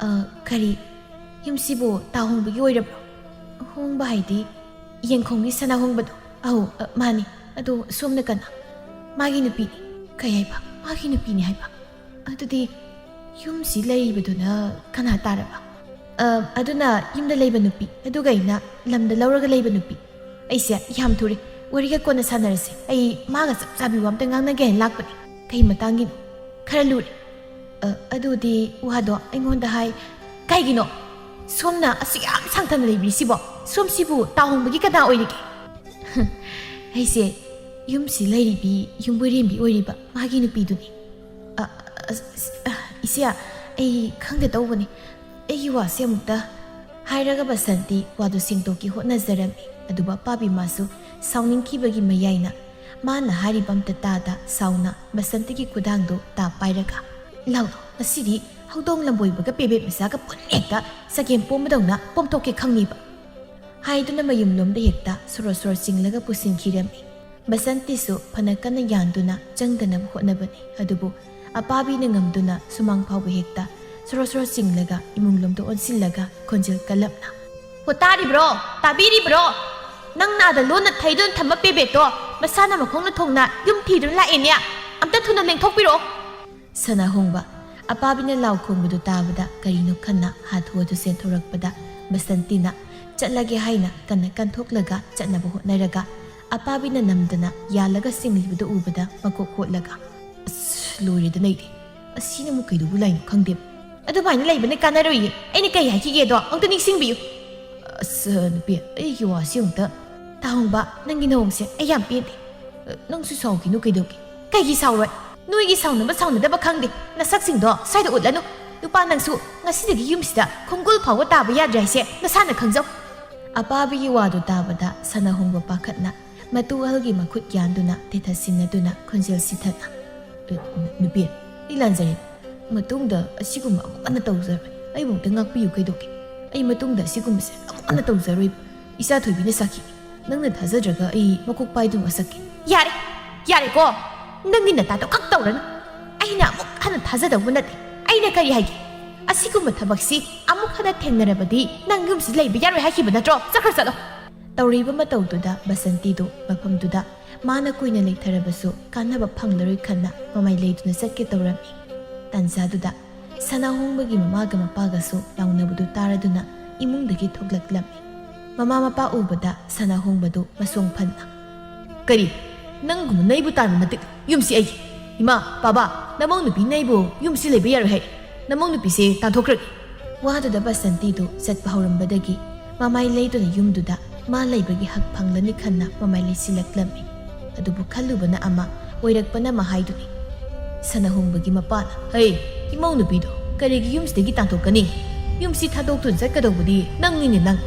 "ꯑ, ꯀꯔꯤ? ꯌꯨꯝꯁꯤꯕꯨ ꯇꯥ ꯍꯣꯡꯕꯒꯤ ꯑꯣꯏꯔꯕ꯭ꯔꯣ?" "ꯍꯣꯡꯕ ꯍꯥꯏꯗꯤ ꯌꯦꯡꯈꯣꯡꯒꯤ ꯁꯅꯥ ꯍꯣꯡꯕꯗꯣ?" "ꯑꯧ, ꯑ, ꯃꯥꯅꯤ꯫ ꯑꯗꯣ ꯁꯣꯝꯅ ꯀꯅꯥ?" "ꯃꯥꯒꯤ ꯅꯨꯄꯤꯅꯤ꯫" "ꯀꯩ ꯍꯥꯏꯕ? ꯃꯥꯒꯤ ꯅꯨꯄꯤꯅꯤ ꯍꯥꯏꯕ? ꯑꯗꯨꯗꯤ ꯌꯨꯝꯁꯤ ꯂꯩꯔꯤꯕꯗꯨꯅ ꯀꯅꯥ ꯇꯥꯔꯕ?" "ꯑ, ꯑꯗꯨꯅ ꯌꯨꯝꯗ ꯂꯩꯕ ꯅꯨꯄꯤ, ꯑꯗꯨꯒ ꯑꯩꯅ ꯂꯝꯗ ꯂꯧꯔꯒ ꯂꯩꯕ ꯅꯨꯄꯤ꯫" "ꯑꯩꯁꯦ ꯌꯥꯝ ꯊꯨꯔꯦ, ꯋꯥꯔꯤꯒ ꯀꯣꯟꯅ ꯁꯥꯟꯅꯔꯁꯦ꯫ ꯑꯩ ꯃꯥꯒ ꯆꯞ ꯆꯥꯕꯤ ꯋꯥ ꯑꯝꯇ ꯉꯥꯡꯅꯒꯦ ꯍꯥꯏꯅ ꯂꯥꯛꯄꯅꯦ꯫" "ꯀꯩ ꯃꯇꯥꯡꯒꯤꯅꯣ?" "ꯈꯔ ꯂꯨꯔꯦ꯫" "ꯑ, ꯑꯗꯨꯗꯤ ꯋꯥꯗꯣ ꯑꯩꯉꯣꯟꯗ ꯍꯥꯏ꯫ ꯀꯩꯒꯤꯅꯣ ꯁꯣꯝꯅ ꯑꯁꯨꯛ ꯌꯥꯝ ꯁꯥꯡꯊꯅ ꯂꯩꯕꯤꯔꯤꯁꯤꯕꯣ? ꯁꯣꯝꯁꯤꯕꯨ ꯇꯥ ꯍꯣꯡꯕꯒꯤ ꯀꯅꯥ ꯑꯣꯏꯔꯤꯒꯦ?" "ꯑꯩꯁꯦ ꯌꯨꯝꯁꯤ ꯂꯩꯔꯤꯕꯤ ꯌꯨꯝꯕꯨꯔꯦꯝꯕꯤ ꯑꯣꯏꯔꯤꯕ ꯃꯥꯒꯤ ꯅꯨꯄꯤꯗꯨꯅꯤ꯫" "ꯑ, ꯑ, ꯑ, ꯏꯆꯦ, ꯑꯩ ꯈꯪꯗꯦ ꯇꯧꯕꯅꯤ꯫ ꯑꯩꯒꯤ ꯋꯥꯁꯦ ꯑꯃꯨꯛꯇ" ꯍꯥꯏꯔꯒ ꯕꯁꯟꯇꯤ ꯋꯥꯗꯨ ꯁꯦꯡꯗꯣꯛꯀꯦ ꯍꯣꯠꯅꯖꯔꯝꯃꯤ꯫ ꯑꯗꯨꯕꯨ ꯑꯄꯥꯕꯤ ꯃꯥꯁꯨ ꯁꯥꯎꯅꯤꯡꯈꯤꯕꯒꯤ ꯃꯌꯥꯏꯅ ꯃꯥꯅ ꯍꯥꯏꯔꯤꯕ ꯑꯝꯇ ꯇꯥꯗ ꯁꯥꯎꯅ ꯕꯁꯟꯇꯤꯒꯤ ꯈꯨꯗꯥꯡꯗꯨ ꯇꯥ ꯄꯥꯏꯔꯒ, "ꯂꯥꯎ, ꯉꯁꯤꯗꯤ ꯍꯧꯗꯣꯡ ꯂꯝꯕꯣꯏꯕꯒ ꯄꯦꯕꯦꯠ ꯃꯆꯥꯒ ꯄꯨꯟꯅ ꯍꯦꯛꯇ ꯆꯒꯦꯝ ꯄꯣꯝꯕꯗꯧꯅ ꯄꯣꯝꯊꯣꯛꯀꯦ ꯈꯪꯅꯤꯕ!" ꯍꯥꯏꯗꯨꯅ ꯃꯌꯨꯝꯂꯣꯝꯗ ꯍꯦꯛꯇ ꯁꯣꯔꯣ ꯁꯣꯔꯣ ꯆꯤꯡꯂꯒ ꯄꯨꯁꯤꯟꯈꯤꯔꯝꯃꯤ꯫ ꯕꯁꯟꯇꯤꯁꯨ ꯐꯅ ꯀꯟꯅ ꯌꯥꯟꯗꯨꯅ ꯆꯪꯗꯅꯕ ꯍꯣꯠꯅꯕꯅꯤ, ꯑꯗꯨꯕꯨ ꯑꯄꯥꯕꯤꯅ ꯉꯝꯗꯨꯅ ꯁꯨꯃꯥꯡ ꯐꯥꯎꯕ ꯍꯦꯛꯇ ꯁꯣꯔꯣ ꯁꯣꯔꯣ ꯆꯤꯡꯂꯒ ꯏꯃꯨꯡꯂꯣꯝꯗ ꯑꯣꯟꯁꯤꯜꯂꯒ ꯈꯣꯟꯖꯦꯜ ꯀꯜꯂꯞꯅ, "ꯍꯣ, ꯇꯥꯔꯤꯕ꯭ꯔꯣ? ꯇꯥꯕꯤꯔꯤꯕ꯭ꯔꯣ? ꯅꯪ ꯅꯥꯗ ꯂꯣꯟꯅ ꯊꯩꯗꯨꯅ ꯊꯝꯕ ꯄꯦꯕꯦꯠꯇꯣ ꯃꯁꯥꯅ ꯃꯈꯣꯡꯅ ꯊꯣꯡꯅ ꯌꯨꯝ ꯊꯤꯗꯨꯅ ꯂꯥꯛꯑꯦꯅꯦ꯫ ꯑꯝꯇ ꯊꯨꯅ ꯂꯦꯡꯊꯣꯛꯄꯤꯔꯛꯑꯣ꯫ ꯁꯅꯥꯍꯣꯡꯕ ꯑꯄꯥꯕꯤꯅ ꯂꯥꯎ ꯈꯣꯡꯕꯗꯨ ꯇꯥꯕꯗ ꯀꯔꯤꯅꯣ ꯈꯟꯅ ꯍꯥꯊꯨ ꯍꯥꯊꯨ ꯆꯦꯟꯊꯣꯔꯛꯄꯗ ꯕꯁꯟꯇꯤꯅ ꯆꯠꯂꯒꯦ ꯍꯥꯏꯅ ꯀꯟꯅ ꯀꯟꯊꯣꯛꯂꯒ ꯆꯠꯅꯕ ꯍꯣꯠꯅꯔꯒ ꯑꯄꯥꯕꯤꯅ ꯅꯝꯗꯅ ꯌꯥꯜꯂꯒ ꯆꯤꯡꯂꯤꯕꯗꯨ ꯎꯕꯗ ꯃꯀꯣꯛ ꯍꯣꯠꯂꯒ, "ꯑꯁ, ꯂꯣꯏꯔꯦꯗꯅ ꯑꯩꯗꯤ꯫ ꯑꯁꯤꯅ ꯑꯃꯨꯛ ꯀꯩꯗꯧꯕ ꯂꯥꯏꯅꯣ ꯈꯪꯗꯦꯕ꯫ ꯑꯗꯨꯃꯥꯏꯅ ꯂꯩꯕꯅ ꯀꯥꯟꯅꯔꯣꯏꯌꯦ꯫ ꯑꯩꯅ ꯀꯩ ꯍꯥꯏꯈꯤꯒꯦꯗꯣ ꯑꯝꯇ ꯅꯤꯡꯁꯤꯡꯕꯤꯌꯨ꯫" "ꯑꯁ, ꯅꯨꯄꯤ, ꯑꯩꯒꯤ ꯋꯥꯁꯤ ꯑꯃꯨꯛꯇ..." "ꯇꯥꯍꯣꯡꯕ, ꯅꯪꯒꯤ ꯅꯑꯣꯡꯁꯦ ꯑꯩ ꯌꯥꯝ ꯄꯦꯟꯗꯦ꯫ ꯅꯪꯁꯨ ꯁꯥꯎꯈꯤꯅꯨ ꯀꯩꯗꯧꯒꯦ?" "ꯀꯩꯒꯤ ꯁꯥꯎꯔꯣꯏ? ꯅꯣꯏꯒꯤ ꯁꯥꯎꯅꯕ ꯁꯥꯎꯅꯗꯕ ꯈꯪꯗꯦ꯫ ꯅꯁꯛꯁꯤꯡꯗꯣ ꯁ꯭ꯋꯥꯏꯗ ꯎꯠꯂꯅꯨ꯫ ꯅꯨꯄꯥ ꯅꯪꯁꯨ ꯉꯁꯤꯗꯒꯤ ꯌꯨꯝꯁꯤꯗ ꯈꯣꯡꯒꯨꯜ ꯐꯥꯎꯕ ꯇꯥꯕ ꯌꯥꯗ꯭ꯔꯦ ꯍꯥꯏꯁꯦ ꯅꯁꯥꯅ ꯈꯪꯖꯧ꯫" ꯑꯄꯥꯕꯤꯒꯤ ꯋꯥꯗꯨ ꯇꯥꯕꯗ ꯁꯅꯥꯍꯣꯡꯕ ꯄꯥꯈꯠꯅ ꯃꯇꯨ ꯑꯍꯜꯒꯤ ꯃꯈꯨꯠ ꯌꯥꯟꯗꯨꯅ ꯇꯦꯊ ꯁꯤꯟꯅꯗꯨꯅ ꯈꯣꯟꯖꯦꯜ ꯁꯤꯊꯅ, "ꯅꯨꯄꯤ, ꯑꯩ ꯂꯥꯟꯖꯔꯦ꯫ ꯃꯇꯨꯡꯗ ꯑꯁꯤꯒꯨꯝꯕ ꯑꯃꯨꯛ ꯍꯟꯅ ꯇꯧꯖꯔꯣꯏ꯫ ꯑꯩꯕꯨ ꯑꯝꯇ ꯉꯥꯛꯄꯤꯌꯨ ꯀꯩꯗꯧꯒꯦ? ꯑꯩ ꯃꯇꯨꯡꯗ ꯑꯁꯤꯒꯨꯝꯕꯁꯦ ꯑꯃꯨꯛ ꯍꯟꯅ ꯇꯧꯖꯔꯣꯏꯕ꯫" "ꯏꯆꯥ ꯊꯣꯏꯕꯤꯅ ꯁꯥꯈꯤ꯫ ꯅꯪꯅ ꯊꯥꯖꯗ꯭ꯔꯒ ꯑꯩ ꯃꯀꯣꯛ ꯄꯥꯏꯗꯨꯅ ꯃꯁꯛꯀꯤ..." "ꯌꯥꯔꯦ, ꯌꯥꯔꯦꯀꯣ꯫ ꯅꯪꯒꯤ ꯅꯇꯥꯗꯣ ꯈꯛ ꯇꯧꯔꯅꯨ꯫ ꯑꯩꯅ ꯑꯃꯨꯛ ꯍꯟꯅ ꯊꯥꯖꯗꯧꯕ ꯅꯠꯇꯦ꯫ ꯑꯩꯅ ꯀꯔꯤ ꯍꯥꯏꯒꯦ? ꯑꯁꯤꯒꯨꯝꯕ ꯊꯕꯛꯁꯤ ꯑꯃꯨꯛ ꯍꯟꯅ ꯊꯦꯡꯅꯔꯕꯗꯤ ꯅꯪ ꯌꯨꯝꯁꯤ ꯂꯩꯕ ꯌꯥꯔꯣꯏ ꯍꯥꯏꯈꯤꯕ ꯅꯠꯇ꯭ꯔꯣ? ꯆꯠꯈ꯭ꯔꯣ, ꯆꯠꯂꯣ꯫" ꯇꯧꯔꯤꯕ ꯃꯇꯧꯗꯨꯗ ꯕꯁꯟꯇꯤꯗꯨ ꯃꯐꯝꯗꯨꯗ ꯃꯥꯅ ꯀꯨꯏꯅ ꯂꯩꯊꯔꯕꯁꯨ ꯀꯥꯟꯅꯕ ꯐꯪꯂꯔꯣꯏ ꯈꯟꯅ ꯃꯃꯥꯏ ꯂꯩꯗꯨꯅ ꯆꯠꯀꯦ ꯇꯧꯔꯝꯃꯤ꯫ ꯇꯥꯟꯖꯥꯗꯨꯗ ꯁꯅꯥꯍꯣꯡꯕꯒꯤ ꯃꯃꯥꯒ ꯃꯄꯥꯒꯁꯨ ꯂꯥꯎꯅꯕꯗꯨ ꯇꯥꯔꯗꯨꯅ ꯏꯃꯨꯡꯗꯒꯤ ꯊꯣꯛꯂꯛꯂꯝꯃꯤ꯫ ꯃꯃꯥ ꯃꯄꯥ ꯎꯕꯗ ꯁꯅꯥꯍꯣꯡꯕꯗꯨ ꯃꯁꯣꯡ ꯐꯟꯅ, "ꯀꯔꯤ? ꯅꯪꯒꯨꯝꯕ ꯅꯩꯕꯨ ꯇꯥꯟꯕ ꯃꯇꯤꯛ ꯌꯨꯝꯁꯤ ꯑꯩꯒꯤ꯫ ꯏꯃꯥ, ꯄꯥꯕꯥ, ꯅꯃꯧ ꯅꯨꯄꯤ ꯅꯩꯕꯨ ꯌꯨꯝꯁꯤ ꯂꯩꯕ ꯌꯥꯔꯣꯏ ꯍꯥꯏ꯫ ꯅꯃꯧ ꯅꯨꯄꯤꯁꯦ ꯇꯥꯟꯊꯣꯛꯈ꯭ꯔꯒꯦ꯫" ꯋꯥꯗꯨꯗ ꯕꯁꯟꯇꯤꯗꯨ ꯆꯠꯄ ꯍꯧꯔꯝꯕꯗꯒꯤ ꯃꯃꯥꯏ ꯂꯩꯗꯨꯅ ꯌꯨꯝꯗꯨꯗ ꯃꯥ ꯂꯩꯕꯒꯤ ꯍꯛ ꯐꯪꯂꯅꯤ ꯈꯟꯅ ꯃꯃꯥꯏ ꯂꯩꯁꯤꯜꯂꯛꯂꯝꯃꯤ꯫ ꯑꯗꯨꯕꯨ ꯈꯜꯂꯨꯕꯅ ꯑꯃ, ꯑꯣꯏꯔꯛꯄꯅ ꯑꯃ ꯍꯥꯏꯗꯨꯅꯤ꯫ ꯁꯅꯥꯍꯣꯡꯕꯒꯤ ꯃꯄꯥꯅ, "ꯍꯩ, ꯏꯃꯧ ꯅꯨꯄꯤꯗꯣ ꯀꯔꯤꯒꯤ ꯌꯨꯝꯁꯤꯗꯒꯤ ꯇꯥꯟꯊꯣꯛꯀꯅꯤ? ꯌꯨꯝꯁꯤ ꯊꯥꯗꯣꯛꯇꯨꯅ ꯆꯠꯀꯗꯧꯕꯗꯤ ꯅꯪꯅꯤꯅꯦ ꯅꯪ꯫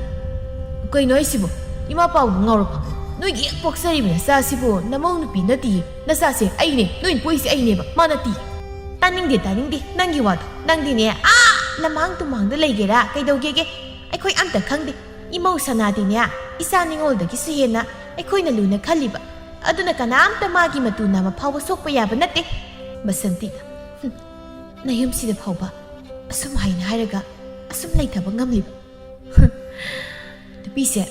ꯀꯩꯅꯣ ꯍꯥꯏꯁꯤꯕꯣ? ꯏꯃꯥ ꯄꯥꯎꯕꯨ ꯉꯥꯎꯔꯕ? ꯅꯣꯏꯒꯤ ꯍꯦꯛ ꯄꯣꯛꯆꯔꯤꯕ ꯅꯆꯥꯁꯤꯕꯨ ꯅꯃꯧ ꯅꯨꯄꯤ ꯅꯠꯇꯤꯌꯦ꯫ ꯅꯆꯥꯁꯦ ꯑꯩꯅꯦ, ꯅꯣꯏꯅ ꯄꯣꯛꯏꯁꯦ ꯑꯩꯅꯦꯕ, ꯃꯥ ꯅꯠꯇꯤꯌꯦ꯫" "ꯇꯥꯅꯤꯡꯗꯦ, ꯇꯥꯅꯤꯡꯗꯦ ꯅꯪꯒꯤ ꯋꯥꯗꯣ꯫ ꯅꯪꯗꯤꯅꯦ ꯑꯥ ꯂꯝꯍꯥꯡ ꯇꯨꯝꯍꯥꯡꯗ ꯂꯩꯒꯦꯔꯥ ꯀꯩꯗꯧꯒꯦꯒꯦ? ꯑꯩꯈꯣꯏ ꯑꯝꯇ ꯈꯪꯗꯦ꯫ ꯏꯃꯧ ꯁꯅꯥꯗꯤꯅꯦ ꯏꯆꯥ ꯅꯤꯉꯣꯜꯗꯒꯤꯁꯨ ꯍꯦꯟꯅ ꯑꯩꯈꯣꯏꯅ ꯂꯨꯅ ꯈꯜꯂꯤꯕ꯫ ꯑꯗꯨꯅ ꯀꯅꯥꯝꯇ ꯃꯥꯒꯤ ꯃꯇꯨ ꯅꯥꯝꯃ ꯐꯥꯎꯕ ꯁꯣꯛꯄ ꯌꯥꯕ ꯅꯠꯇꯦ꯫" ꯕꯁꯟꯇꯤꯅ, "ꯍꯨꯝ, ꯅꯌꯨꯝꯁꯤꯗ ꯐꯥꯎꯕ ꯑꯁꯨꯝ ꯍꯥꯏꯅ ꯍꯥꯏꯔꯒ ꯑꯁꯨꯝ ꯂꯩꯊꯕ ꯉꯝꯂꯤꯕ? ꯍꯨꯝ, ꯅꯨꯄꯤꯁꯦ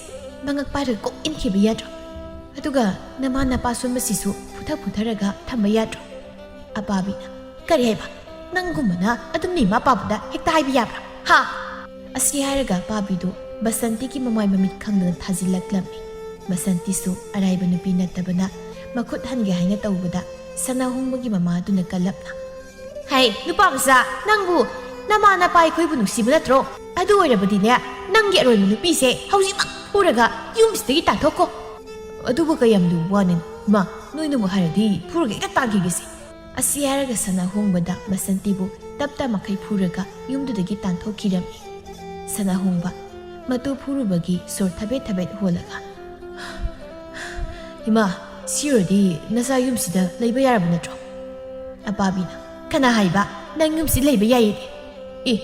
ꯃꯉꯛ ꯄꯥꯏꯔꯒ ꯀꯣꯛ ꯏꯟꯈꯤꯕ ꯌꯥꯗ꯭ꯔꯣ?" ꯑꯗꯨꯒ ꯅꯃꯥ ꯅꯄꯥ ꯁꯣꯟꯕꯁꯤꯁꯨ ꯐꯨꯊ ꯐꯨꯊꯔꯒ ꯊꯝꯕ ꯌꯥꯗ꯭ꯔꯣ? ꯑꯄꯥꯕꯤꯅ, ꯀꯔꯤ ꯍꯥꯏꯕ? ꯅꯪꯒꯨꯝꯕꯅ ꯑꯗꯨꯝ ꯅꯤꯃꯥ ꯄꯥꯕꯗ ꯍꯦꯛꯇ ꯍꯥꯏꯕ ꯌꯥꯕ꯭ꯔꯥ? ꯍꯥ? ꯑꯁꯤ ꯍꯥꯏꯔꯒ ꯑꯄꯥꯕꯤꯗꯨ ꯕꯁꯟꯇꯤꯒꯤ ꯃꯃꯥꯏ ꯃꯃꯤꯠ ꯈꯪꯗꯅ ꯊꯥꯖꯤꯜꯂꯛꯂꯝꯃꯤ꯫ ꯕꯁꯟꯇꯤꯁꯨ ꯑꯔꯥꯏꯕ ꯅꯨꯄꯤ ꯅꯠꯇꯕꯅ ꯃꯈꯨꯠ ꯍꯟꯒꯦ ꯍꯥꯏꯅ ꯇꯧꯕꯗ ꯁꯅꯥꯍꯣꯡꯕꯒꯤ ꯃꯃꯥꯗꯨꯅ ꯀꯜꯂꯞꯅ, ꯍꯩ, ꯅꯨꯄꯥ ꯃꯆꯥ, ꯅꯪꯕꯨ ꯅꯃꯥ ꯅꯄꯥ ꯑꯩꯈꯣꯏꯕꯨ ꯅꯨꯡꯁꯤꯕ ꯅꯠꯇ꯭ꯔꯣ? ꯑꯗꯨ ꯑꯣꯏꯔꯕꯗꯤꯅꯦ, ꯅꯪꯒꯤ ꯑꯔꯣꯏꯕ ꯅꯨꯄꯤꯁꯦ ꯍꯧꯖꯤꯛꯃꯛ ꯐꯨꯔꯒ ꯌꯨꯝꯁꯤꯗꯒꯤ ꯇꯥꯟꯊꯣꯛꯈꯣ꯫ ꯑꯗꯨꯕꯨ ꯀꯌꯥꯝ ꯂꯨꯕ ꯋꯥꯅꯤ꯫ ꯏꯃꯥ, ꯅꯣꯏꯅꯕꯨ ꯍꯥꯏꯔꯗꯤ ꯐꯨꯔꯒ ꯍꯦꯛꯇ ꯇꯥꯟꯈꯤꯒꯦꯁꯦ꯫ ꯑꯁꯤ ꯍꯥꯏꯔꯒ ꯁꯅꯥꯍꯣꯡꯕꯗ ꯕꯁꯟꯇꯤꯕꯨ ꯇꯞ ꯇꯞ ꯃꯈꯩ ꯐꯨꯔꯒ ꯌꯨꯝꯗꯨꯗꯒꯤ ꯇꯥꯟꯊꯣꯛꯈꯤꯔꯝꯃꯤ꯫ ꯁꯅꯥꯍꯣꯡꯕ ꯃꯇꯨ ꯐꯨꯔꯨꯕꯒꯤ ꯁꯣꯔ ꯊꯕꯦꯠ ꯊꯕꯦꯠ ꯍꯣꯜꯂꯒ, ꯏꯃꯥ, ꯁꯤ ꯑꯣꯏꯔꯗꯤ ꯅꯆꯥ ꯌꯨꯝꯁꯤꯗ ꯂꯩꯕ ꯌꯥꯔꯕ ꯅꯠꯇ꯭ꯔꯣ? ꯑꯄꯥꯕꯤꯅ, ꯀꯅꯥ ꯍꯥꯏꯕ ꯅꯪ ꯌꯨꯝꯁꯤꯗ ꯂꯩꯕ ꯌꯥꯏꯌꯦ? ꯑꯦ,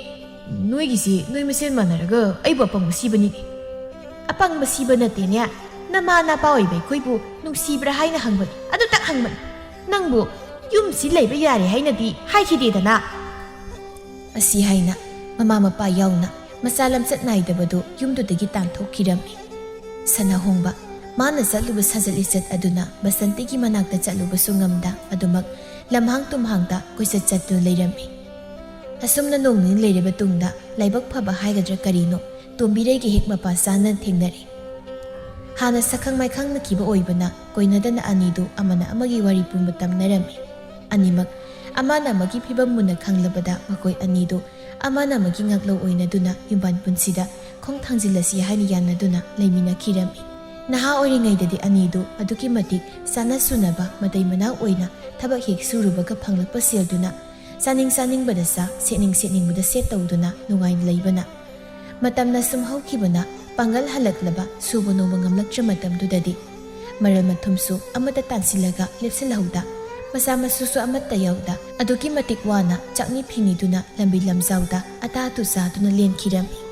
ꯅꯣꯏꯒꯤꯁꯤ ꯅꯣꯏ ꯃꯁꯦꯟ ꯃꯥꯟꯅꯔꯒ ꯑꯩꯕꯨ ꯑꯄꯪꯕ ꯁꯤꯕꯅꯤꯅꯦ꯫ ꯑꯄꯪꯕ ꯁꯤꯕ ꯅꯠꯇꯦꯅꯦ, ꯅꯃꯥ ꯅꯄꯥ ꯑꯣꯏꯕ ꯑꯩꯈꯣꯏꯕꯨ ꯅꯨꯡꯁꯤꯕ꯭ꯔꯥ ꯍꯥꯏꯅ ꯍꯪꯕꯅꯤ, ꯑꯗꯨꯇꯛ ꯍꯪꯕꯅꯤ꯫ ꯅꯪꯕꯨ ꯌꯨꯝꯁꯤ ꯂꯩꯕ ꯌꯥꯔꯦ ꯍꯥꯏꯅꯗꯤ ꯍꯥꯏꯈꯤꯗꯦꯗꯅ꯫ ꯑꯁꯤ ꯍꯥꯏꯅ ꯃꯃꯥ ꯃꯄꯥ ꯌꯥꯎꯅ ꯃꯆꯥ ꯂꯝꯆꯠ ꯅꯥꯏꯗꯕꯗꯨ ꯌꯨꯝꯗꯨꯗꯒꯤ ꯇꯥꯟꯊꯣꯛꯈꯤꯔꯝꯃꯤ꯫ ꯁꯅꯥꯍꯣꯡꯕ ꯃꯥꯅ ꯆꯠꯂꯨꯕ ꯁꯥꯖꯠ ꯂꯤꯆꯠ ꯑꯗꯨꯅ ꯕꯁꯟꯇꯤꯒꯤ ꯃꯅꯥꯛꯇ ꯆꯠꯂꯨꯕꯁꯨ ꯉꯝꯗ ꯑꯗꯨꯃꯛ ꯂꯝꯍꯥꯡ ꯇꯨꯝꯍꯥꯡꯗ ꯀꯣꯏꯆꯠ ꯆꯠꯇꯨꯅ ꯂꯩꯔꯝꯃꯤ꯫ ꯑꯁꯨꯝꯅ ꯅꯣꯡ ꯅꯤꯅꯤ ꯂꯩꯔꯕ ꯇꯨꯡꯗ ꯂꯥꯏꯕꯛ ꯐꯕ ꯍꯥꯏꯒꯗ꯭ꯔꯥ ꯀꯔꯤꯅꯣ, ꯇꯣꯝꯕꯤꯔꯩꯒꯤ ꯍꯦꯛ ꯃꯄꯥ ꯆꯥꯅ ꯊꯦꯡꯅꯔꯦ꯫ ꯍꯥꯟꯅ ꯁꯛꯈꯪ ꯃꯥꯏꯈꯪꯅꯈꯤꯕ ꯑꯣꯏꯕꯅ ꯀꯣꯏꯅꯗꯅ ꯑꯅꯤꯗꯨ ꯑꯃꯅ ꯑꯃꯒꯤ ꯋꯥꯔꯤ ꯄꯨꯝꯕ ꯇꯝꯅꯔꯝꯃꯤ꯫ ꯑꯅꯤꯃꯛ ꯑꯃꯅ ꯑꯃꯒꯤ ꯐꯤꯕꯝ ꯃꯨꯟꯅ ꯈꯪꯂꯕꯗ ꯃꯈꯣꯏ ꯑꯅꯤꯗꯨ ꯑꯃꯅ ꯑꯃꯒꯤ ꯉꯥꯛꯂꯧ ꯑꯣꯏꯅꯗꯨꯅ ꯌꯨꯝꯕꯥꯟ ꯄꯨꯟꯁꯤꯗ ꯈꯣꯡ ꯊꯥꯡꯖꯤꯜꯂꯁꯤ ꯍꯥꯏꯅ ꯌꯥꯅꯗꯨꯅ ꯂꯩꯃꯤꯟꯅꯈꯤꯔꯝꯃꯤ꯫ ꯅꯍꯥ ꯑꯣꯏꯔꯤꯉꯩꯗꯗꯤ ꯑꯅꯤꯗꯨ ꯑꯗꯨꯛꯀꯤ ꯃꯇꯤꯛ ꯆꯥꯟꯅ ꯁꯨꯅꯕ ꯃꯇꯩ ꯃꯅꯥꯎ ꯑꯣꯏꯅ ꯊꯕꯛ ꯍꯦꯛ ꯁꯨꯔꯨꯕꯒ ꯐꯪꯂꯛꯄ ꯁꯦꯜꯗꯨꯅ ꯆꯥꯅꯤꯡ ꯆꯥꯅꯤꯡꯕꯗ ꯆꯥ, ꯁꯦꯠꯅꯤꯡ ꯁꯦꯠꯅꯤꯡꯕꯗ ꯁꯦꯠ ꯇꯧꯗꯨꯅ ꯅꯨꯡꯉꯥꯏꯅ ꯂꯩꯕꯅ ꯃꯇꯝꯅ ꯁꯨꯝ ꯍꯧꯈꯤꯕꯅ ꯄꯥꯡꯒꯜ ꯍꯜꯂꯛꯂꯕ ꯁꯨꯕ ꯅꯣꯝꯕ ꯉꯝꯂꯛꯇ꯭ꯔ ꯃꯇꯝꯗꯨꯗꯗꯤ ꯃꯔꯜ ꯃꯊꯨꯝꯁꯨ ꯑꯃꯠꯇ ꯇꯥꯟꯁꯤꯜꯂꯒ ꯂꯦꯞꯁꯤꯜꯍꯧꯗ, ꯃꯆꯥ ꯃꯁꯨꯁꯨ ꯑꯃꯠꯇ ꯌꯥꯎꯗ ꯑꯗꯨꯛꯀꯤ ꯃꯇꯤꯛ ꯋꯥꯅ ꯆꯥꯛꯅꯤ ꯐꯤꯅꯤꯗꯨꯅ ꯂꯝꯕꯤ ꯂꯝꯖꯥꯎꯗ ꯑꯇꯥ ꯑꯇꯨ ꯆꯥꯗꯨꯅ ꯂꯦꯟꯈꯤꯔꯝꯃꯤ꯫